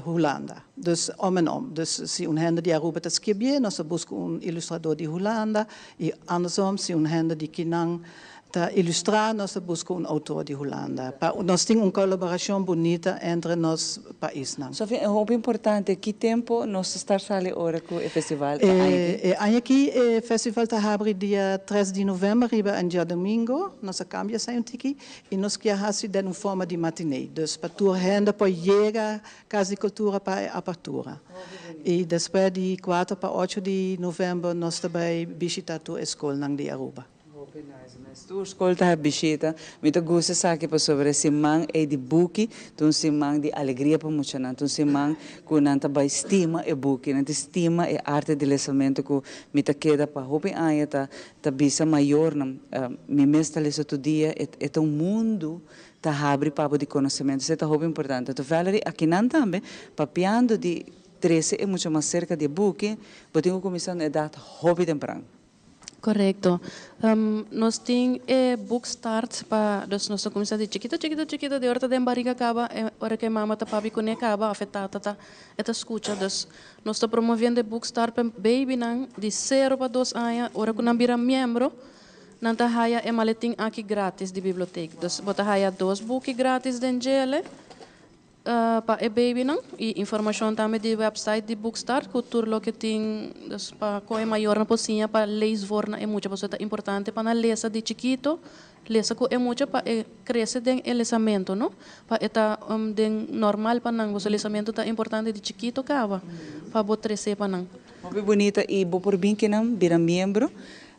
S14: Hulanda. Dus om en om. Dus si un hende di Aruba ta skirbié, nos ta buska un ilustrador di Hulanda i andersom si un hende di kinan ta ilustrá, nos ta buska un outor di Hulanda. Pa nos tin un kolaborashon bunita entre nos paisnan.
S2: Sofia, e hopi importante, ki tempu nos ta start sali ora ku e festival e aña aki?
S14: E aña aki e festival ta habri dia tres di novèmber riba un djadomingo. Nos a kambia esei un tiki I nos kier hasi den un forma di matiné, dus pa tur hende por yega Cas di Cultura pa e apertura. I despues di kuater pa ocho di november nos ta bai bishita tur e skolnan di Aruba.
S2: Hopi nice mes. Tur skol ta bishita. Mi ta gusta esaki pasobra e siman ei di buki ta un siman di alegria pa muchanan. Ta un siman ku nan ta bai stima e buki, nan ta stima e arte di lesamentu ku mi ta keda pa hopi aña ta Ta bisa mayornan, Mi mes ta lesa tur dia, e ta un mundu ta habri pa bo di konosementu. Esei ta hopi importante. Anto Valerie, akinan tambe, papiando di trese e mucha mas serka di e buki, bo tin ku kuminsá na edat hopi tempran.
S15: Korekto. Nos tin e book start pa, dus nos ta kuminsá di chikito, chikito, chikito, di ora ta den bariga kaba, ora ku e mama ta papia kuné kaba òf e tata ta, e ta skucha. Dus Nos ta promoviendo e Bookstart pa babynan di sero pa dos aña. Ora ku nan bira miembro, nan ta haya e maletin aki gratis di bibliotek. Dus bo ta haya dos buki gratis den djele pa e babynan i informashon tambe di website di Bookstart ku tur loke tin dus pa kon e mayornan por siña pa lees voor na e mucha pasobra ta importante pa nan lesa di chikito. Lesa ku e mucha pa e krese den e lesamentu, no? Pa e ta den normal pa nan. Boso lesamentu ta importante di chikito kaba pa bo trese pa nan.
S2: Hopi bunita y bo por bin kinan bira miembro,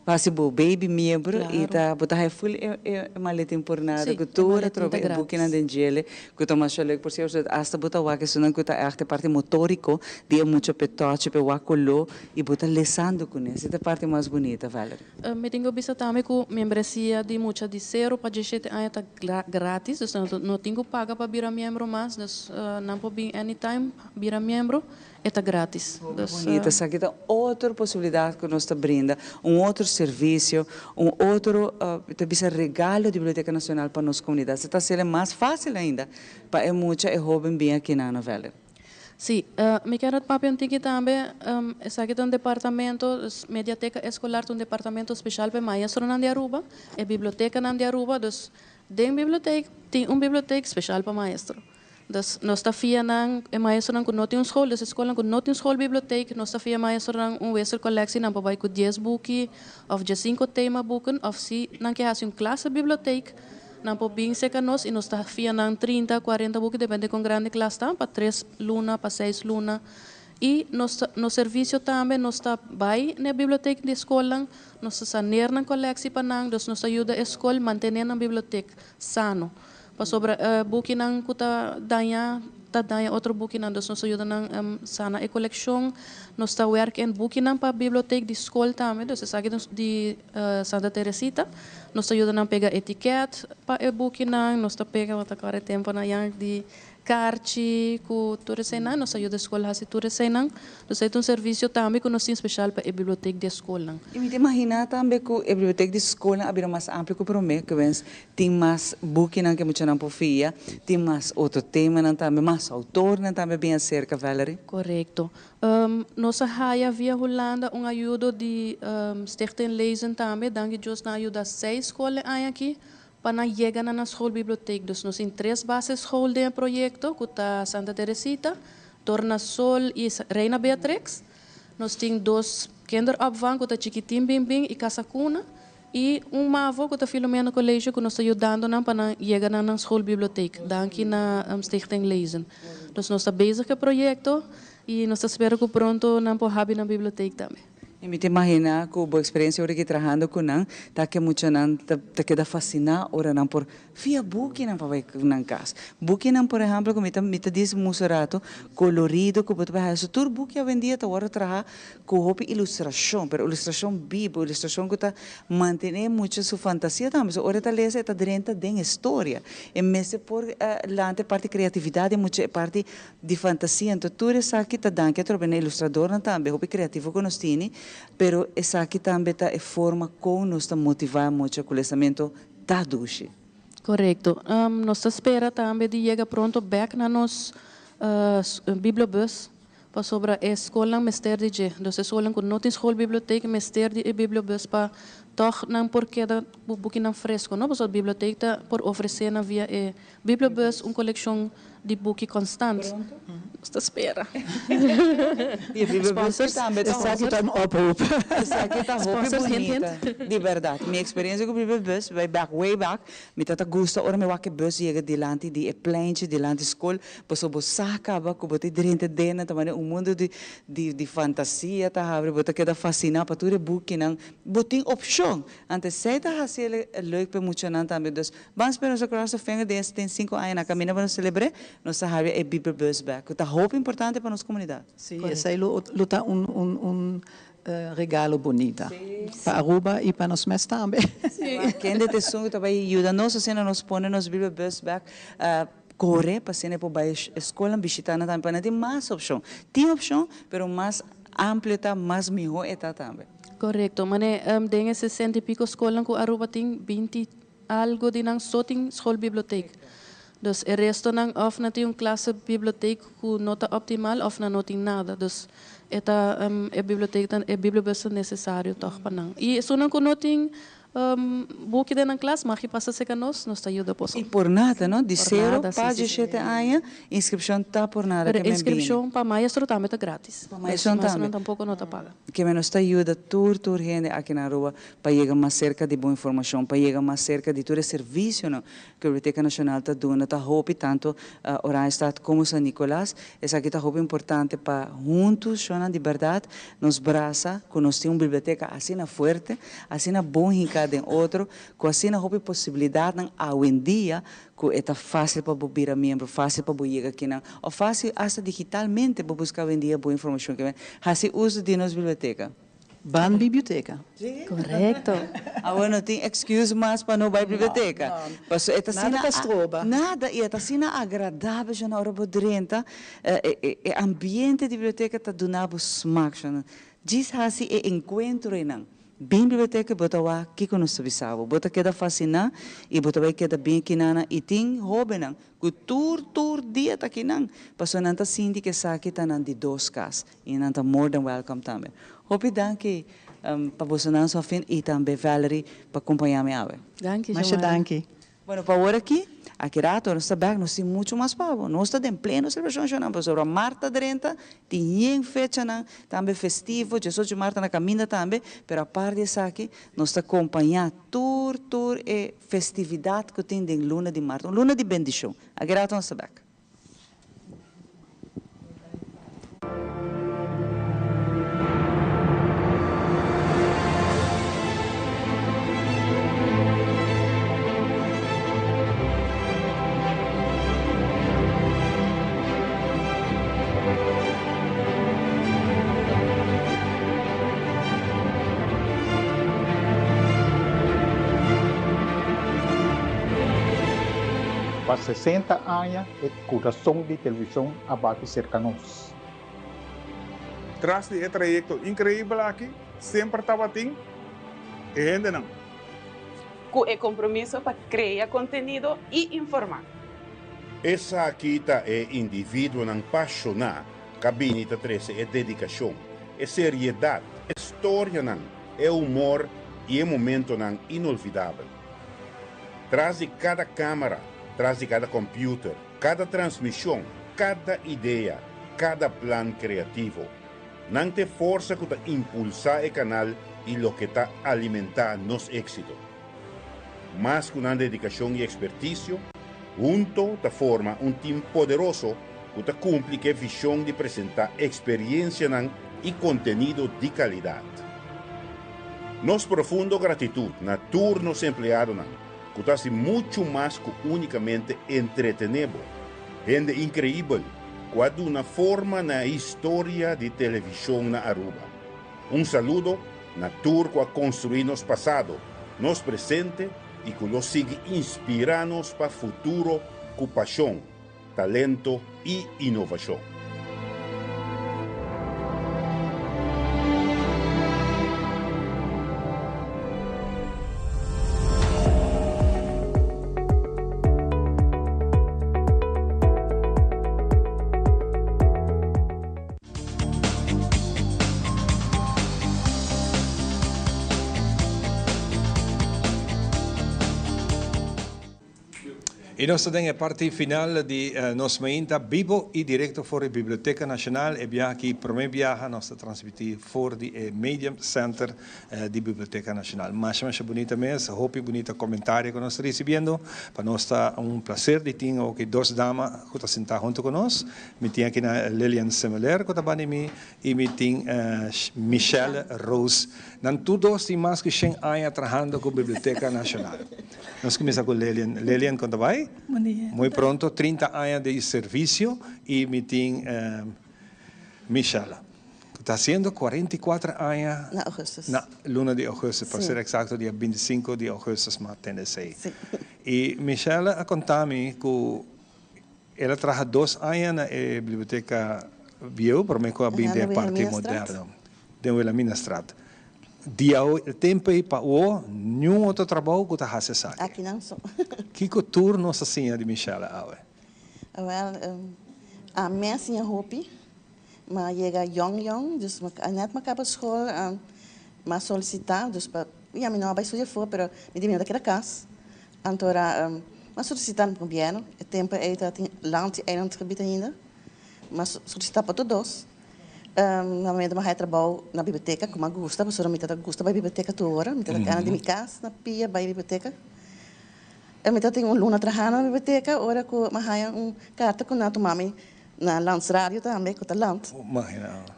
S2: hasi bo baby miembro y ta bo ta haya ful e e maletin por nada ku tur a troba e bukinan den djele ku ta masha leuk. Por cierto hasta bo ta wak esunnan ku ta echt e parti motorico di e mucha p'e touch p'e wak kolo y bo ta lesando kuné. Esei ta e parti mas bunita, Valerie.
S15: Mi tin ku bisa tambe ku membresia di mucha di sero pa diesshete aña ta gratis, dus nan no tin ku paga pa bira miembro mas, dus nan por bin anytime bira miembro, e ta gratis.
S2: Hopi bunita, esaki ta otro posibilidat ku nos ta brinda, un otro servisio, un otro ta bisa regalo di Biblioteka Nacional pa nos komunidat. Se ta haciel mas fácil ainda pa e mucha, e hoben bin aki na Anna Valley.
S15: Sí, mi kier a papia un tiki tambe, esaki ta un departamento, Mediateca Escolar ta un departamento special pa e maestronan di Aruba, e bibliotecanan di Aruba, dus den biblioteek tin un biblioteek special pa maestro. Dus nos ta fia nan, e maestronan cu no tin un school, dus e scolnan cu no tin schoolbiblioteek, nos ta fia e maestronan un wisselcollectie, nan por bay cu dies buki of diescinco themaboeken, of si nan ke haci un klassebiblioteek, Nan por bin serka nos i nos ta fia nan trinta, kuarenta buki, depende kon grandi klas ta, pa tres luna, pa seis luna. I nos ta, nos servisio tambe, nos ta bai na e bibliotek di skolnan, nos ta saneer nan koleksi pa nan, dus nos ta yuda e skol mantené nan bibliotek sano. Pasobra e bukinan ku ta dañá ta daña otro bukinan, dus nos ta yuda nan sana e kolekshon. Nos ta wèrk en bukinan pa bibliotek di skol tambe, dus esaki ta di Santa Teresita. Nos ta yuda nan pega etiket pa e bukinan, nos ta pega, bo ta kòrda e temponan ya di karchi ku tur eseinan, nos ta yuda e skol hasi tur eseinan. Dus ei ta un servisio tambe ku nos tin speshal pa e bibliotek di e skolnan.
S2: I mi ta imaginá tambe ku e bibliotek di skolnan a bira mas amplio ku promé, ku wens tin mas bukinan ku e muchanan por fia, tin mas otro temanan tambe, mas outornan tambe bin aserka, Valerie.
S15: Korekto. Nos a haya via Hulanda un ayudo di Stichting Lezen tambe, danki Dios nan a yuda seis skol e aña aki pa nan yega na nan schoolbibliotheek. Dus nos tin tres basisschool den e proyecto cu ta Santa Teresita, Tornasol y Reina Beatrix. Nos tin dos kinderopvang cu ta Chikitin Bin Bin y Casa Cuna y un mavo cu ta Filomena College cu nos ta yudando nan pa nan yega na nan schoolbibliotheek. Danki na Stichting Lezen. Dus nos ta bezig cu e proyecto. Y nos ta spera cu pronto nan por habi nan bibliotheek tambe.
S2: I mi ta imaginá ku bo eksperensia ora ki trahando ku nan ta ke muchanan ta ta keda fasiná ora nan por fia bukinan pa bai ku nan kas. Bukinan por ehèmpel ku mi ta mi ta dis musu rato kolorido ku bo ta bai haña. So tur buki awendia ta wòrdu traha ku hopi ilustrashon, pero ilustrashon bibu, ilustrashon ku ta mantené mucha su fantasia tambe. So ora e ta lesa e ta drenta den e storia. E mester por lanta e parti kreatividat di mucha, e parti di fantasia. Anto tur esaki ta danki atrobe na ilustradornan tambe, hopi kreativo ku nos tini, pero esaki tambe ta e forma kon nos ta motivá mucha ku lesamentu ta dushi.
S15: Korekto. Nos ta spera tambe di yega pronto bèk na nos bibliobus pasobra e skolnan mester di dje. Dus e skolnan ku no tin skolbibliotek mester di e bibliobus pa tòg nan por keda ku bukinan fresko, no? Pasobra bibliotek ta por ofresé nan via e Bibliobus un kolekshon di buki konstant. Nos ta spera.
S2: E bibliobus ki tambe ta
S14: Esaki ta un oproep.
S2: Esaki ta hopi bunita. Di bèrdat. Mi eksperensia ku bibliobus bai bak way back. Mi ta ta gusta ora mi wak e bus yega dilanti di e pleintje dilanti skol pasobra bo sa kaba ku bo ta drenta den ta manera un mundu di di fantasia ta habri bo ta keda fasina pa tur e bukinan. Bo tin opshon. Antes esei ta hasi leuk pa e muchanan tambe. Dus Ban spera nos a cross the finger den e 75 aña na caminda pa nos celebre, nos ta habia e Bieberbus bek, cu ta hopi importante pa nos comunidad.
S14: Sí, esey lo lo ta un un un regalo bunita pa Aruba y pa nos mes tambe.
S2: Kende ta esun cu ta bay yuda nos asina nos pone nos Bieberbus bek core pa asina e por bay e scolnan bishita nan tambe pa nan tin mas opcion. Tin opcion, pero mas amplio ta mas miho e ta tambe.
S15: Correcto, mane den e 60 y pico scolnan cu Aruba tin 20 Algo di nan so tin schoolbibliotheek. Dus e restonan of nan tin un klassebibliotheek ku no ta optimal of nan no tin nada. Dus e ta e bibliotheek ta e bibliobus ta nesesario tòg pa nan. I esunnan ku no tin buki den nan klas mag i pasa serka nos, nos ta yuda boso.
S2: I por nada no, di sero pa diesshete aña inskripshon ta por nada
S15: ke men bini. Pero inskripshon pa maestro tambe ta gratis.
S2: Pa maestro tambe.
S15: Maestronan tampoko no ta paga.
S2: Ke men nos ta yuda tur tur hende aki na Aruba pa yega mas serka di bo informashon, pa yega mas serka di tur e servisionan ku Biblioteka Nashonal ta duna, ta hopi tantu Oranjestad komo San Nicolas. Esaki ta hopi importante pa huntu shonnan di bèrdat nos brasa ku nos tin un biblioteka asina fuerte, asina bon hinká den otro, ku asina hopi posibilidatnan awendia ku e ta fásil pa bo bira miembro, fásil pa bo yega kinan, òf fásil asta digitalmente bo buska awendia bo informashon. Hasi uso di nos biblioteka.
S14: Ban biblioteka.
S15: Korekto.
S2: Awor no tin excuse mas pa no bai biblioteka. Paso e ta asina.
S14: Nada ta stroba.
S2: Nada, i e ta asina agradabel shona ora bo drenta, e ambiente di biblioteka ta duna bo smak shona. Djis hasi e enkuentro einan. Bin biblioteka i bo ta wak kiko nos ta bisa bo. Bo ta keda fasiná i bo ta bai keda bin kinana i tin hóbennan ku tur tur dia ta kinan pasobra nan ta sinti ku esaki ta nan di dos kas. I nan ta more than welcome tambe. Hopi danki pa bosonan Sofin i tambe Valerie pa kompañá mi awe.
S15: Danki
S14: Masha
S15: Xiomara.
S14: danki.
S2: Bueno pa awor aki, aki rato nos ta bek, nos tin muchu mas pa bo. Nos ta den pleno selebrashon shownan pasobra mart ta drenta, tin yen fechanan tambe festivo, diesocho mart ta na kaminda tambe, pero apart di esaki nos ta kompañá tur tur e festividat ku tin den luna di mart, un luna di bendishon. Aki rato nos ta bek.
S1: Pa 60 aña e kurason di televishon a bati serka nos.
S3: Tras di e trayekto inkreibel aki semper tabatin e hendenan.
S16: Ku e kompromiso pa krea kontenido i informá.
S19: Esaki ta e individuonan pashoná ka bini ta trese e dedikashon, e seriedat, e storianan, e humor i e momentonan inolvidabel. Tras di kada kámara, tras di kada kòmpiuter, kada transmishon, kada idea, kada plan kreativo. Nan ta e forsa ku ta impulsá e kanal i loke ta alimentá nos éksito. Mas ku nan dedikashon i ekspertisio, hunto ta forma un tim poderoso ku ta kumpli ku e vishon di presentá eksperiensianan i kontenido di kalidat. Nos profundo gratitud na tur nos empleadonan ku ta hasi muchu mas ku únikamente entretené bo. Hende inkreibel ku a duna forma na e historia di televishon na Aruba. Un saludo na tur ku a konstruí nos pasado, nos presente i ku lo sigui inspirá nos pa futuro ku pashon, talento i inovashon.
S22: Y nos ta den e parti final di nos mainta bibo y directo for di Biblioteca Nacional. E biaha aki prome biaha nos ta transmiti for di e Medium Center di Biblioteca Nacional. Masha masha bunita mes, hopi bunita comentario cu nos ta ricibiendo. Pa nos ta un placer di tin awoki dos dama cu ta sinta hunto cu nos. Mi tin aki na Lilian Semeleer cu ta banda di mi y mi tin Michelle Roos. Nan tur dos tin mas cu shen aña trahando cu Biblioteca Nacional. Nos cuminsa cu Lilian. Lilian, con ta bay?
S4: Bon dia.
S22: Muy pronto, 30 aña di servicio y mi tin Michelle cu ta haciendo 44 aña
S4: Na augustus.
S22: na luna di augustus, pa
S4: Si.
S22: ser exacto dia 25 di augustus ma tende esey.
S4: Si.
S22: Y Michelle a conta mi cu El a traha dos aña na e biblioteca bieu prome cu a bin den e parti moderno, den Wilhelminastraat. Di awe e tempo ei pa awo niun otro trabou cu ta haci esaki.
S4: Akinan so.
S22: Kico tur nos a siña di Michelle awe?
S4: Wel, ami a siña hopi. Mi a yega yong yong, dus net mi a caba school mi a solicita, dus pa, ya mi no a bay studia afo, pero mi di mi no ta keda cas. Anto era m'a solicita na gobierno, e tempo ei tabatin land y eilandgebied ainda, m'a solicita pa tur dos. Na momento m'a haya trabou na biblioteca cu m'a gusta pasobra mi tabata gusta bay biblioteca tur ora, mi tabata cana di mi cas na pia bay biblioteca. Mi tabatin un luna trahando na biblioteca ora cu m'a haya un carta cu nan a tuma mi na Landsradio tambe cu ta land.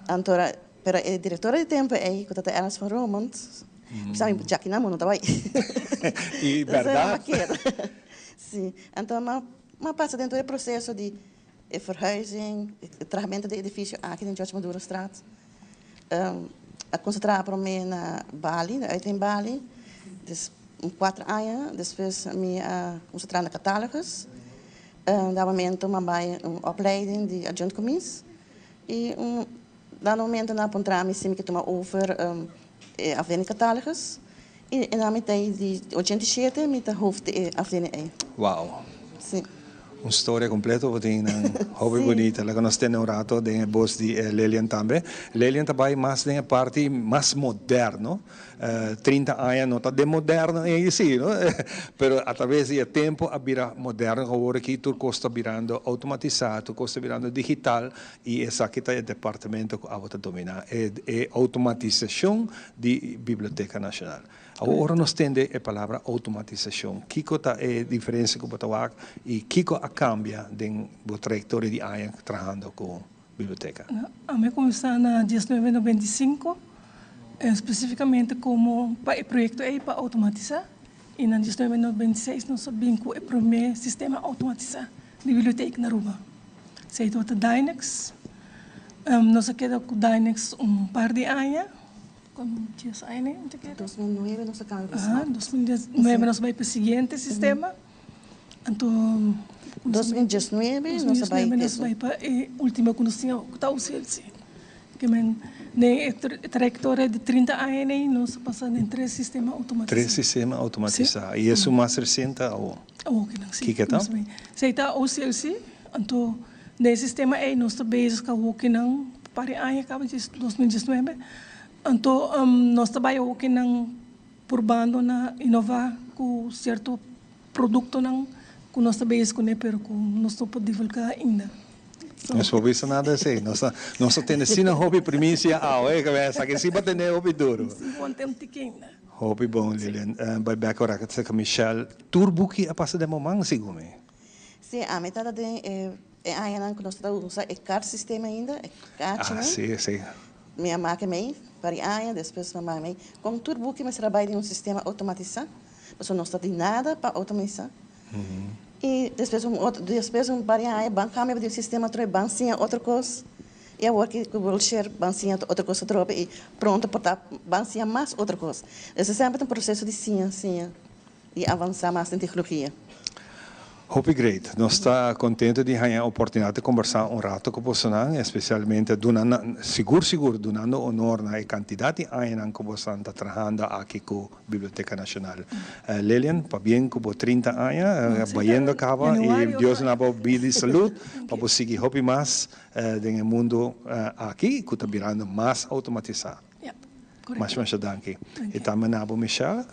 S4: Anto era Pero e directora di tempo ey cu ta ta Ernst van Romondt, bisa mi djaki nan bo no ta bay.
S22: Y berdad.
S4: Si, anto m'a m'a pasa den tur e proceso di e verhuizing, e trahamento di e edificio aki den George Madurostraat. A concentra prome na Bali, na Uitleen Bali, des un cuatro aña, despues mi a concentra na catalogus. Da momento m'a bay un opleiding di adjunct commies y un Dado momento nan a puntra mi si mi ke tuma over e afdeling catalogus y e nan mi ta ei di 87 mi ta hoofd di e afdeling ei.
S22: Wow.
S4: Si.
S22: Un storia completo bo tin nan hopi bunita. Laga nos tene un rato den e bos di Lelian tambe. Lelian ta bay mas den e parti mas moderno. 30 aña no ta den moderno ei si, no? Pero a traves di e tempo a bira moderno awor aki tur cos ta birando automatisa, tur cos ta birando digital y esaki ta e departamento cu abo ta domina, e e automatisacion di Biblioteca Nacional. Awor ora nos tende e palabra automatisacion, kico ta e diferencia cu bo ta wak y kico a cambia den bo trayectoria di aña trahando cu Biblioteca?
S4: Ami a cuminsa na diesnuebe 95, specificamente como pa e proyecto ey pa automatisa y na diesnuebe 96 nos a bin cu e prome sistema automatisa di biblioteca na Aruba. Esei tabata Dynex. Nos a keda ku Dynex un par di aña, komo dies aña ne ta keda.
S6: 2009 nos a kambia pa Smart.
S4: 2009 nos a bai pa e siguiente sistema. Anto
S6: 2019 nos a bai
S4: 2019 nos a bai pa e ultimo ku nos tin awor ku ta OCLC. Ke men den e trayektoria di 30 aña nei nos a pasa den tres sistema outomatisá.
S22: Tres sistema outomatisá. I esun mas resente awor?
S4: Awor kinan si.
S22: Kiko ta?
S4: Esei ta OCLC. Anto den e sistema ei nos ta bezig ku awokinan par di aña kaba dje 2019. Anto nos ta bai awokinan purbando na inová ku sierto produktonan ku nos ta bezig kuné pero ku nos no por divulgá ainda.
S22: Nos por bisa nada esei. Nos ta nos ta tene asina hopi primisia awe kabesa ke si bo tene hopi duro.
S4: Si bo tene un tiki ainda.
S22: Hopi bon Lilian. Bai bek ora ke ta seka Michelle. Tur buki a pasa den bo man segun mi.
S6: Si, ami tabata den e e añanan ku nos tabata usa e kaart sistema ainda, e kaartjinan.
S22: Ah si, si.
S6: Mi a make mei.
S4: par di aña, despues mi a mami kon tur buki mester a bai den un sistema outomatisá, pasobra nos ta tin nada pa outomatisá. I despues un otro, despues un par di aña ban kambia di un sistema atrobe, ban siña otro kos. I awor ki ku Worldshare ban siña otro kos atrobe i pronto por ta ban siña mas otro kos. Esei semper ta un proseso di siña, siña i avansá mas den teknologia.
S22: Hopi great. Nos ta contento di haña oportunidad di conversa un rato cu bosonan, especialmente duna sigur sigur dunando honor na e cantidad di añanan cu bosonan ta trahando aki cu Biblioteca Nacional. Lilian, pabien cu bo 30 aña bayendo caba y Dios duna bo bida y salud pa bo sigui hopi mas den e mundo aki cu ta birando mas automatisa. Masha masha danki. Y tambe na bo Michelle,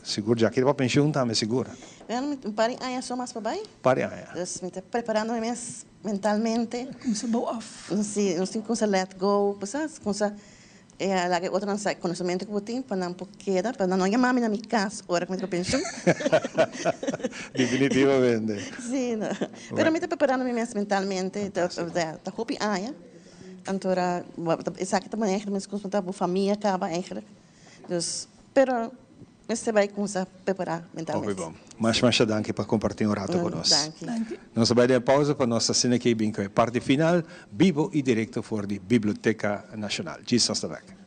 S22: sigur djaki ta pa pensioen tambe sigur.
S4: Bueno, un par di aña so mas pa bay.
S22: Par di aña.
S4: Dus mi ta preparando mi mes mentalmente.
S5: Cuminsa bou af.
S4: Si, nos tin cuminsa let go, bo sa, cuminsa laga e otronan sa e conocemento cu bo tin pa nan por keda, pa nan no yama mi na mi cas ora cu mi ta pa pensioen.
S22: Definitivamente.
S4: Si, no. Pero mi ta preparando mi mes mentalmente, ta hopi aña. Anto ora esaki ta manera meskos ku ta bo famia kaba eigenlijk. Dus, pero mester bai kumsa prepará mentalmente.
S22: Hopi bon. Masha masha danki pa kompartí un rato ku nos.
S4: Danki.
S22: Nos a bai den e pausa pa nos asina ke bin ku e parti final bibo i direkto for di Biblioteka Nashonal. Djis nos ta bek.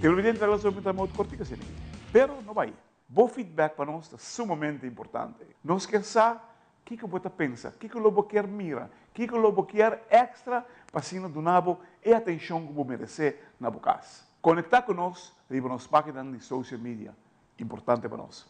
S17: Televidente ta laso mi ta mout kortico asina aki. Pero no bai. Bo feedback pa nos ta sumamente importante. Nos kier sa kiko bo ta pensa, kiko lo bo kier mira, kiko lo bo kier extra pa asina duna bo e atencion ku bo merece na bo kas. Conecta ku nos riba nos paginan di social media. Importante pa nos.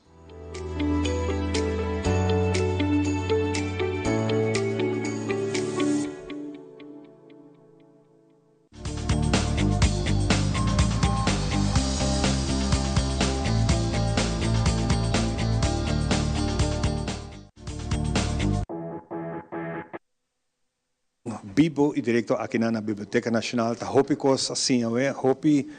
S22: Bibo y directo akinan na Biblioteca Nacional ta hopi cos a siña awe, hopi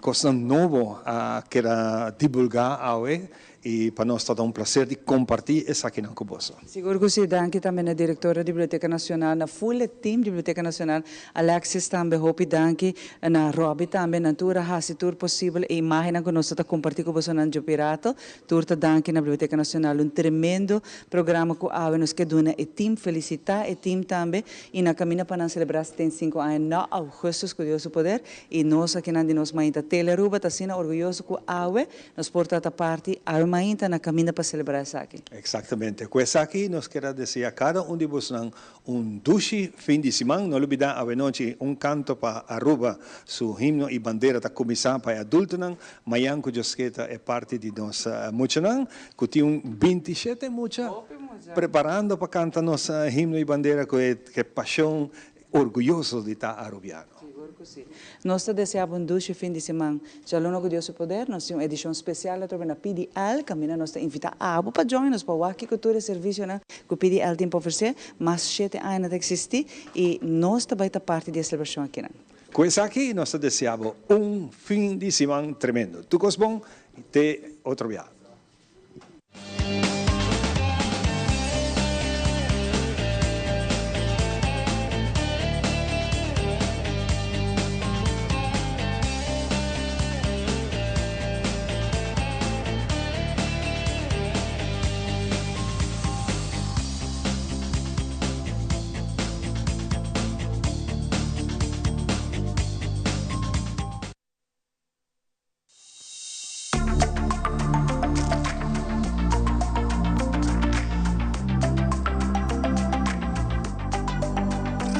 S22: cosnan nobo a keda divulga awe Y pa nos ta ta un placer di comparti esakinan cu boso.
S2: Sigur cu si, danki tambe na directora di Biblioteca Nacional, na full e team di Biblioteca Nacional, Alexis tambe hopi danki, na Robby tambe, nan tur a haci tur posibel e imagennan cu nos ta ta comparti cu bosonan djo pirato, tur ta danki na Biblioteca Nacional, un tremendo programa cu awe nos ke duna e team, felicita e team tambe y na caminda pa nan celebra 75 aña na augustus cu Dios su poder y nos akinan di nos mainta Telearuba ta asina orguyoso cu awe Nos por ta ta parti awe mainta na kaminda pa selebrá esaki.
S22: Exactamente. Cu esaki nos kier a desea cada un di bosnan un dushi fin di siman. No lubida awe nochi un canto pa Aruba su himno y bandera ta cuminsa pa e adultonan. Mayan cu Dios ke ta e parti di nos muchanan cu tin un 27 mucha preparando pa canta nos himno y bandera cu e pasion orguyoso di ta Arubiano.
S2: Sigur cu si. Nos ta desea bo un dushi fin di siman. Djaluna cu Dios su poder nos tin un edicion special atrobe na PDL caminda nos ta invita abo pa join nos pa wak kico tur e servicionan cu PDL tin pa ofrece. Mas shete aña nan ta existi y nos ta bay ta parti di e celebracion akinan.
S22: Cu esaki nos ta desea bo un fin di siman tremendo. Tur cos bon y te otro biaha.